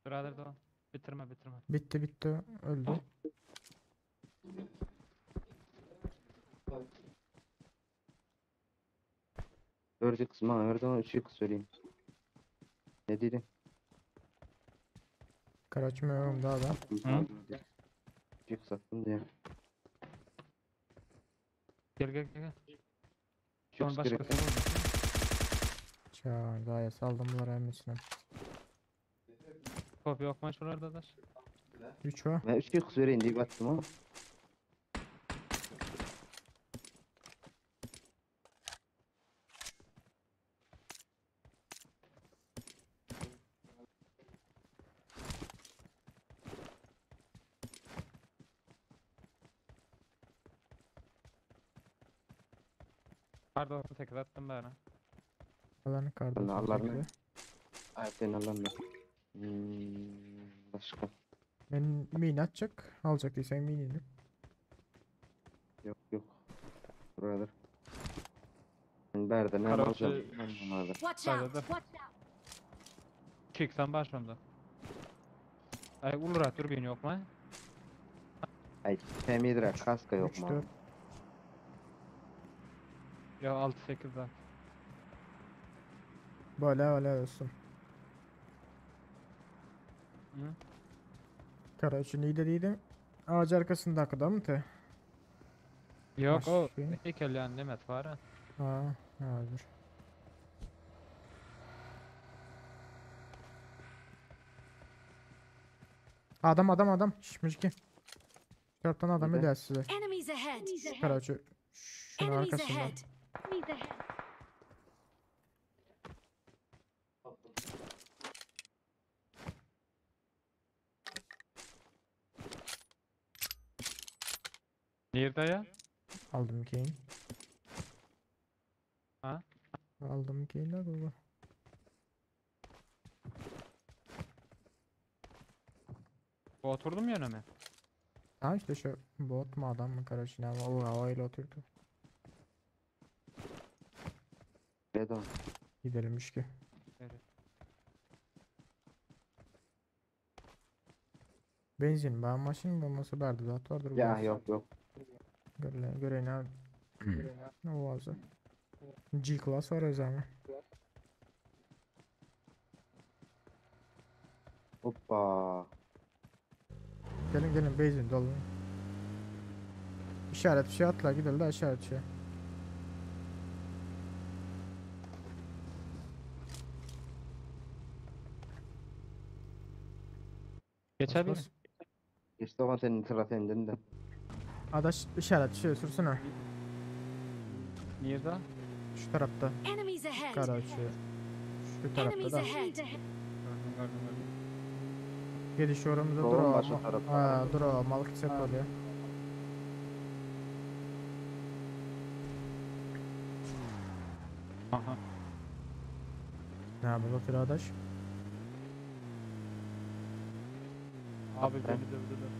Dur hadi doğan. Bitirme bitirme. Bitti bitti öldü. Dördü kısmı ha, verdi ama üçü söyleyeyim. Ne dedi? Karaçmıyorum daha da. Hı? Üçü sattım diye. Gel gel gel. gel. Üçü Son gerek. başkası olmasın. Çağır daha ya saldım bunları hemesine. Kopya yok mu şuralarda da? 3 var. Ben üçü vereyim diye baktım ama. Kar 98 attım bana. Alanı kar Ben Allah'ını- 98'e. Ay sen Allah'ını. Hmm, başka. Men mini atjak. Aljak diýseň minini. Yok yok. Brother. Ben bärde näme Karaoke- alacağım? Ben brother. Watch out! Hadi. Watch out! Çeksen başlamda. Ay ulurak dürbün yok mu? Ay temidre kaska yok 3 mu? 4 Ya 6-8 daha. Böyle öyle olsun. Hı? Karaçı neydi diýdim? Ağaç arkasındaki da mı te? Yok o Maşin. heykel yani demet var ha. Ha, hazır. Adam adam adam. Şişmiş ki. Taraftan adam Nerede? geldi size. Enemies ahead! Karaçı. Şunun Enemies arkasında. ahead! Enemies ahead! Nerede ya? Aldım keyin. Ha? Aldım keyin de baba. Bu oturdum ya önüme. Ha işte şu bot mu adam mı karaçı ne o havayla oturdu. Bedo. Gidelim ki. Evet. Benzin ben maşın olması berdi zat vardır. Ya bu. yok yok. Göre göre ne ne ovazy. G class var o zaman. Hoppa. Gelin gelin benzin dolu. İşaret bir şey atla gidelim de işaret şey. Geçebilir. Bas. Geçti o senin sıra senden de. Adaş işaret şey sürsene. Nerede? Şu tarafta. Enemies ahead! Karaçı. Şu tarafta Enemies da. ahead! Gördüm gördüm gördüm. Gidiş yorumda dur Doğru o. başa tarafta. Ha, dur o malık set oluyor. Aha. Ne yapalım adaş? Abi beni dövdüler.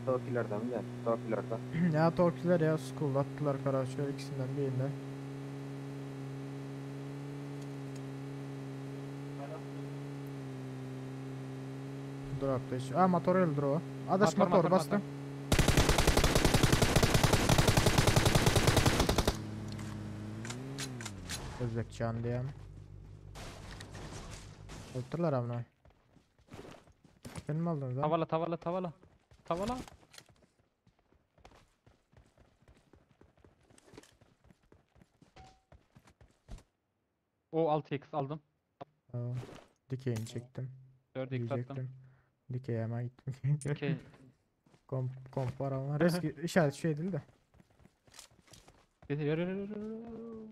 Tokilerden mi? Tokilerde. ya Torkiler ya school attılar Karaçı ikisinden birinde. Drop'ta hiç. Aa motor öldür o. Adaş Motor, motor, motor, bastı. motor. Özbek can diye. Öldürdüler amına. Sen mi aldın lan? Tavala tavala tavala. Tavala. O 6x aldım. Aa, dikeyini çektim. 4x attım. Diyecektim. Dikeye hemen gittim. Okey. Komp, komp var ama risk işaret şey değil de. Yürü, yürü, yürü, yürü.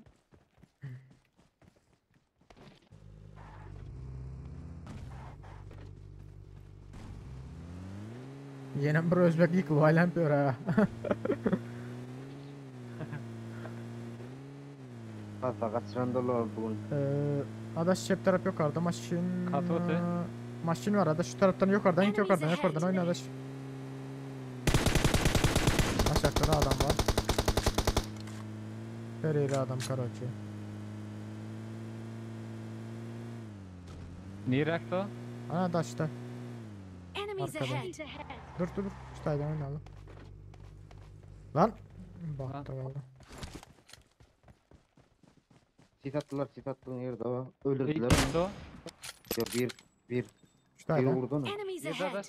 Yine bir Özbek yıkılıp aylanıp ha. Fazla kaçıran dolu bugün. Adaş çep taraf yukarıda maşin. Katı Maşin var adaş şu taraftan yukarıdan git yukarıdan yukarıdan oyna adaş. Aşağıda da adam var. Her yeri adam karaoke. Nerede? Ana daşta. Enemies Arkada. ahead! Dur dur dur. Şu taydan oynayalım. Lan. Baktı valla. Sit attılar, sit attığın yerde o. Öldürdüler. İlk o. Ya bir, bir, Şu bir taydan. vurdu onu. Enemies Yedi ahead! adaş.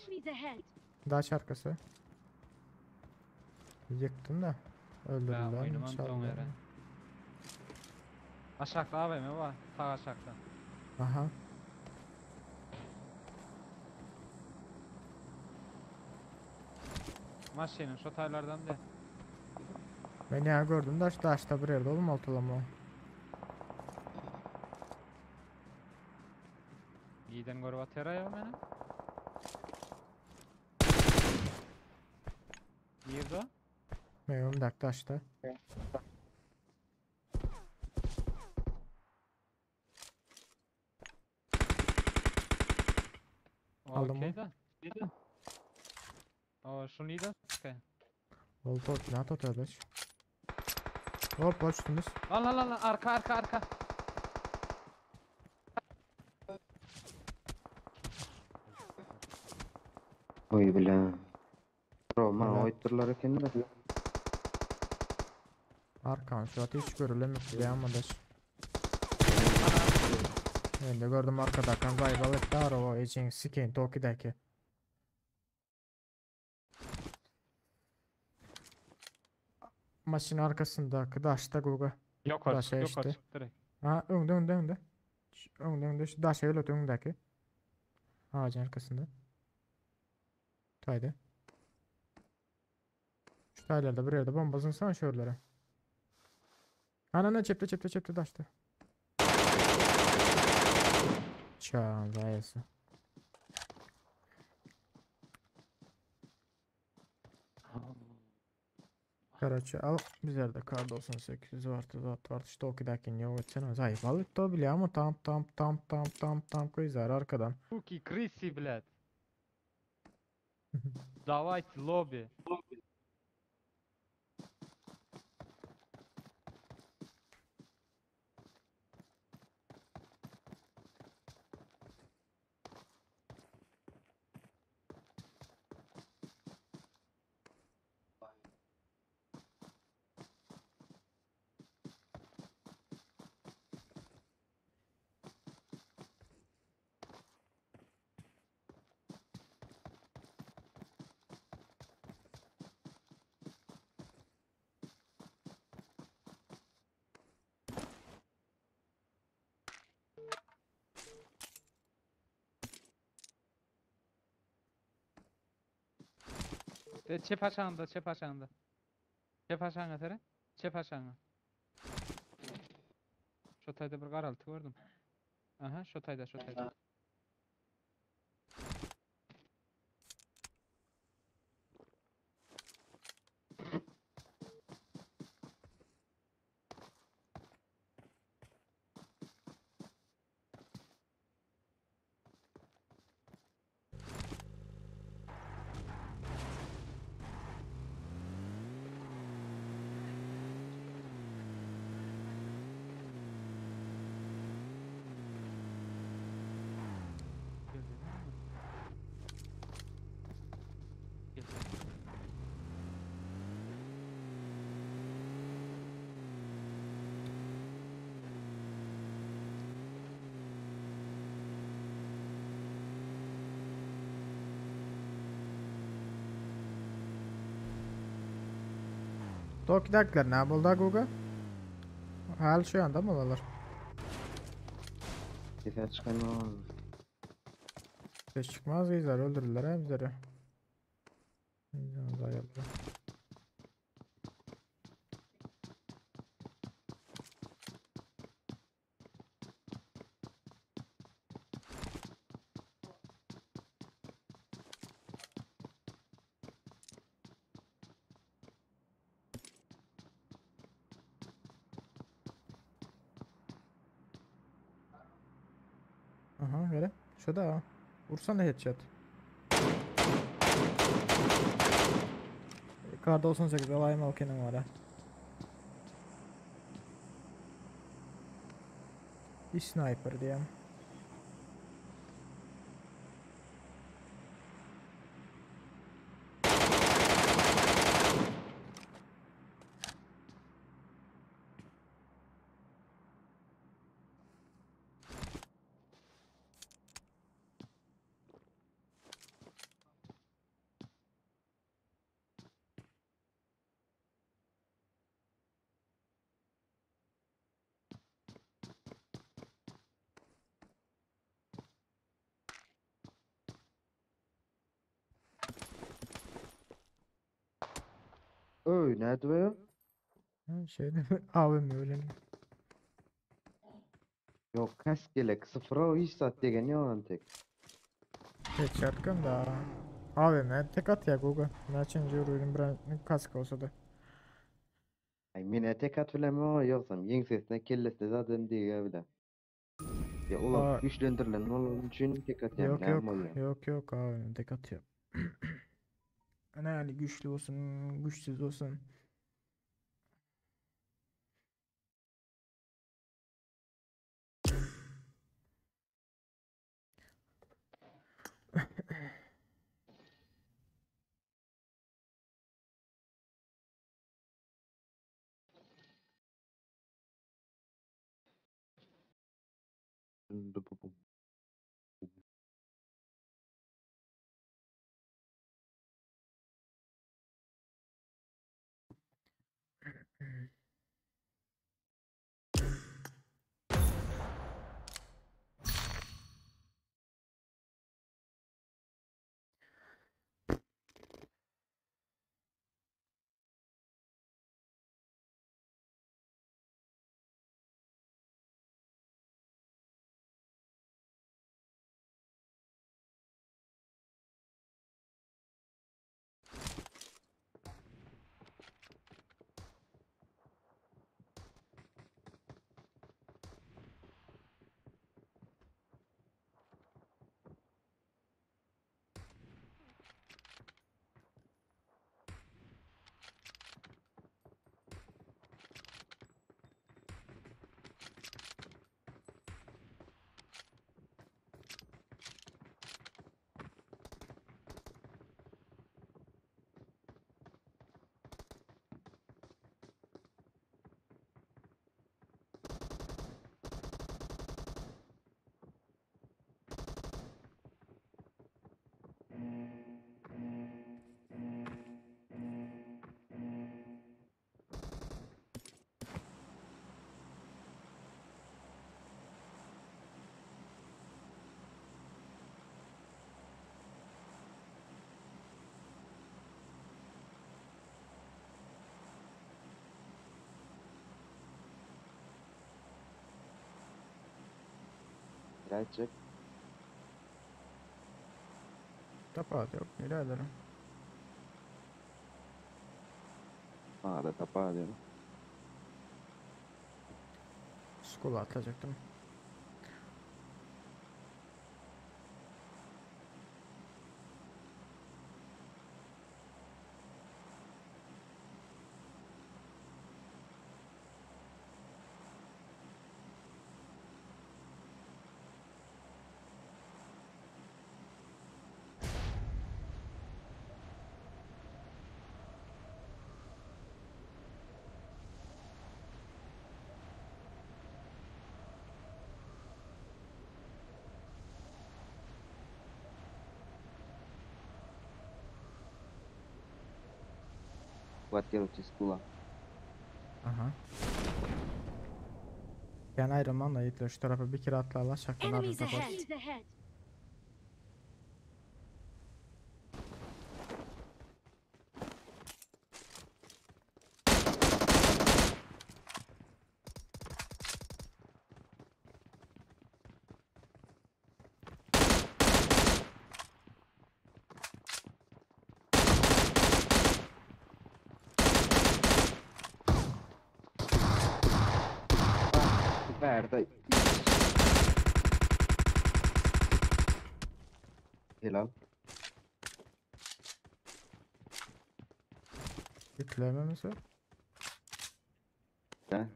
Daş arkası. Yıktım da. Öldürdüler. oyunum çaldılar. don yere. Aşağıda AVM var. Sağ aşağıda. Aha. Maşinin şu taylardan de. Ben ya gördüm de şu daşta bir yerde oğlum ortalama. Giden görüp atıyor ya beni. Nerede? Meyvem dak taşta. Aldyňmy? Okey-da. O, şuny da sıkı. Ol tot, ne tot ödeş. Hop, üstümüz. Al al al arka arka arka. Oý bile. Bro, maňa Bile. oýtdurlar eken de. Arkan şu at hiç görülemek bile ama daş. Ben de gördüm arkadakan zayıf etti o ecin sikeyin Toki'deki. Maşın arkasındaki daşta Guga. Yok artık Daşa yok işte. artık direkt. Ha önde önde önde. Şu Önde önde şu daşa öyle öndeki. Ağacın arkasında. Haydi. Şu taylarda bir yerde bomba zınsana şöylere. Anana çepte çepte çepte daşta. Çağ zayısı. Короче, al bizlerde kar 98 vardı zat vardı işte o giderken yok etsene zayıf alıp da bile ama tam tam tam tam tam tam koyuzlar arkadan. Суки, крысы, блядь. Давайте лобби. De çep aşağında, çep aşağında. Çep aşağına tere. Çep aşağına. Şu tayda bir qaraltı gördüm. Aha, şu tayda, şu tayda. Geldi mi? Geldi. Toki'dakiler ne buldu Guga? Hal şu anda mı olalar? Sese çıkan Ses çıkmaz gizler öldürdüler ha bizleri. Aha öyle. Şu da ha. Vursana headshot. Kar 98 alayım al kendim var ha. Bir sniper diyeyim. Öy, nerede be? Ha, şeyde AVM öyle mi? Yok kask gerek. Sıfıra o hiç sat degen yok antek. Headshot da. AVM tek at ya Guga. Naçinci ürün bir kask olsa da. Ay mine tek at bilen mi o yoksam yeňsesine kellesine zaten diýýär bile. Ya olar güýçlendirilen bolany üçin tek atýan Yok näme yok. bolýar? Yok yok abi tek atıyor. Ne yani güçlü olsun, güçsüz olsun. Gelecek. Tapat yok. Nereye ederim? Ha da tapa diyorum. Skola atacaktım. Kvartiro skula. Aha. Ben ayrılmam da yiğitler şu tarafa bir kere atlarlar şakalar Enemies da tapar. ahead. Verdi. Helal. Yüklememiz var. Ha?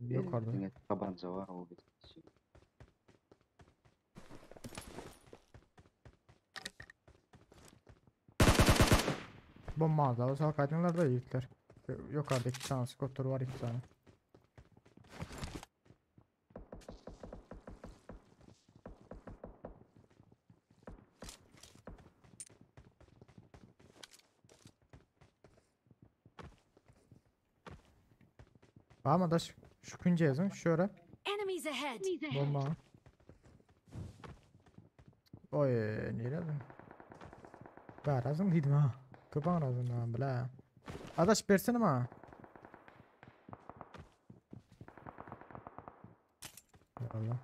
Yukarıda. Diňe tabanca var o bir şey. Bomba da o salkaydınlar da yiğitler. Yukarıda iki tane skotter var iki tane. Ama da şu künce yazın şöyle. Enemies ahead. Bomba. Oy nerede? Ben razım dedim ha. Köpek razım ha bla. Adaş versene ma. Allah.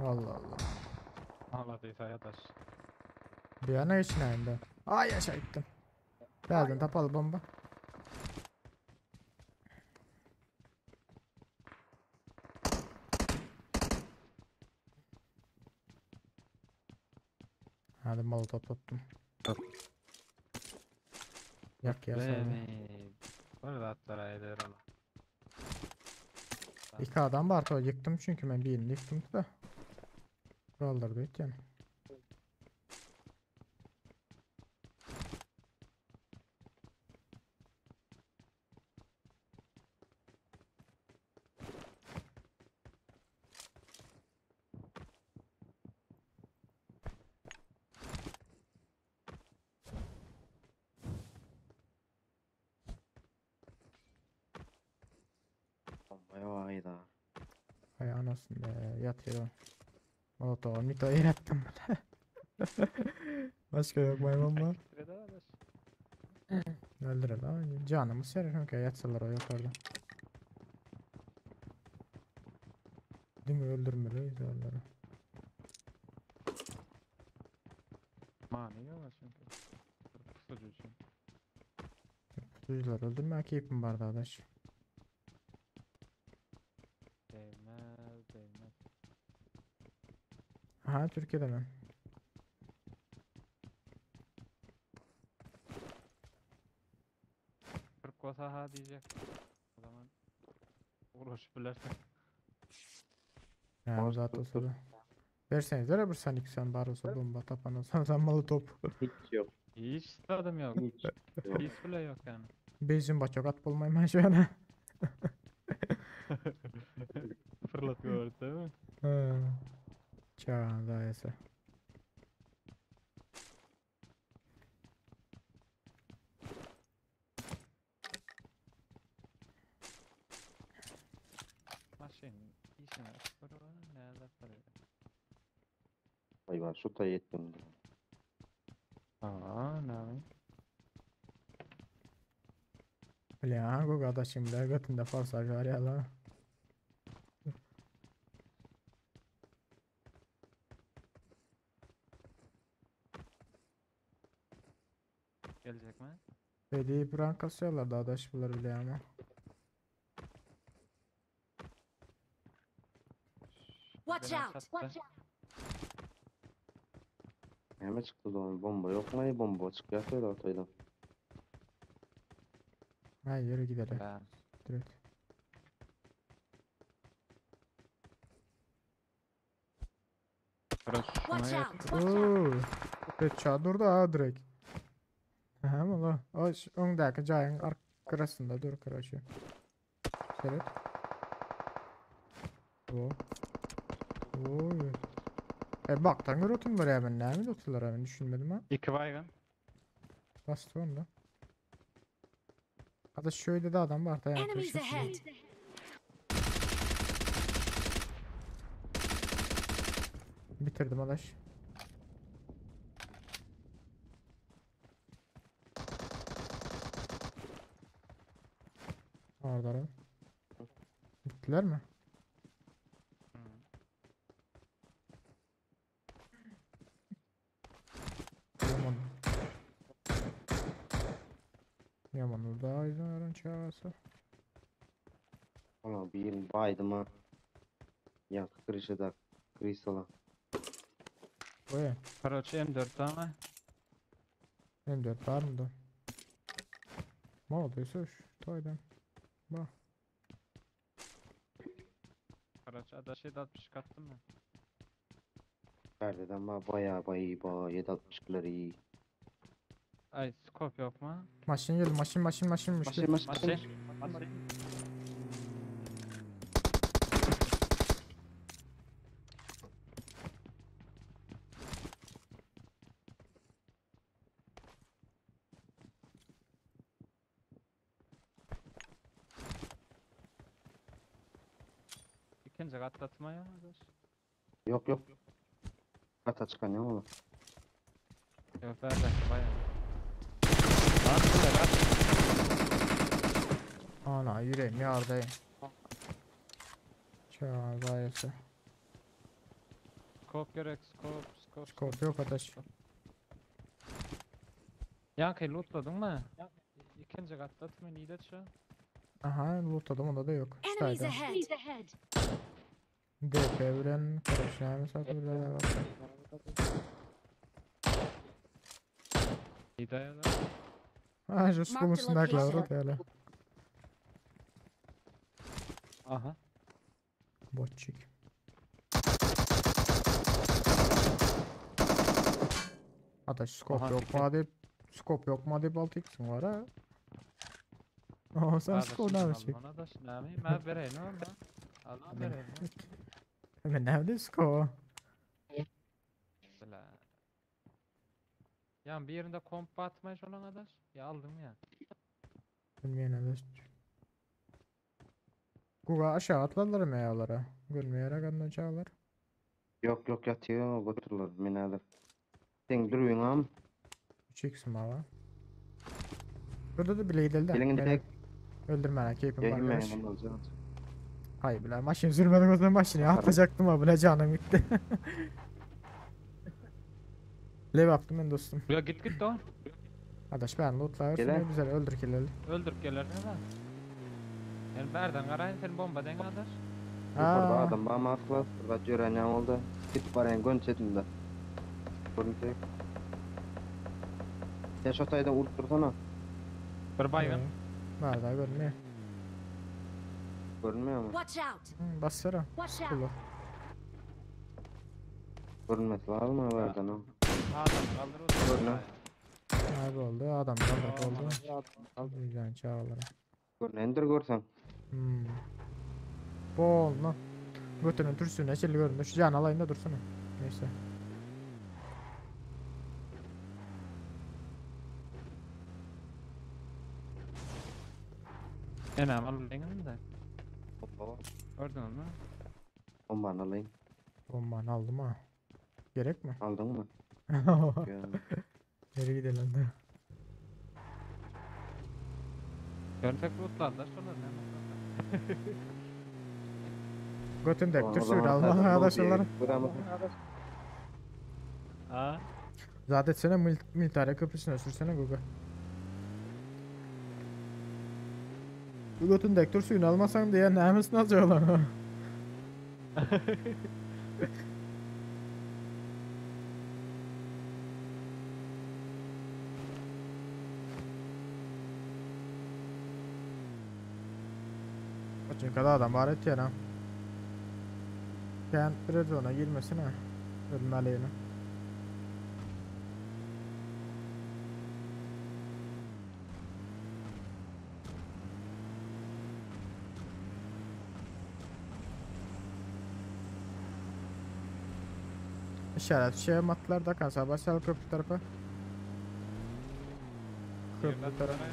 Allah Allah. Maladys aýadaş. Bir yana geçin Ay aşağı gittim. Birazdan tapalı bomba. Hadi molotof tuttum. Yak ya sen. Beni. Bir zatlara eder ola. İki adam var o yıktım çünkü ben birini yıktım da. Kaldırdı yani. Bomba ayda. Hay anasını be yatıyor. Molotov mito yer attım. Başka yok mu bomba? Öldürür lan. Canımı serer çünkü yatsalar o yok orada. Değil mi öldürmeliyiz onları. Mani yok çünkü. Pusucu için. Pusucular öldürme keyfim var arkadaş. Değmez değmez. Aha Türkiye'de ben. Türk olsa ha diyecek. O zaman uğraşıp bilersin. Yani zaten olsa da. Verseniz bir sen sen bar olsa bomba tapan olsa sen malı top. Hiç yok. Hiç tadım yok. Hiç yok. Hiç bile yok yani. Benzin bak at bulmayayım ben şu an. Fırlatıyor değil mi? Çağ dayısı. Maşin işine nerede parıyor? Ay var şu tayı ettim. Aa ne? Ya bu kardeşim de götünde forsaj var ya lan. Gelecek mi? Dediği bir an kasıyorlar daha da bunlar bile ama. Watch Beni out! çattı. Hemen çıktı da bomba yok mu? Bomba çıkıyor şöyle ortaydan. Ha yürü gidelim. Ben. Direkt. Burası şuna Watch yet. out! Watch out! Oo. Peça durdu ha direkt. Aha valla. O öndeki cayın arkasında dur короче. Seret. O. Oy. E baktan görüntüm buraya ben ne mi oturdular ben düşünmedim ha. İki baygın. Bastı onu da. Hatta şöyle de adam var da yani. Enemies ahead! Bitirdim adaş. Orada. Bittiler mi? Yaman. Yaman orada izin çağırsa. Valla bir baydım ha. Ya kırışıda. Krisala. Oy. Короче M4 ama. M4 var mı da? Ne olduysa şu toydan. Bak. Короче adaş 760 kattım mı? Perdeden ba bayağı bayağı bayağı 762'leri iyi. Ay scope yok mu? Maşın geldi maşın maşın maşın Maşın maşın. Maşin. Maşin. İkinci katlatma ya adaş. Yok yok. Kata çıkan ya oğlum. Yok ver dakika bayağı. Lan şurada lan. Ana yüreğim yardayım. Çağ dayısı. Skop gerek, skop, skop. Skop ýok adaş. Ýaňky lootladyňmy? Ikinji gatda tümen ýyda şu. Aha, lootladım onda da ýok. Enemies Ştaýda. ahead. DP bilen koroşnamy satyp bak. Ýyda ýa. Ha, şu Marked skulun a üstündäkiler location. ot ýaly. Aha. Botçik. Adaş skop Aha, yok teker. mu diýip, skop yok mu diýip 6x'in var ha. Aha, sen skop Adaşım näme alma, Adaş näme? Mä bereýin onda. Allah bereýin. Men näme skop? Bila. Ya bir yerinde komp batmay şolan adaş. Ya aldım ya. Bilmeýän adaş. Guga aşağı atladylar mı ýalara? Görmeýär gandan çağlar. Yok yok yatıyor götürürler men häzir. Sen duruyun 3x'im var. Burada da bile gidelim de. Gelin Beni tek. Öldürmene keyfim var Gelin arkadaş. ben alacağım. Hayır bile maşın sürmedik o zaman maşını atacaktım ha bile canım gitti. Lev yaptım ben dostum. Ya git git don. Adaş ben lootla Gele. ne güzel öldür kileli. Öldürüp gelersin da. Yani berden garayın sen bomba den adaş. Yukarıda Aa, adam bana atla. Burada gören oldu. Git barayın gön çetinde. Görüntü. Sen şu tayda vurup dursana. Bir baygın. Nerede görünmüyor. Görünmüyor mu? Watch out! Hı, Bassana. Watch out! Kulu. Görünmesi lazım mı nereden o? Adam kaldır o Görünüyor. Abi oldu adam kaldır oldu. Güzel çağlara. Görünendir görsen. Hmm. Bol lan. Götünün türsüne çeli göründü. Şu can alayım da dursana. Neyse. Enem alayım da. Bomba var. Gördün mü? Bombanı alayım. Bombanı aldım ha. Gerek mi? Aldın mı? Ya. Nereye gidelim de? Görtek lootlar da şolar ne? Götün Tamam, dek o türsü zaman almalı zaten arkadaşlar. lobiye buramı- Ha? Zaten sene mil military köprüsüne sürsene Google. Bu götün dek suyunu almasan diye neymişsin alacaklar ha? Çünkü adam var et ya. Kent red zone'a girmesine. Ölmeli yine. İşaret şey matlar da kansa başal köprü tarafa. Köprü tarafa.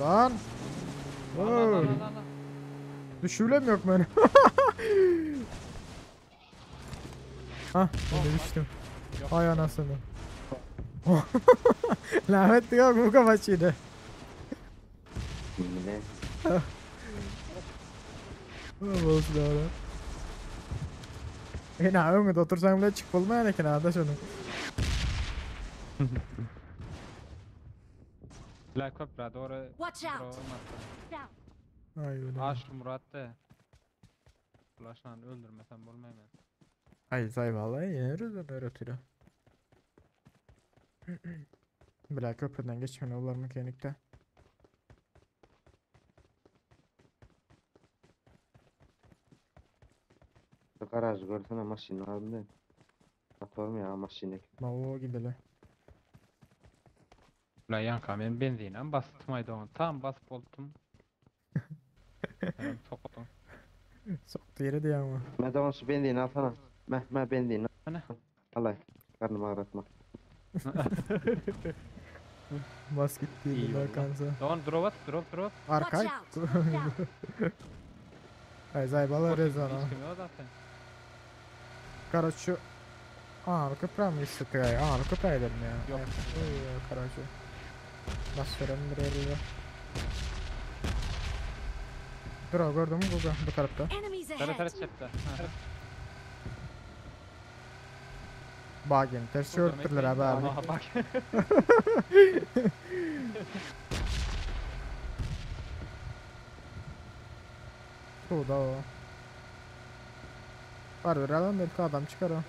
Lan! Lan lan Oy! lan lan lan. Düşürlem yok benim. Hah, ben de düştüm. Ay anasını. Lanet yok bu kafaçıydı. Ne? Olsun doğru. E ne öňe otursan bile çık bolmaýan eken adaş onu. La köprä doğru. Watch out! Ay öyle. Aş Murat de. Ulaşan öldürmesem bolmaýan men. Ay zay vallahi yine öyle ötürü. Bile köprüden geçmeli olar mekanikte. Şu garajı görsene maşını aldım da. Motor mu ya maşını? Ma o gideli. La yanka men benzinem bastım onu. Tam basıp oldum. Ben soktum. Soktu yere diye ama. Ben de şu benzini alsana. Meh meh benzini. Ana. Alay. Karnımı ağrıtma. Bas gitti İyi de oldu. kansa. Don drop at drop drop. Arkay. Watch out! Watch out! Ay zay bala rezona. Hiç kim yok zaten. Karaçı. Aa köprü mı istedik ay? Aa köprü edelim ya. Yok. Oy karaçı. Bas verelim bir yere. Dur o gördün mü bu, bu tarafta. Enemies Tara ahead! tara çepte. Ha. Bagini ters çöwrüpdirler ha bärde. Aha bak. Suda o. Bar bir adam belki adam çıkar o.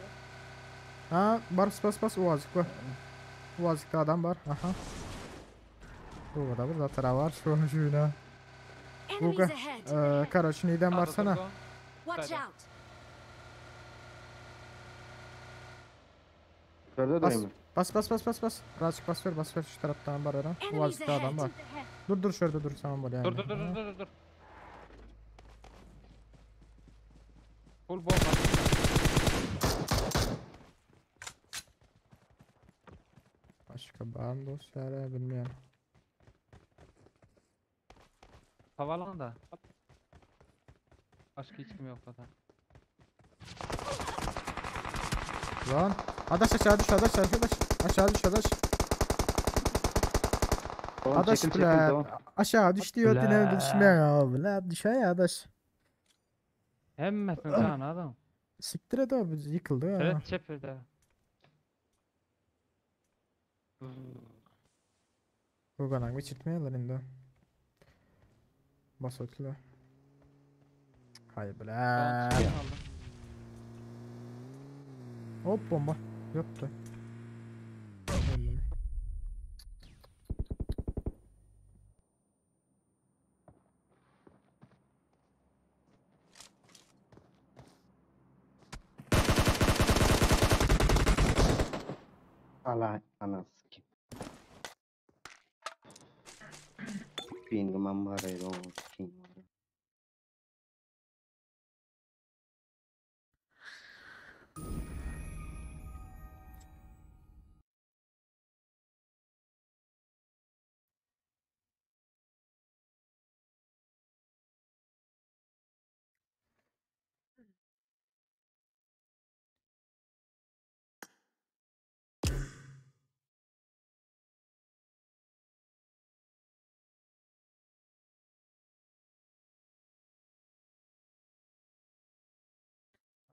Ha bas bas bas uazık var. Uazıkta adam var. Aha. Bu da bir zatara var. Şu şuna. Enemies Buga. ahead. Ee, Karoç neyden barsana. Watch out. Şurada Bas durayım mı? bas bas bas bas bas. Birazcık bas ver bas ver şu taraftan var adam. Enemies Uazıkta adam ahead. var. Dur dur şurada dur tamam böyle yani. Dur dur dur dur dur dur. Full bomba. Başka var mı dostlar bilmiyorum. Havalanda. Başka hiç kim yok zaten. Lan. Adaş aşağı düş adaş aşağı düş. Aşağı düş adaş. Tamam Adaş çekil çekil bile tamam. aşağı düş diyor yine düşmüyor ya. Bile düşer ya adaş. Hemmesini can adam. Siktir et abi yıkıldı ya. Evet çepirde. Guganak biçirtmeyeler indi. Bas ötüle. Hay bile. Hop bomba. Yoktu. Öldüm. Allah anasını sikeyim. Pingim var ya o ping var.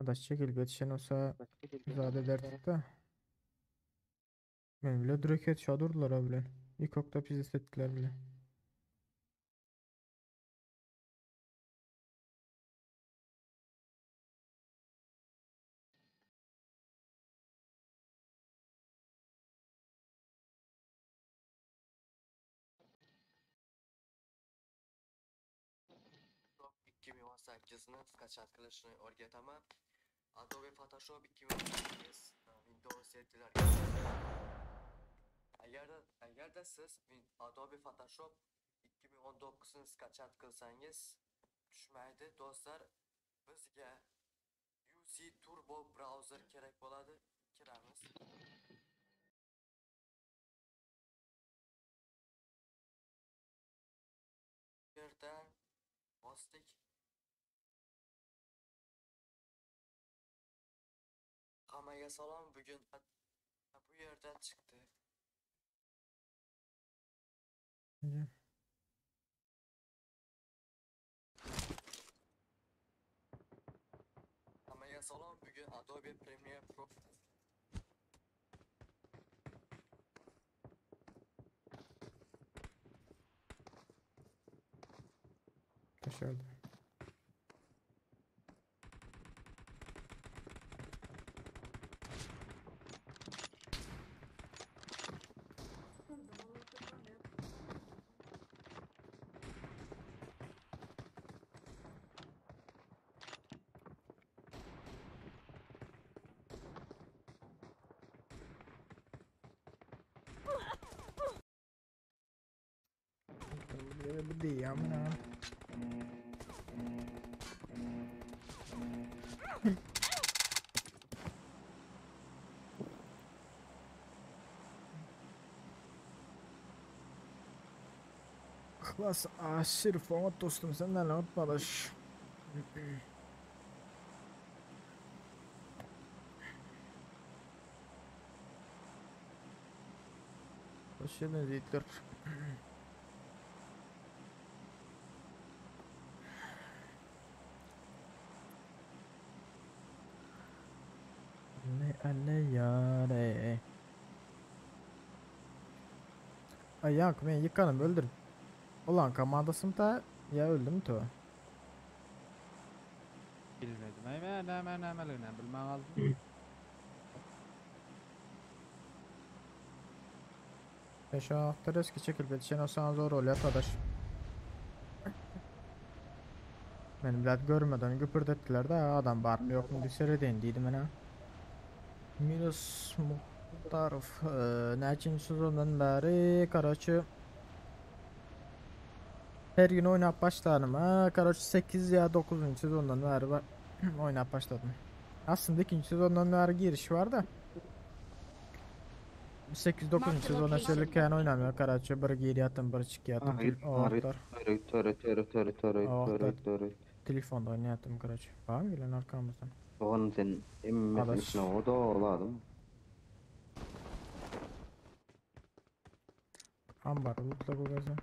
Adaş çekil yetişen olsa müsaade ederdik de. Men bile direkt headshot durdular abi bilen. İlk okta pizza ettiler bile. Photoshop 2018ni skachat qilishni o'rgataman. Adobe Photoshop 2018 Windows 7 larga. Agarda agarda siz Adobe Photoshop 2019ni skachat qilsangiz tushmaydi. Do'stlar, bizga UC Turbo browser kerak bo'ladi. Kiramiz. Bu yerda bosdik. Hammaga salom. Bugun bu yerda chiqdi. Hammaga salom. Bugun Adobe Premiere Pro Dışarıda. Bu değil amına. Klas aşırı format dostum senden ne paylaş. Hoş geldiniz yiğitler. Ne anne ya. Ay ýaňky men ýykanym öldür. Olan komandasym ta ýa öldüm to. Bilmedim. Ay men näme nämeligini bilmän galdym. Sen şu wagtda reski çekilip ýetişen olsaň zor bolýar sadaş. Meni bilat görmeden güpürdetdiler de adam barmy ýokmy diýip seredeýin diýdim ene. Minus Muhtarow näçinji sezondan bäri karoçe her gün oýnap başlanyma karoçe 8 ýa 9-njy sezondan bäri oýnap başladym. Aslynda ikinji sezondan bäri giriş bar da. 8-9 sezona çenli kän oýnamýar karaçe bir girýärdim bir çykýardym. O wagtlar. Töre töre töre töre töre töre. Telefonda oýnaýardym karaçe. Barmy gelen arkamyzdan? Dogan sen hemmesini içine o doladym. Ambar lootla bu gaza.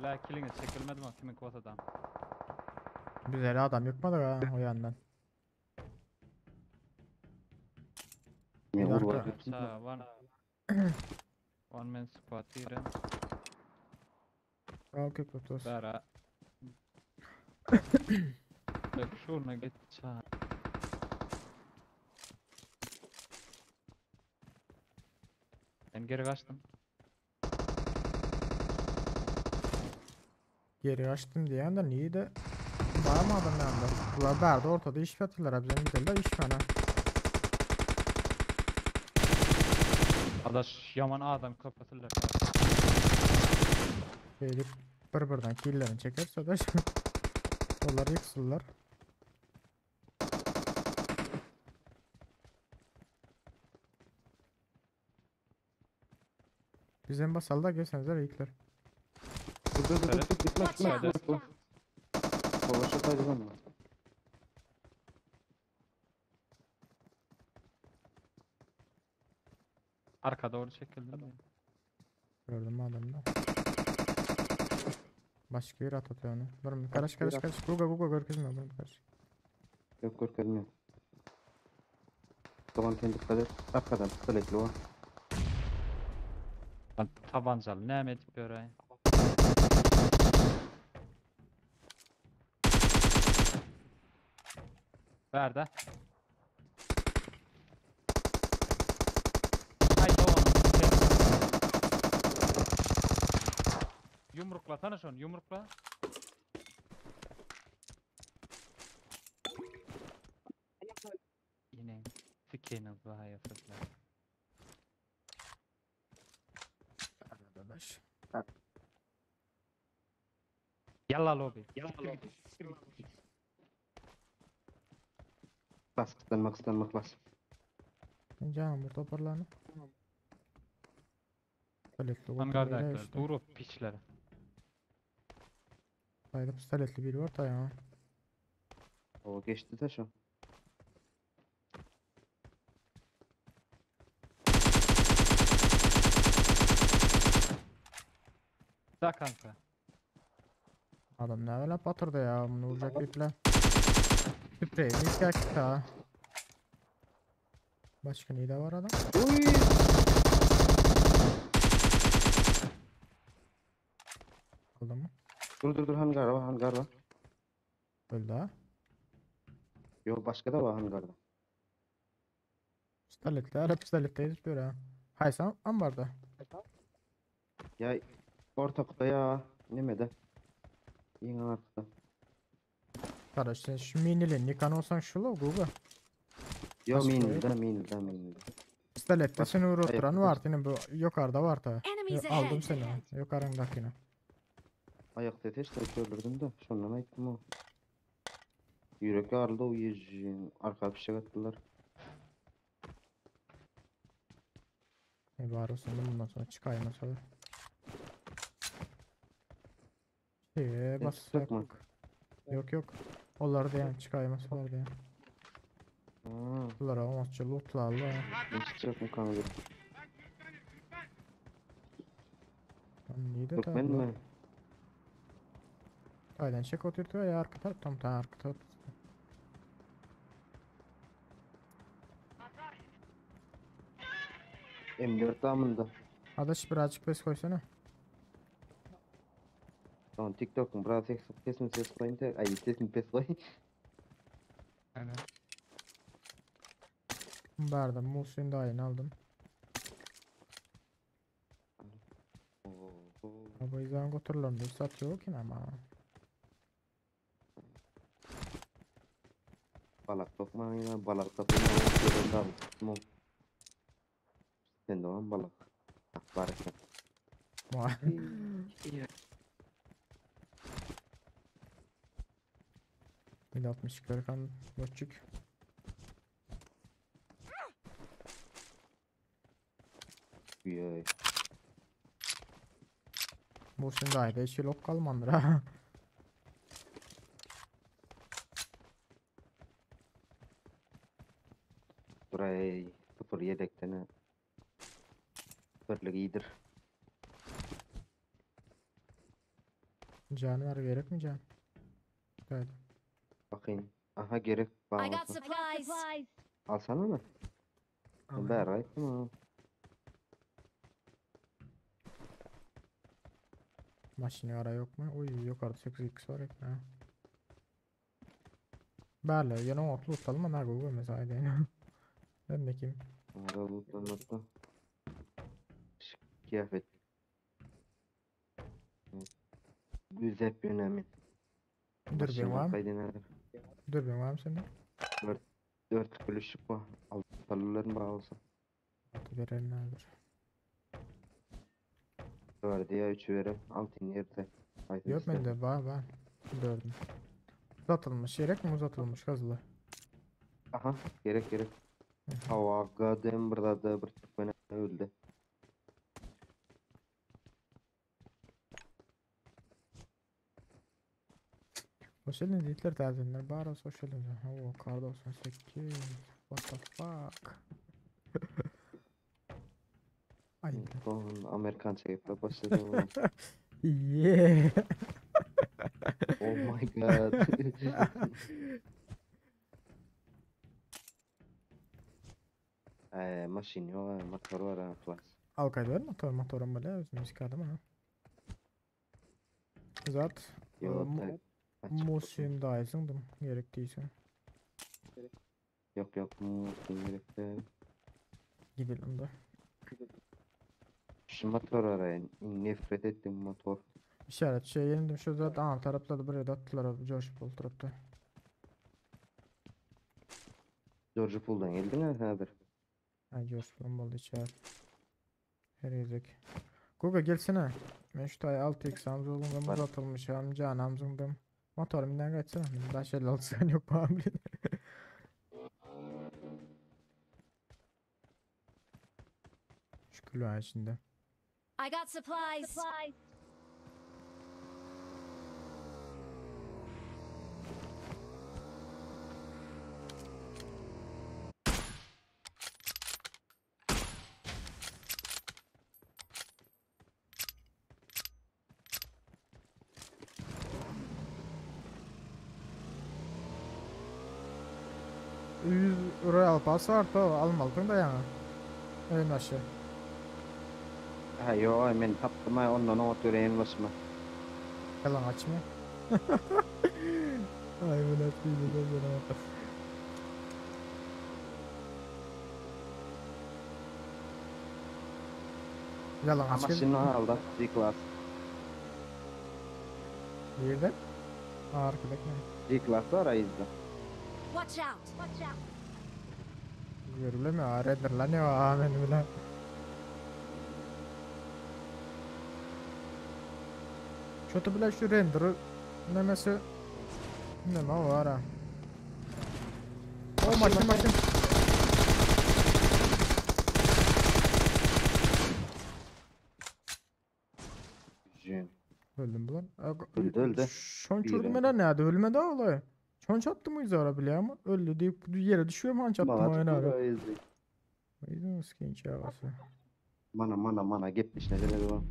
La killing çekilmedi mi? Kimin kvotadan? Güzel adam yıkmadı ha o yandan. Ne Bir vur dakika. var. Ha, one, one man squad diýre. Okey kutus. Bara. Bak şuna git ça. Ben geri kaçtım. Geri açtım diyen de niye de var mı adam yanında? Bunlar berdi ortada iş yaptılar abi bizim güzel de iş bana. Adaş yaman adam kapatırlar. Gelip bir birden killerini çekerse de Onlar yıksınlar. Bizim basalda gelsenize yıklar. Dur dur dur dur gitme Watch gitme out! gitme. Savaşa kaydedemem. Arka doğru çekildi. Gördüm adamı da. Başka bir at atıyor onu. Durun karış karış karış. Guga guga görkezme bunu karış. Yok görkezme yok. Dogan sen dikkat et. Arkadan pistoletli var. Lan tabancalı näme edip ýöräý? Bärde. Ay doganım. Yumruklasana şunu, yumrukla. Yine sikeni bahaya fırla. Arkadaş. Yalla lobi. Yalla lobi. Bas kıslanma kıslanma bas. Canım bu toparlanı. Pistoletli Hangardakiler, dur o piçlere. Hayda pistoletli biri var da ya. O geçti de şu. Da kanka. Adam ne öyle batırdı ya bunu vuracak iple. Spreyi ilk ha. Başka ne de var adam? Uy! Aldı mı? Dur dur dur hangar var hangar var. Öldü ha. Yok başka da var hangarda. Pistoletli hala pistoletteyiz böyle ha. Haysan ambarda. Ya ortakta ya. Nemede? Yine arkada. Kardeş sen şu minili Nikan olsan şu lo Google. Yo Başka minilde minilde minilde. Pistolette Başka- seni uğrattıran Ayak- var yine bu yukarıda var ta. Enemies Aldım ahead! seni yukarındakini. Ayak teteş de öldürdüm de. Şundan ayıttım o. Ýürek ýaryldy o ýeji arka fişek atdylar. E bar olsun bundan sonra çıkaymasalar. Şeye Sen bassak. çıkacak mı? Yok yok. Onlar da yani çıkaymasalar da yani. Ha, Bunlar olmazça lootlarla. ben çıkacak mı kanka? Lan niye de Türkmen tabi mi? Aynen çek oturtuyor ya arka taraf tam tam arka taraf. M4 damında. Adaş birazcık pes koysana. Tamam TikTok'un biraz ses sesini ses koyun te. Ay sesini pes koy. Aynen. Barda Muhsin de aynı aldım. Ha, Bu yüzden götürürüm bir satıyor ki ama. Balak tokma yine balak tokma. Mo. Sen de olan balak. Ah, Bari sen. Vay. Bir de 62 kan boçuk. Yay. Muhsin de ayda hiç lok kalmandır ha. Buraya sıfır yedekten Sıfırlık iyidir. Can var gerek mi can? Evet. Bakayım. Aha gerek I got bağlasın. supplies. Alsana mı? Alayım. Ben right mı? Maşini ara yok mu? Oy yok artık 8x var ya. Berle yine otlu tutalım ama Google mesela Ben bakayım. Ara lootlanmakta. Şık Kıyafet. Güzel bir önemli. Dürbün var mı? Kaydına. Dürbün var mı sende? Dört, dört bölüşük bu. Altarların bağlı olsa. Altı verelim nedir? Verdi ya üçü verem. Altın yerde. Haydi Yok iste. bende var var. Dördüm. Uzatılmış gerek mi uzatılmış kazılı? Aha gerek gerek. Hava gadem burada da bir Türkmen öldü. Hoş geldiniz yiğitler tazenler. Bar olsun hoş geldiniz. Oo kar 98. What the fuck? Ay. Tamam Amerikan çekip başladı. Yeah. Oh my god. Eee maşin yok ha, motor var ha plus. Al kaydı ver motor motorum böyle özüm çıkardım ha. Zat. Yok, Mu tabii. Açık Muhsin daha izindim gerek değilse. Yok yok Muhsin gerek değil. Gidelim de. Şu motor arayın. Nefret ettim motor. İşaret şey yenildim şu zat ana tarafta da buraya da attılar abi George Paul tarafta. George Pool'dan geldin ha hazır. Ha George Paul'un boldu içer. Her gezek. Google gelsene. Ben şu tay 6x amzulundum Var. uzatılmış amca anamzındım. Motorum kaçsana. Benim daha 56 sen yok bana bile. Şükürler içinde. I got supplies. Yüz Royal Pass var da almalıdın da yani. Ön başı. Ha yo men taptım ha ondan o töreyin başıma. Yalan açma. Ay bu nasıl bir şey Yalan Ama aç. şimdi aldı G-Class. Nerede? Aa, arkadaki ne? G-Class var ayızda. Watch out. Watch out. Görülür mü? Aa, lan ya amen bile. Şu bile şu render nemesi neme var ha. O maşyn maşyn. Jüm. Öldüm bulan. Öldü öldü. Şonç Biri. vurdum ben nerede ölmedi olay. Şonç attım mı izara bile ama öldü deyip yere düşüyor mu hanç attım Bana aynen tuttu abi. da ezdi. Neydi skin çağrısı. Mana mana mana gitmiş ne dedi bu.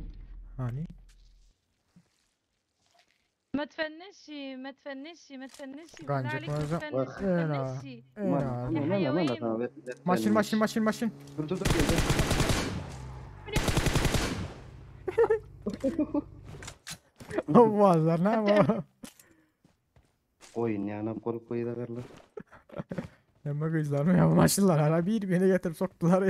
Hani? ما تفنشي ما تفنشي ما تفنشي بالله Gancık عليك ما mı? تفنش ما Ena. تفنشي Ena. يا Mana mana حيوان tamam. Maşın maşın maşın maşın. Dur dur dur geldi. Vazlar ne bu? Koyun yana korup koyuyorlar. Ne kızlar mı ya maşınlar hala bir beni getirip soktular.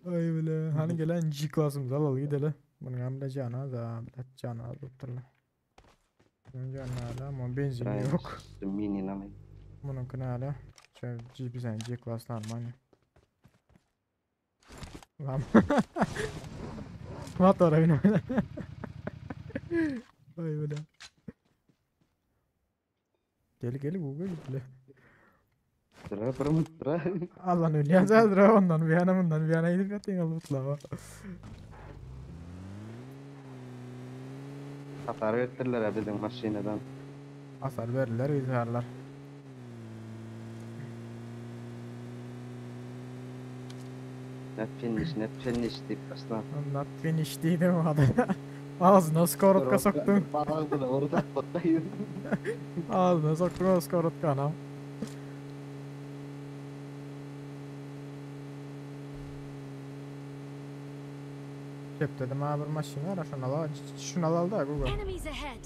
Ay bile hani gelen G klasımız al al gidelim. Bunun hem de canı da bile canı tutturlar. Bunun canı hala ama benzin yok. Mini namay. Bunun hala. Şöyle G bir sene G klasını almanya. Lan. Motora binme. Ay bile. Gel gel Google gel. Dur dur dur. Allah'ın ölüyor dur ondan bir yana bundan bir yana gidip yatayım al mutlaka. Hasar verdiler bizim maşinadan. Hasar verirler izlerler. Net finish net finish deyip başlar. Not finish değildim o adam. Ağzına skorotka soktum. Ağzına orada patlayın. Ağzına soktum o skorotka anam. Cep dedim ha bir maşina var şunu al şunu al da Google. Enemies ahead.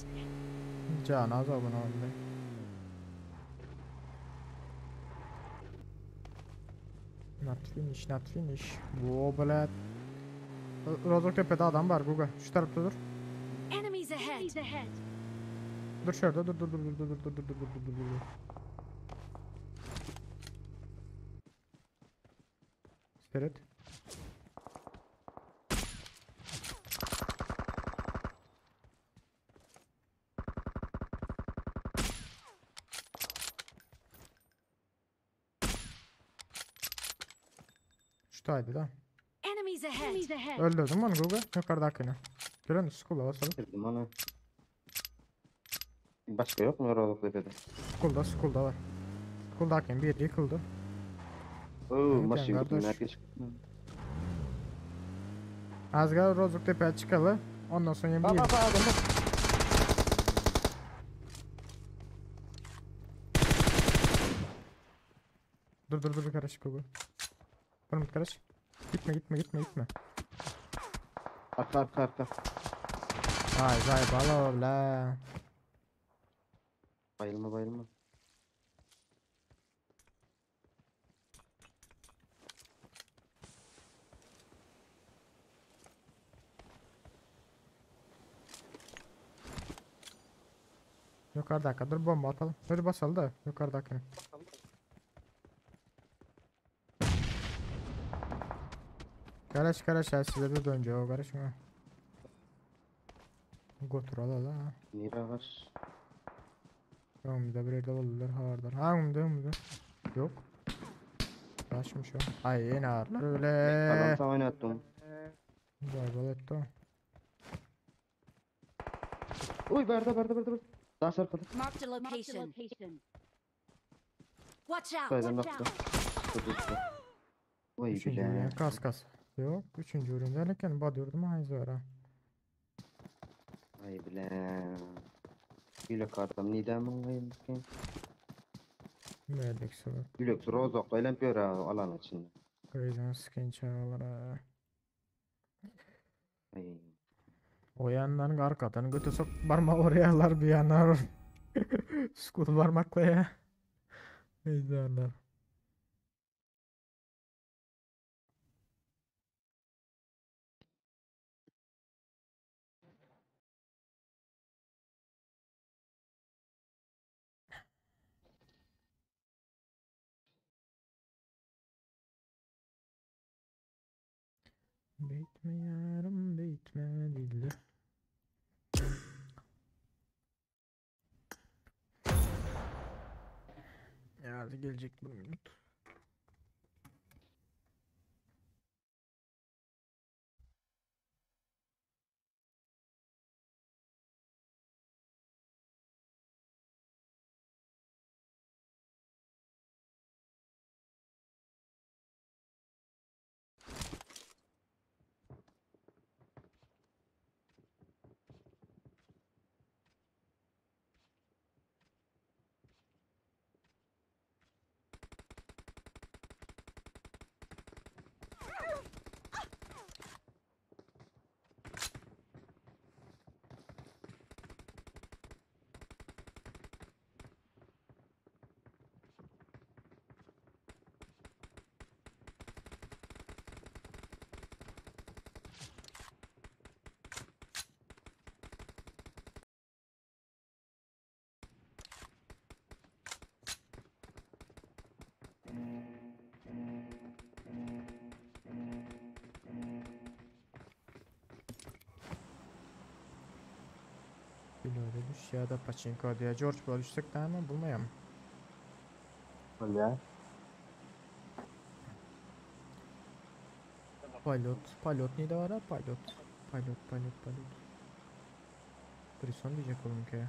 Can az abone oldu. Not finish, not finish. Bu bile. Rozok tepede adam var Google. Şu tarafta dur. Enemies ahead. Dur şurada dur dur dur dur dur dur dur dur dur dur dur. Spirit. Şu da. Enemies ahead. Öldürdüm onu Google. Yukarıdakini. Görüyor musun? School'a basalım. Girdim ana. Başka yok mu Rozok tepede? School'da, school'da var. School'dakini bir yıkıldı. Oo Evet, maşin yani gittim kardeş. nerede çıktı? Az gel Rozok tepeye çıkalı. Ondan sonra bir Bak bak bak adam bak. Dur dur dur karış Google. Dur karış. Gitme gitme gitme gitme. Arka arka arka. Vay vay bala la. Bayılma bayılma. Yukarıdaki dur bomba atalım. Dur basalım da yukarıdakini. Karış karış ya size de dönce o karışma. Götür al la. Nere var? Önümüzde bir yerde oldular havardar. Ha önümde önümde. Yok. Kaçmış o. Ay yine ağırlar öyle. Adam tam oynattım. Vay etti o. Uy berda berda berda berda. Daha arkada. Marked a location. Watch out. Saydan Watch baktı. out. Dur dur dur. Vay Üçüncü bile. ürün kas kas. Yok üçüncü ürün derken badıyordum ha izara. Ay bile. Gülök adam neden mangayım ki? Verdik sıvı. Gülök rozok öyle bir alan içinde. Crazy skin çağlar. Ay. O yandan arkadan götü sok parmağı oraya alar bir yandan. School parmakla ya. Ejderler. Bitme yarım bitme dilli. Hadi gelecek bir minut. Bilöre düşýär-de paçinko diýýär. Jorj bilen düşsek dämi, bolmaýarmy? Bolýar. Pilot, pilot nirde bar-a? Pilot, pilot, pilot, pilot. Prison diýjek bolumka.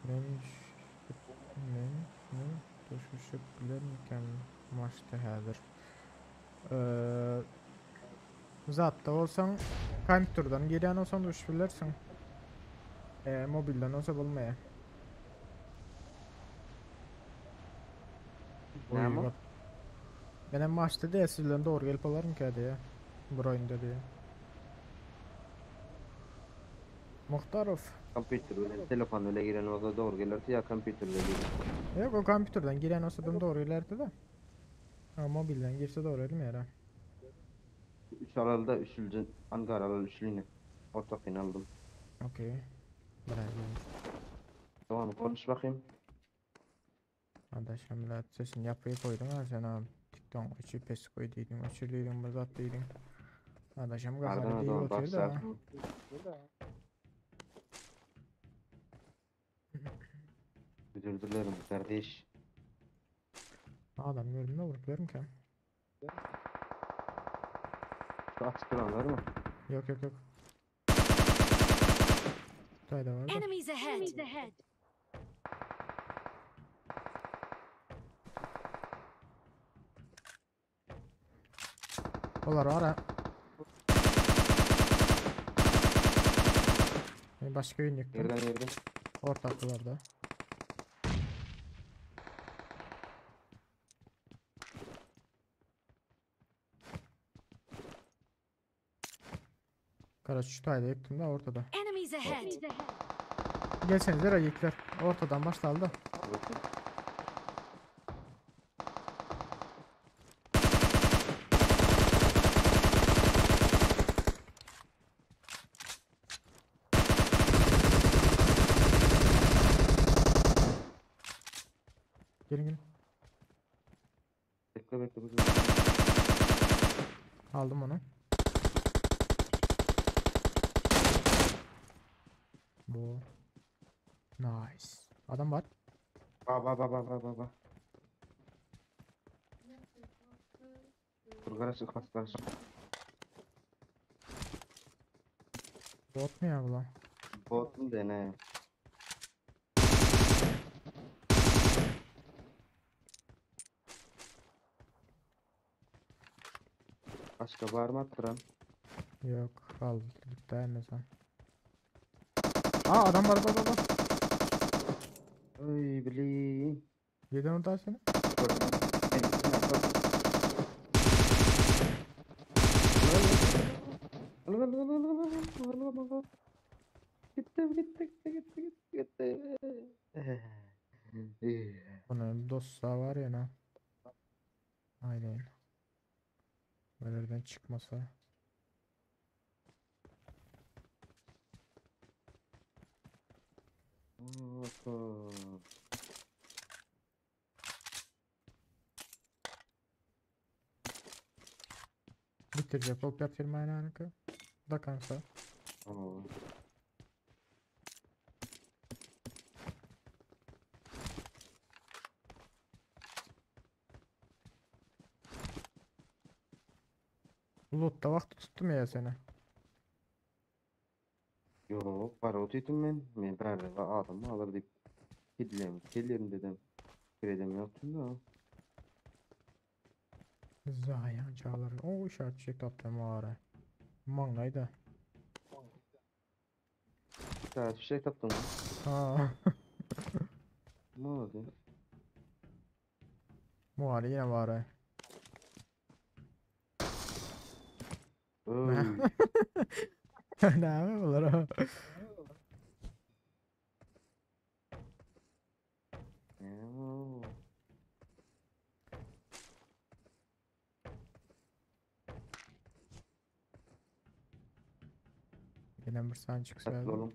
Men men men duşuşyp bilermikäm maçda häzir? Eee Zatda bolsaň, kompýuterden girýän bolsaň duşup bilersiň. Eee mobilden bolsa bolmaýar. Näme? Oý, Menem maçda diýä siz bilen dogry gelip bolarmyka diýä. Bir oýunda diýä. Muhtarow. Kompýuter bilen telefon bilen giren bolsa dogry gelerdi ýa kompýuter bilen giren. Ýok, o kompýuterden giren bolsa hem dogry gelerdi de. Ama mobilden girse dogry gelmeýär. Üç alaly-da üçlüden angar alaly üçlüni. Ortakyny aldym. Okey. Bravo. Dogany konuş bakayım. Adaşam bilen sesini ýapyp koýduň ha sen ha. TikTok içi pes koý diýdiň, öçür diýdiň, bir zat diýdiň. Adaşam gahary Ardana diýip dogan otyr da. baksa. Özür dilerim kardeş. Adam gördüm de vurup bilerim Şu açık duranlar mı? Yok yok yok. Tayda vardı. Enemies ahead. Enemies ahead. Olar var ha. Ben başka oyun yıktım. Yerden yerden. Ortaklılarda. Karaç şu tayda yıktım da ortada. Enemies ahead. Gelsenize rayikler. Ortadan başladı. Gelin gelin. Bekle bekle bekle. Aldım onu. Bu. Nice. Adam var. Ba ba ba ba ba ba ba. Dur karışık kas karışık. Bot mu ya bu lan? Bot mu dene? Başka var mı attıran? Yok al gitti en azından. Aa adam var bak bak bak. Ay bileyim. Yedin onu daha seni. Gitti gitti gitti gitti gitti gitti. Bunun dostlar var ya ne? Aynen. Nelerden çıkmasa. Bitirecek olup yatırmayın anka. Da kansa. Oo. Lootda wagty tutdum ya seni. Ýok, bara otyrdym men. Men bärde adam alar diýip gidilem, gelirim dedim. Pikir edem ýokdum da. Zaýan çaglar. O işaret çek tapdym ara. Maňlaýda. Saat bir şey tapdym. Ha. Ne oldu? Muhali yine var. ha. Oy. Näme bular ha? Ne o? Gelen bir saniye çıksa Tatlı oğlum.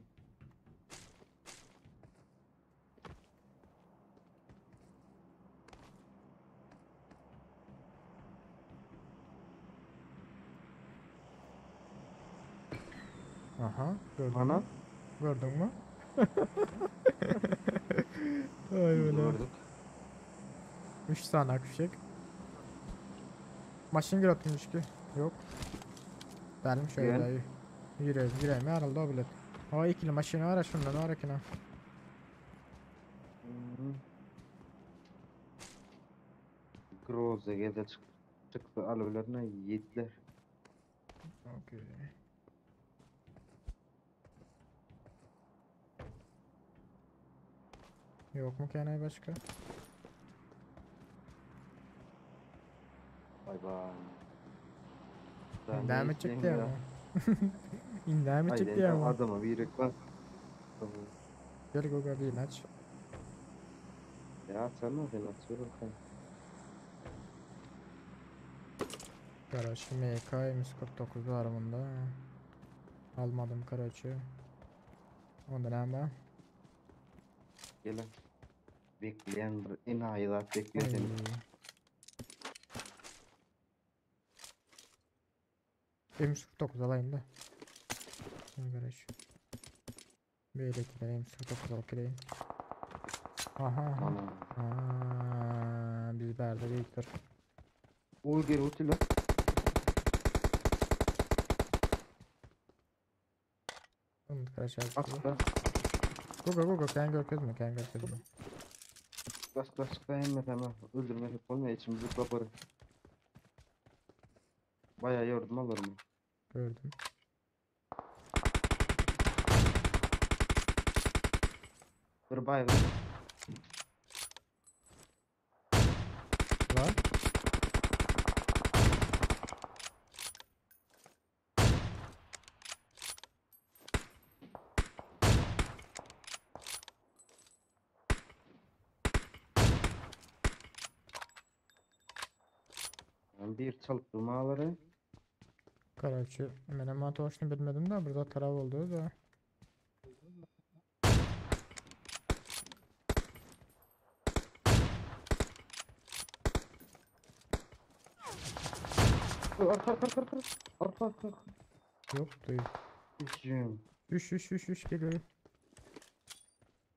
Aha, gördün Ana. mü? Gördün mü? Ay öyle. Gördük. 3 tane fişek. Maşın giratılmış ki. Yok. Benim şöyle Gel. Yürü, yürüyüm yarıldı o bilet. O ikili maşını var ya şundan var ya Hmm. Groza geldi çık çıktı alevlerine yediler. Okey. Yok mu kenay başka? Bay bay. Daha ne İndame çıktı isteyeyim ama. İndame Haydi çıktı ama. adama bir yürek bas. Tamam. Gel Gogo bir ilaç. Ya sen ne ben atıyorum kan. Karaşı MK M149 var bunda. Almadım karaşı. Ondan ama. Gelen. Bekleyen bir enayi zat bekliyor seni. M149 alayım da. Arkadaş. Böyle gidelim M149 alıp gideyim. Aha aha. Ana. Aa, biz berde büyüktür. Uy gel ulti lan. Onu karaşı Atla. Gogo gogo sen görkezme sen görkezme. Bas bas hemen hemen öldürme hep olmuyor içimizi kaparı. Bayağı yordum alırım. Gördüm. Bir baygın. Var. Yani bir çalıp durmaları. Karaçı. Ben ama toşunu bilmedim de burada taraf oldu da. Arka arka arka arka. Arka arka arka. Yok değil. Düşüm. Düş düş düş düş geliyor.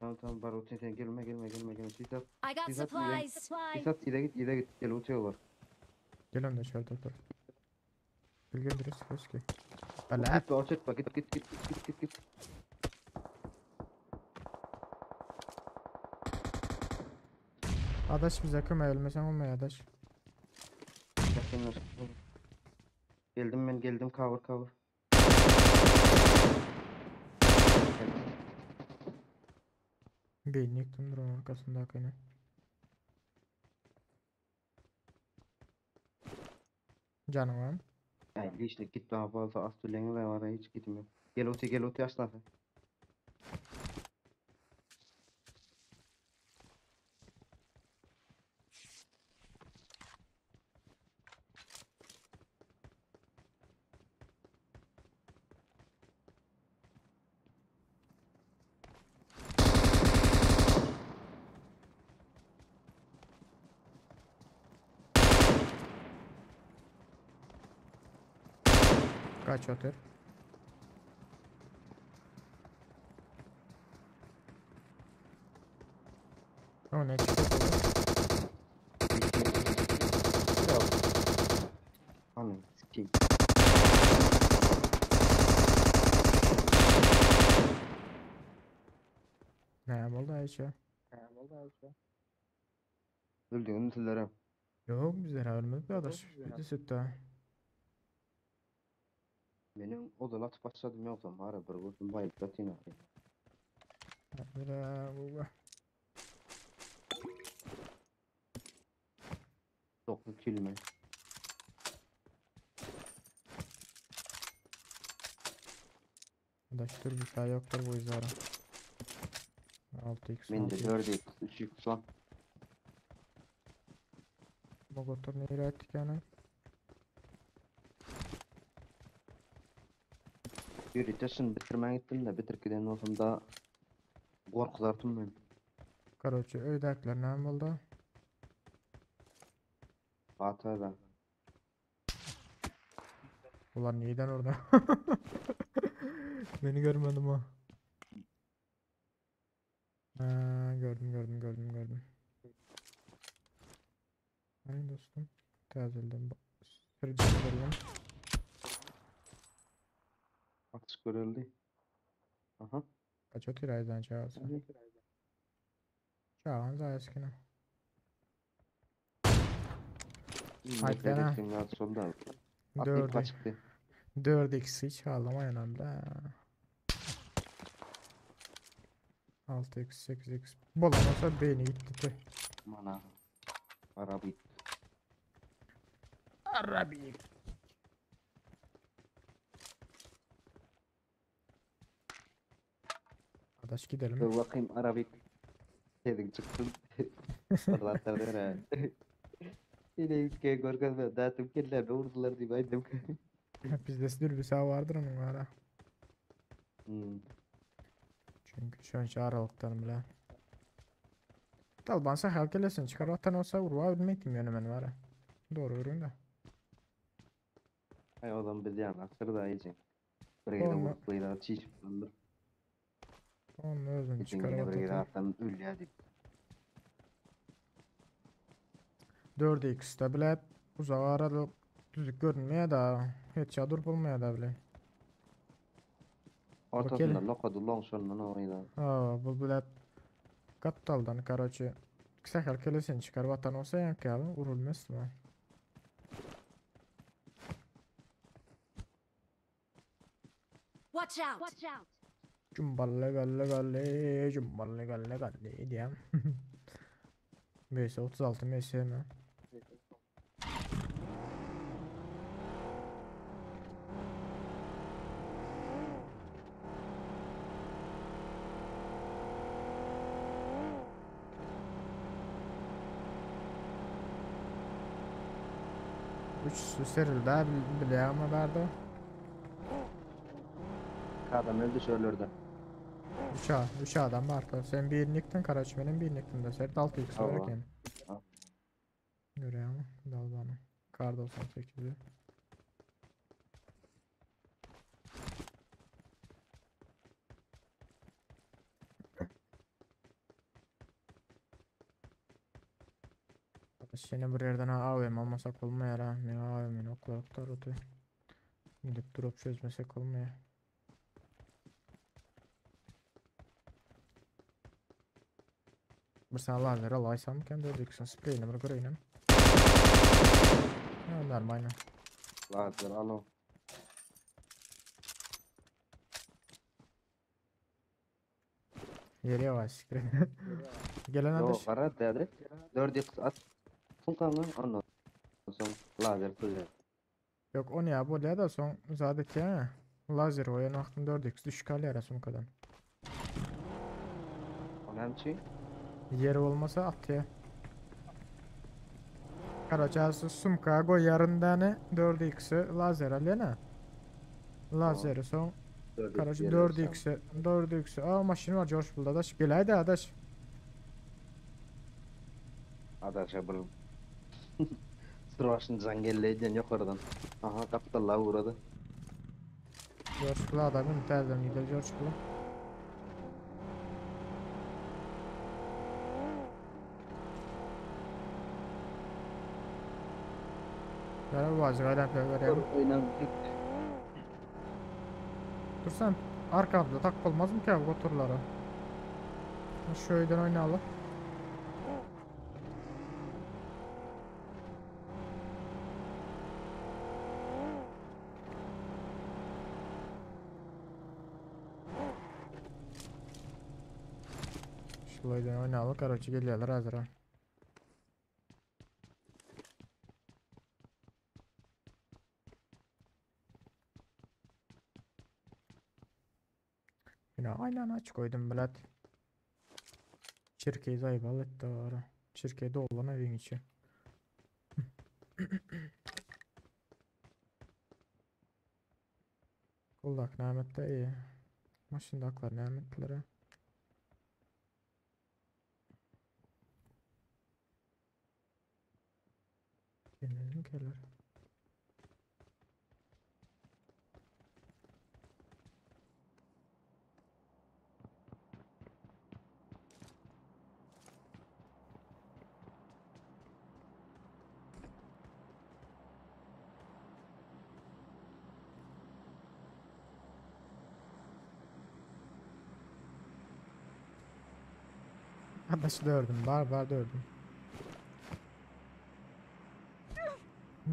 Tamam tamam var ulti sen gelme gelme gelme gelme. Sisat. I got Sisat ileri. supplies. Sisat ileri git ileri git. Gel ulti var. Gel önde şöyle dur. Gel gel birisi koş ki. Git Bala. git git git git git git git git. Adaş bize köme ölmesen olmuyor adaş. Yakınlar. Geldim ben geldim cover cover. Beynini yıktım dur onun arkasında akını. Canım var. Yani işte git daha fazla astürlerini de var hiç gitmiyor. Gel ulti gel ulti aslan sen. Kaç otur. O ne çıktı? Bravo. Anam sikeyim. Näme boldy Aýşe? Öldüňizmi sizlerem? Ýok, bizler ölmedik adaş. Bizi sütde. Meniň ozal atyp başladym ýogsam bara bir gördüm baýyp ýatyn ahyryn. Bravo. 9 kill mi? Adaş dur bir şey yoktur bu izara. 6x Mende 6x. 4x 3x var. Bu gotur nereye ettik yani? Ýörite şuny bitirmän gitdim de bitirip giden bolsam da gorkuzardym men. Karoçe öýdäkiler näme boldy? Bata da. Ulan neden orada? Beni görmedim o. Ha, gördüm gördüm gördüm gördüm. Hani dostum? Täzelden sürücü Atyş görüldi. Aha. Kaç otur aydan çağırsa. Çağan zayeskine. Nefret Haydi ettim ya solda. Atlayıp Dördü. kaçtı. 4x hiç ağlama önemli. 6x 8x. Bulamasa beyni gitti tüh. Mana. Arabik. Arabik. Adaş gidelim. Dur bakayım Arabik. Dedik çıktım. Fırlatlar ha. Yine ülkeye görkezme. Dağıtım kendilerine vurdular diye baydım. Bizde dürbüsü vardır onun var ha. Hmm. Çünkü şu an aralıktan bile. Dalbansa hal kelesin çıkar vatan olsa urva bilmektim yani ben var ha. Doğru ürün de. Ay o zaman biz yani aksır da iyice. Bir yere Olma. vurup bıyırağı çiş bulundur. Onun özünü Geçen çıkar yine bir yere vatatı. attan öl ya deyip. 4x'de bile uzak aralık düzük görünmeye da hiç durup olmaya da bile. Ortasında lokadı long sonuna oynadı. Ha, bu bile Kattaldan karoçe Kısa kelesin çıkar vatan olsa yankı vurulmaz mı? Watch out! Watch out! Cumballe galle galle cumballe galle galle diyem. MS 36 MS mi? Üç serildi ha bile ama verdi. Adam öldü şöylerde. Üç, a, üç adam var. Sen birini yıktın Karaç benim birini yıktım da. Sert 6x Tamam. olarak yani. Ha. Görüyor ama dal bana. Kar 98'i. Seni bir yerden AVM almasak olmuyor ha. Ne AVM'ni oklar otu. Gidip drop çözmesek olmuyor. Bir sana lazer alaysam kendi öldüksün. Spreyini bir göreyim. Ne normal. Lazer al o. Yeri yavaş siktir. Gelen Yo ateş. kara dedi. 4x at. Funkanı ondan sonra lazer tutuyor. Yok o ne bu da son zadet ya. Lazer oyun aklım 4x düşük hali arası kadar. O nemçi? Yeri olmasa at ya. Karacası sumka koy yarından 4x'i lazer alena. Lazeri son 4x Karacı yeri 4x'i 4x'i. Aa maşın var George buldu adaş. Gelaydı adaş. Adaşa bir Sırvaşın zangelleyden yukarıdan. Aha kapitalla uğradı. George Bull adamın terden gider George Bull. Yara vazgeçen vereyim. Oynan. Dur sen arkamda tak olmaz mı ki abi motorlara? Şu öýden oýnaly. Şu öýden oýnaly, karoçe gelýärler hazir. Yine aynen aç koydum bilet. Çirkeyi zayıf etti ara. Çirkeyi dolan evin içi. Kulak Mehmet de iyi. Maşındaklar Mehmetlere. Dinledim keler. Adaşı dördüm. Var var dördüm.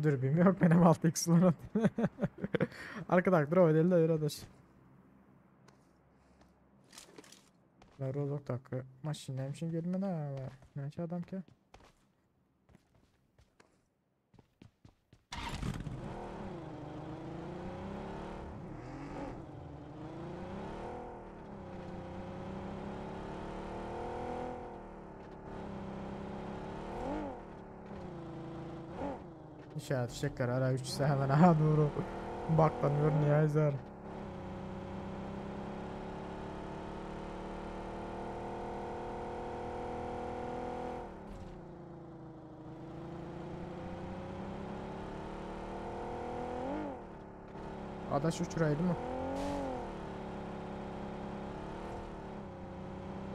Dürbüm yok benim 6x lan. Arkadan dur o değil de adaş. Rozok takı. Maşin neymişin gelmedi ha. Neçe adam ki? İşaret fişekler ara 3 hemen aha doğru. Baklanıyor niye izler. Adaş uçuraydı mı?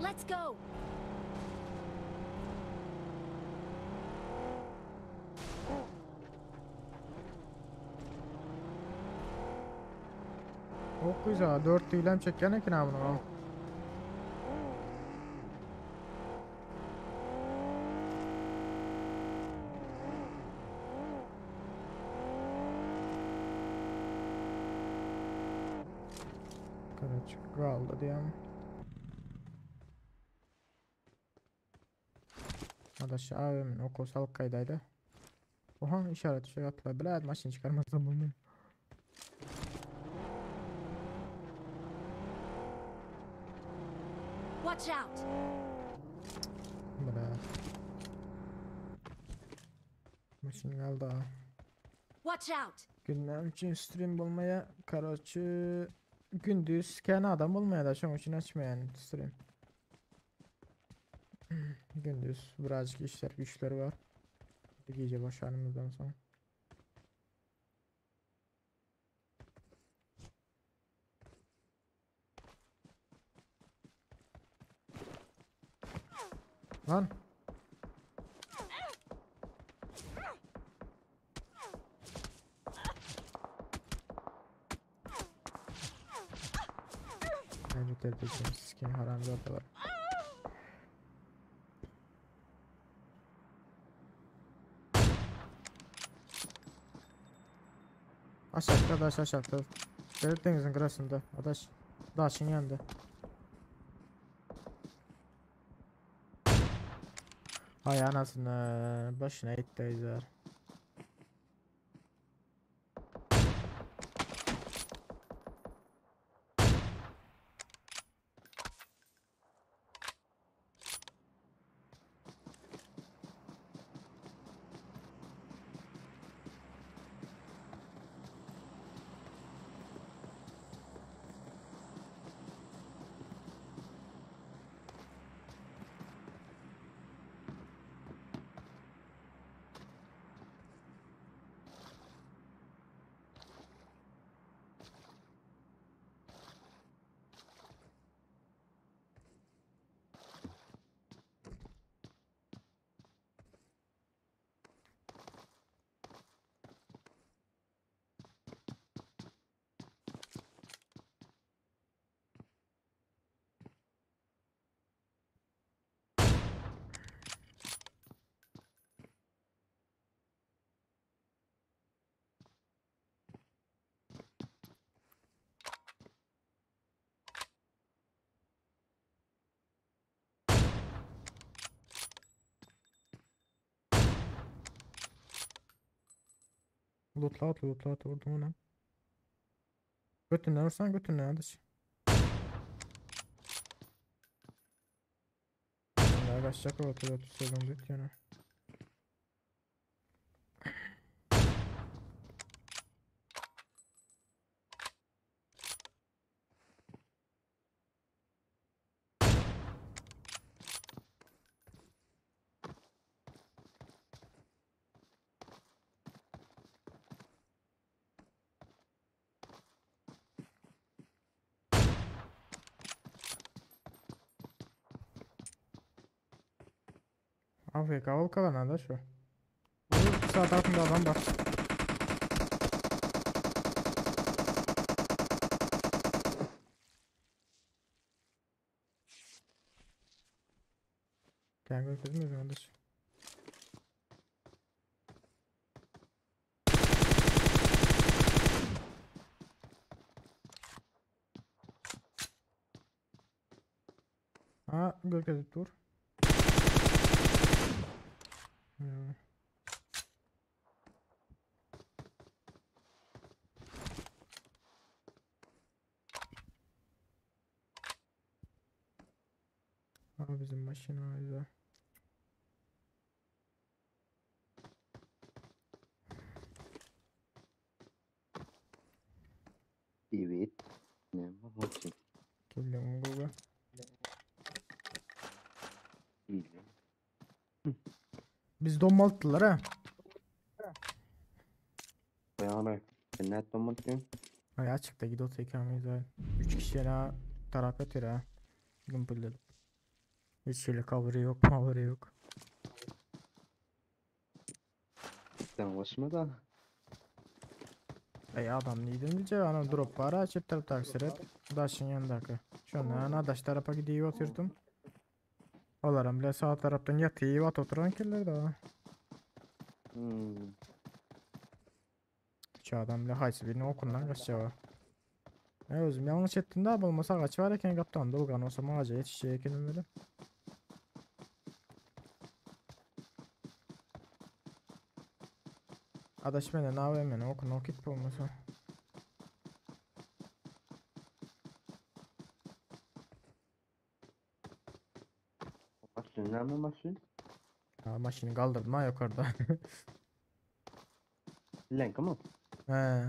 Let's go. Çok güzel. 4 düğlem çeken ekin ha bunu. Karaç kaldı diyem. Adaş abimin o kosal kaydaydı. Oha işaret şey atla. Bilad maşın çıkarmasam bunu. Watch out. Bilad. Maşın kaldı. Watch out. Gündem için stream bulmaya karaçı gündüz kendi adam bulmaya da çok için açmayan stream. Gündüz birazcık işler güçleri var. Bir gece başarımızdan sonra. Lan. Evet edeceğim sikim haramzadalar. Aşağıda adaş aşağıda. Devlet denizin kırasında adaş. Daşın yanında. Ay anasını başına itti izler. Lootla lootla vurdum ona. Götünden vursan götünden adaş. Daha kaçacak o 30 sezon bit yani. AFK ol kalan adaş şu. Bu sağ tarafında adam var. Gel görkezmez adaş. Ha görkezip dur. Ya. Abi bizim maşina güzel. Evet. Ne bakayım. Geliyorum Google. Bilmiyorum. Biz donmalttılar ha. Yani sen ne donmaltın? Ay açıkta gidiyor tekrar güzel. 3 kişi ha taraf atıyor ha. Gümpülledi. Hiç şöyle cover'ı yok, power'ı yok. Sen başıma da. Ey adam neyden bilce ana drop var ha çift taraf taksir et. Daşın yanındaki. Şunu ana daş tarafa gidiyor oturdum. Olaram bile sağ taraftan yatıyor at oturan kirler de var. Hmm. Şu adam bile haysi birini okundan kaçacak. Ne özüm yanlış ettim de bolmasa kaç var eken kaptan dolgan olsa ağaca yetişecek ekenim öyle. Adaş menen AVM'ne okun ok it bolmasa. Maşın ne mi maşın? Ha, maşını kaldırdım ha yukarıda. Lenk mı? He.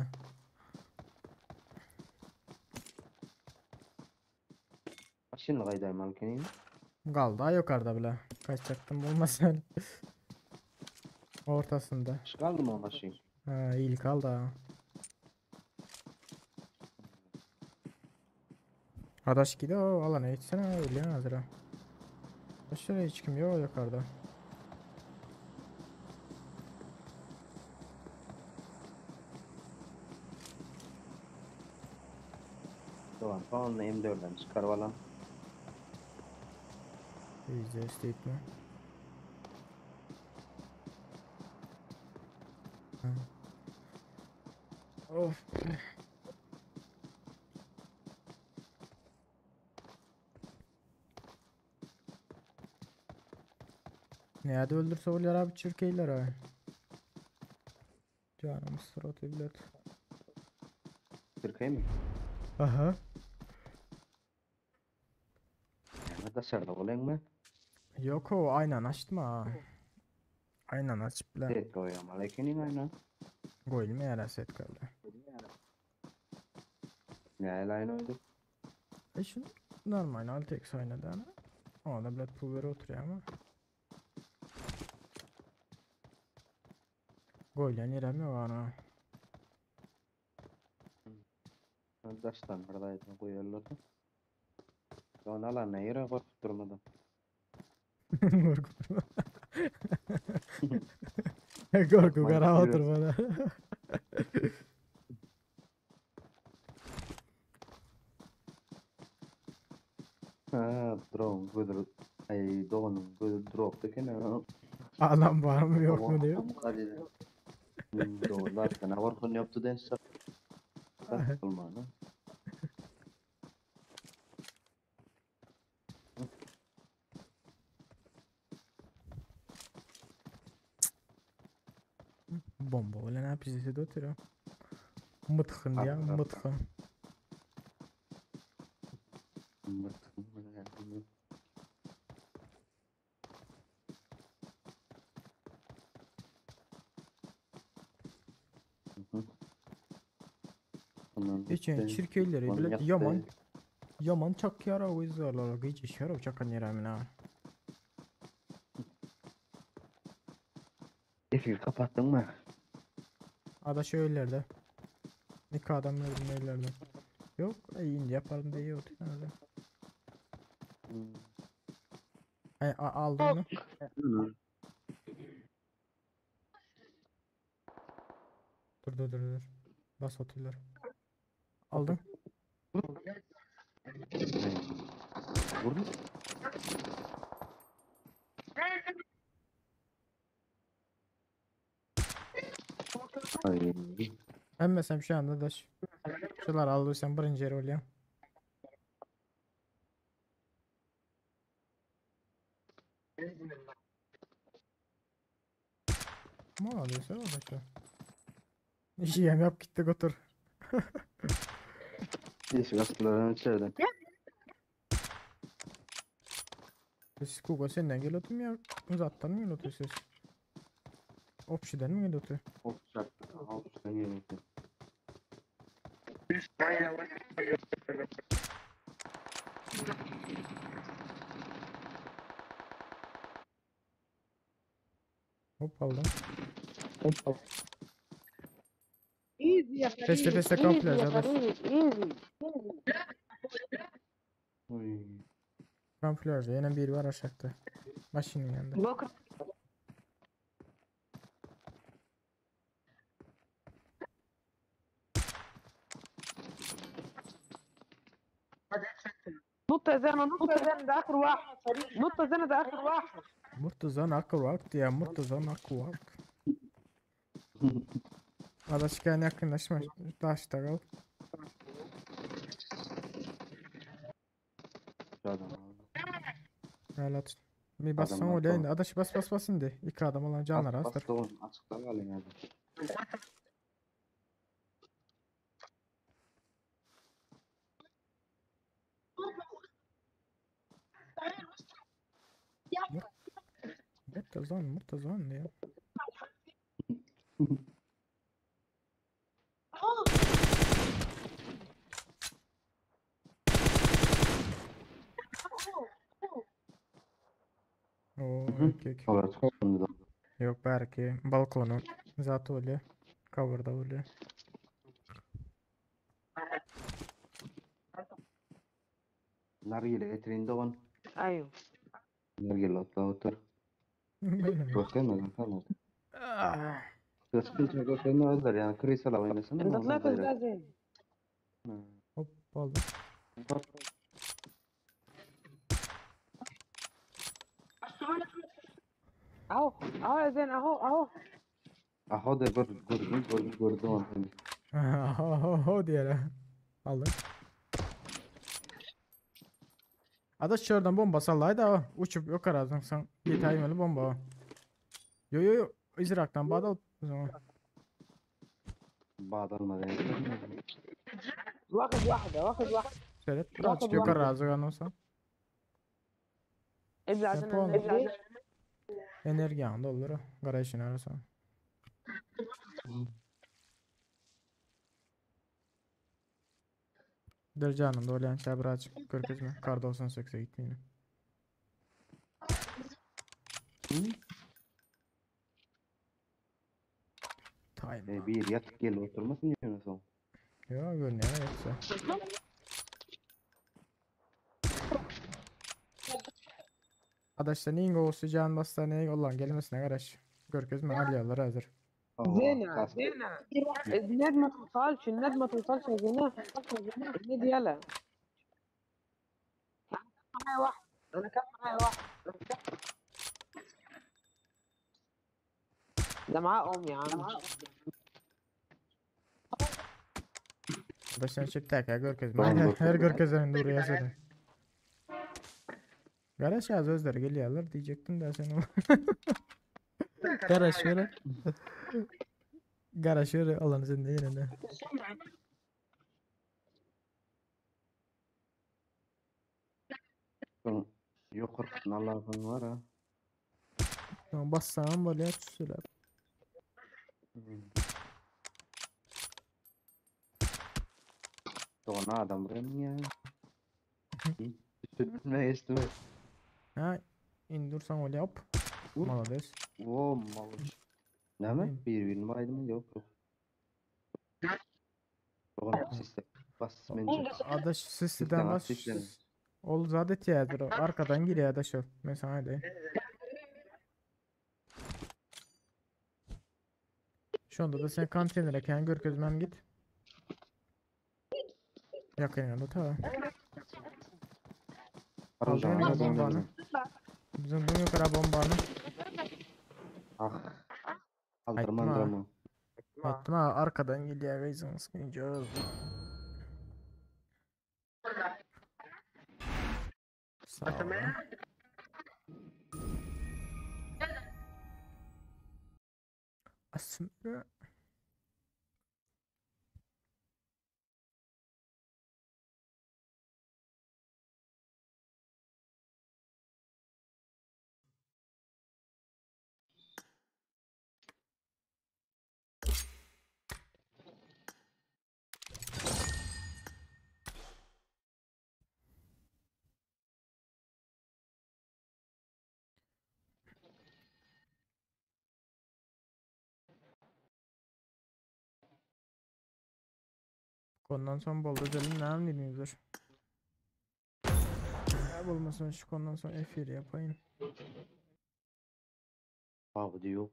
Maşın gaydayım alkenin. Kaldı ha yukarıda bile. Kaçacaktım olmasa. Ortasında. Kaldı mı o maşın? Ha iyi kaldı ha. Adaş gidiyor o alana yetişsene öyle hazır ha. Şöyle hiç kim yok yukarıda. Tamam, tamam M4'den çıkar falan. İyice isteyip mi? Ha. Of. Nerede öldürse oluyor abi çirkeyler ha. Canım suratı evlat. Çirkey mi? Aha. Yani dışarıda olayım mı? Yok o aynen açtım ha. Aynen açıp bile. Set koyuyorum aleyküm aynen. Koyayım ya set kaldı. Ne aynı oydu? E şu normal 6x oynadı ama. O da bile pulver oturuyor ama. Goylan yerem yok ana. Daştan buradaydı koyuyorlardı. Onu alan ne yere korkup durmadan. Korkup durma. Korku kara oturmadan. Ha, drone güdür. Ay, doğanın güdür drop deken. Adam var mı yok mu diyor. Doğru, zaten korkun yaptı dense. Olmadı. Bomba bilen ha pizde de oturuyor. Mıtkın ya mıtkın. Geçen çirkeyleri bile yaman yaman çak yara o izlerler. Gece şarap çakan yere ha. Efir kapattın mı? Ada şöylerde. İki adam gördüm öylerde. Yok iyi yaparım diye yok. Herhalde. Ay, aldım onu. Dur dur dur dur. Bas atıyorlar. Aldım. Vurdun. Ay. Emmesem şu anda da şu. Şular aldıysam birinci yer oluyor. Ne alıyorsa o da şu. İşi yem yap gitti götür. Yeşil astılar içeriden. Siz Kugo senden geliyordum ya. Uzattan mı geliyordu siz? Opşiden mi geliyordu? Opşiden geliyordu. Hop aldım. Hop aldım. Easy ya Teste Farid. teste Easy komple ya zaten. Farid. Easy. Kamuflajda yine biri var aşağıda. Maşının yanında. Bak. نط يا زينة نط يا زينة ده اخر واحد نط يا زينة ده اخر واحد Murtazan akvakt ya Murtazan akvakt. Adaşken yakınlaşma. Taşta kal. Helal. Bir bassan Adamlar öyle indi. tamam. Adaş bas bas bas indi. İki adam olan canlar Bas, azdır. bas da oğlum, açıkta kalın yani. Murtazan Murtazan ya. Oo, okey, okey. Olar çıkışımda da. Yok belki balkonu zaten öyle. Cover'da öyle. Nargile getirin de on. ايوه Nargile otla otur. Gösterme gösterme. Ah. Gösterme gösterme öldür yani. Kristal oynasana. انت طلعت ازاي يا زين Hop aldım. اهو اهو يا زين اهو اهو Aha da gör gördüm gördüm gördüm onu. Ho diye. Aldım. Adaş şuradan bomba sallaydı ha. Uçup yok arazdan sen yeter bomba. o. Yo yo yo. İzrak'tan bağda o zaman. Bağlanmadı. واخد واحدة واخد واحدة Seyret واخد birazcık yukarı واحدة razı olsa. ابلع عشان Yapalım. النبي Energiyan da olur. Garajın arasın. Dercanım da olan şey birazcık görkezme. Kar 98'e gitmeyeyim. Time. E, bir yatık gel oturmasın diyorsun son. Ya görünüyor yoksa. Adaşlar neyin olsa can basta ne olan gelmesine karış. Görkezme alyalar hazır. زينة زينة الناد ما توصلش الناد ما توصلش يا زينة الناد يلا معايا واحد انا كان معايا واحد ده معاه ام يا عم Adaşlar çekti ya görkezme. Tamam, Her, dostum. her görkezmenin doğru yazarı. Garaş yaz özler geliyorlar diyecektim de sen o. Garaş şöyle. Garaşýar alan sende ýene-de. Şoň ýokarkysyny alarsyň bar ha. Soň bassaňam bolýar tüsseläp. Dogan adam bilen ya. Üstüne geçdi mi? Ha, indi dursaň bolýar hop. Malades. O malades. Näme? Bir-birini baýdymy? Ýok, ýok. Dogan sisle. Bas mence. Adaş sisliden bas. Ol zat etýärdir. Arkadan girýär adaş ol. Men sana aýdaýyn. Şonda da sen konteýnere kän görkezmän git. Ýakynda ta. Aldın mı bombany? Bizim bu yukarı bombany. Ah. Aldırma aldırma. Aýtdym ha arkadan gelýär gyzyň sıkınca. Sağ ol. Aslında Ondan soň boldy gelin näme diýdiňizdir? Ya bolmasyn şu kondan soň efir yapayım. Abi yok.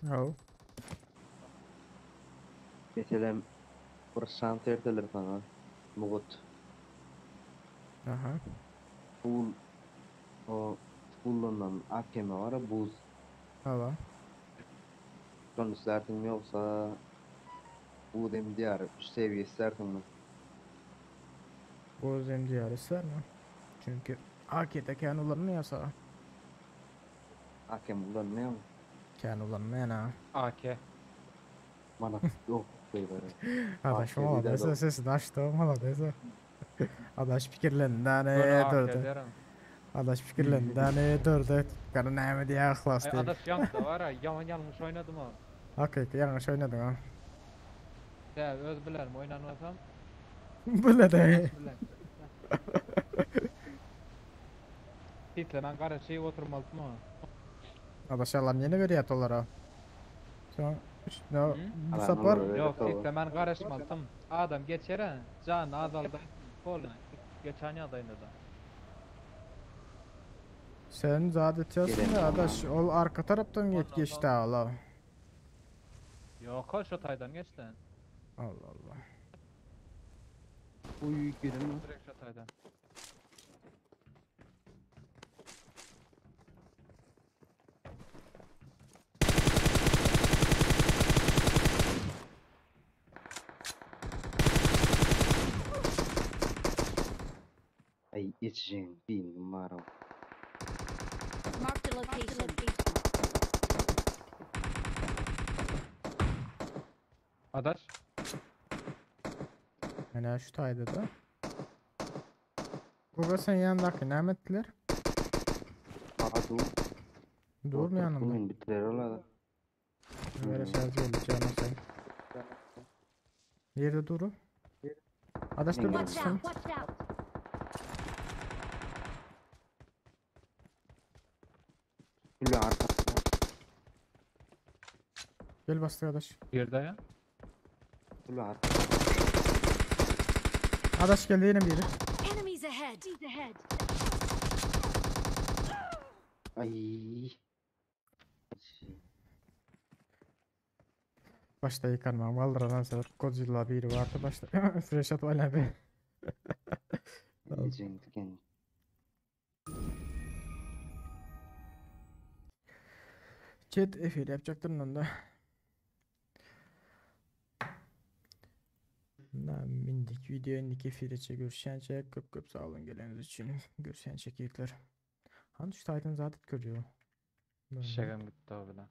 Haw. Meselem, bir şans berseler saňa, mugut. Aha. Pul, o pullanan AKM bar-a, buz. Hawa. Şony islärsiňmi ýogsa buz MDR üç sewiýe islärsiňmi? Buz MDR islärmi? Çünki AK'de kän ulanmaýar saga. AKM ulanmaýarmy? Kän ulanmaýan ha. AK. Mana ýok beýlere. Adaş malades sesini açdy malades. Adaş pikirlendi ne durdy. Adaş pikirlendi ne durdy. Gara näme diýýär yhlas diýip. Adaş ýaňky bar-a ýaman ýalňyş oýnadym o. Hakyky ýalňyş oýnadyň ha. Tä öz bilerim oýnan bolsam. Bile-de. Hitlemän garaşyp oturmalydym o. Adaş alan ýene berýär olara. Soň üstüne bu sapar. Ýok hitlemän garaşmalydym. Adam geçer-ä, janyny azalda polny. Geçen ýagdaýynda-da. Sen zat etýärsiň da adaş ol arka tarapdan geçdi ala. Ýok, şo taýdan geçdi. Allah Allah. Uy girin. Direkt şo taýdan. Ay geçeceğim bilgim var o. Marked a location. Adaş. Ene şu taýda da. Goga sen ýandaky näme etdiler? Aha dur. Durmy ýanynda? Men bitirer ol adam. Böyle şarj geldi canım sen. Nerede duru? Adaş dur Watch sen. out! Watch out! Gülle arka. Gel bastı adaş. Girdi ya. Gülle arka. Adaş geldi yine biri. Enemies ahead! Ahead! Ay. Başta yıkanmam kaldıran sebep Godzilla biri vardı başta. Fresh at var abi. Diyecektik yani. Chat efir yapacaktım lan da. Na mindik video indik efire görüşençe köp köp sağ olun geleniz için. Görüşençe keyifler. Hani şu Titan zaten görüyor. Şakam gitti o bile.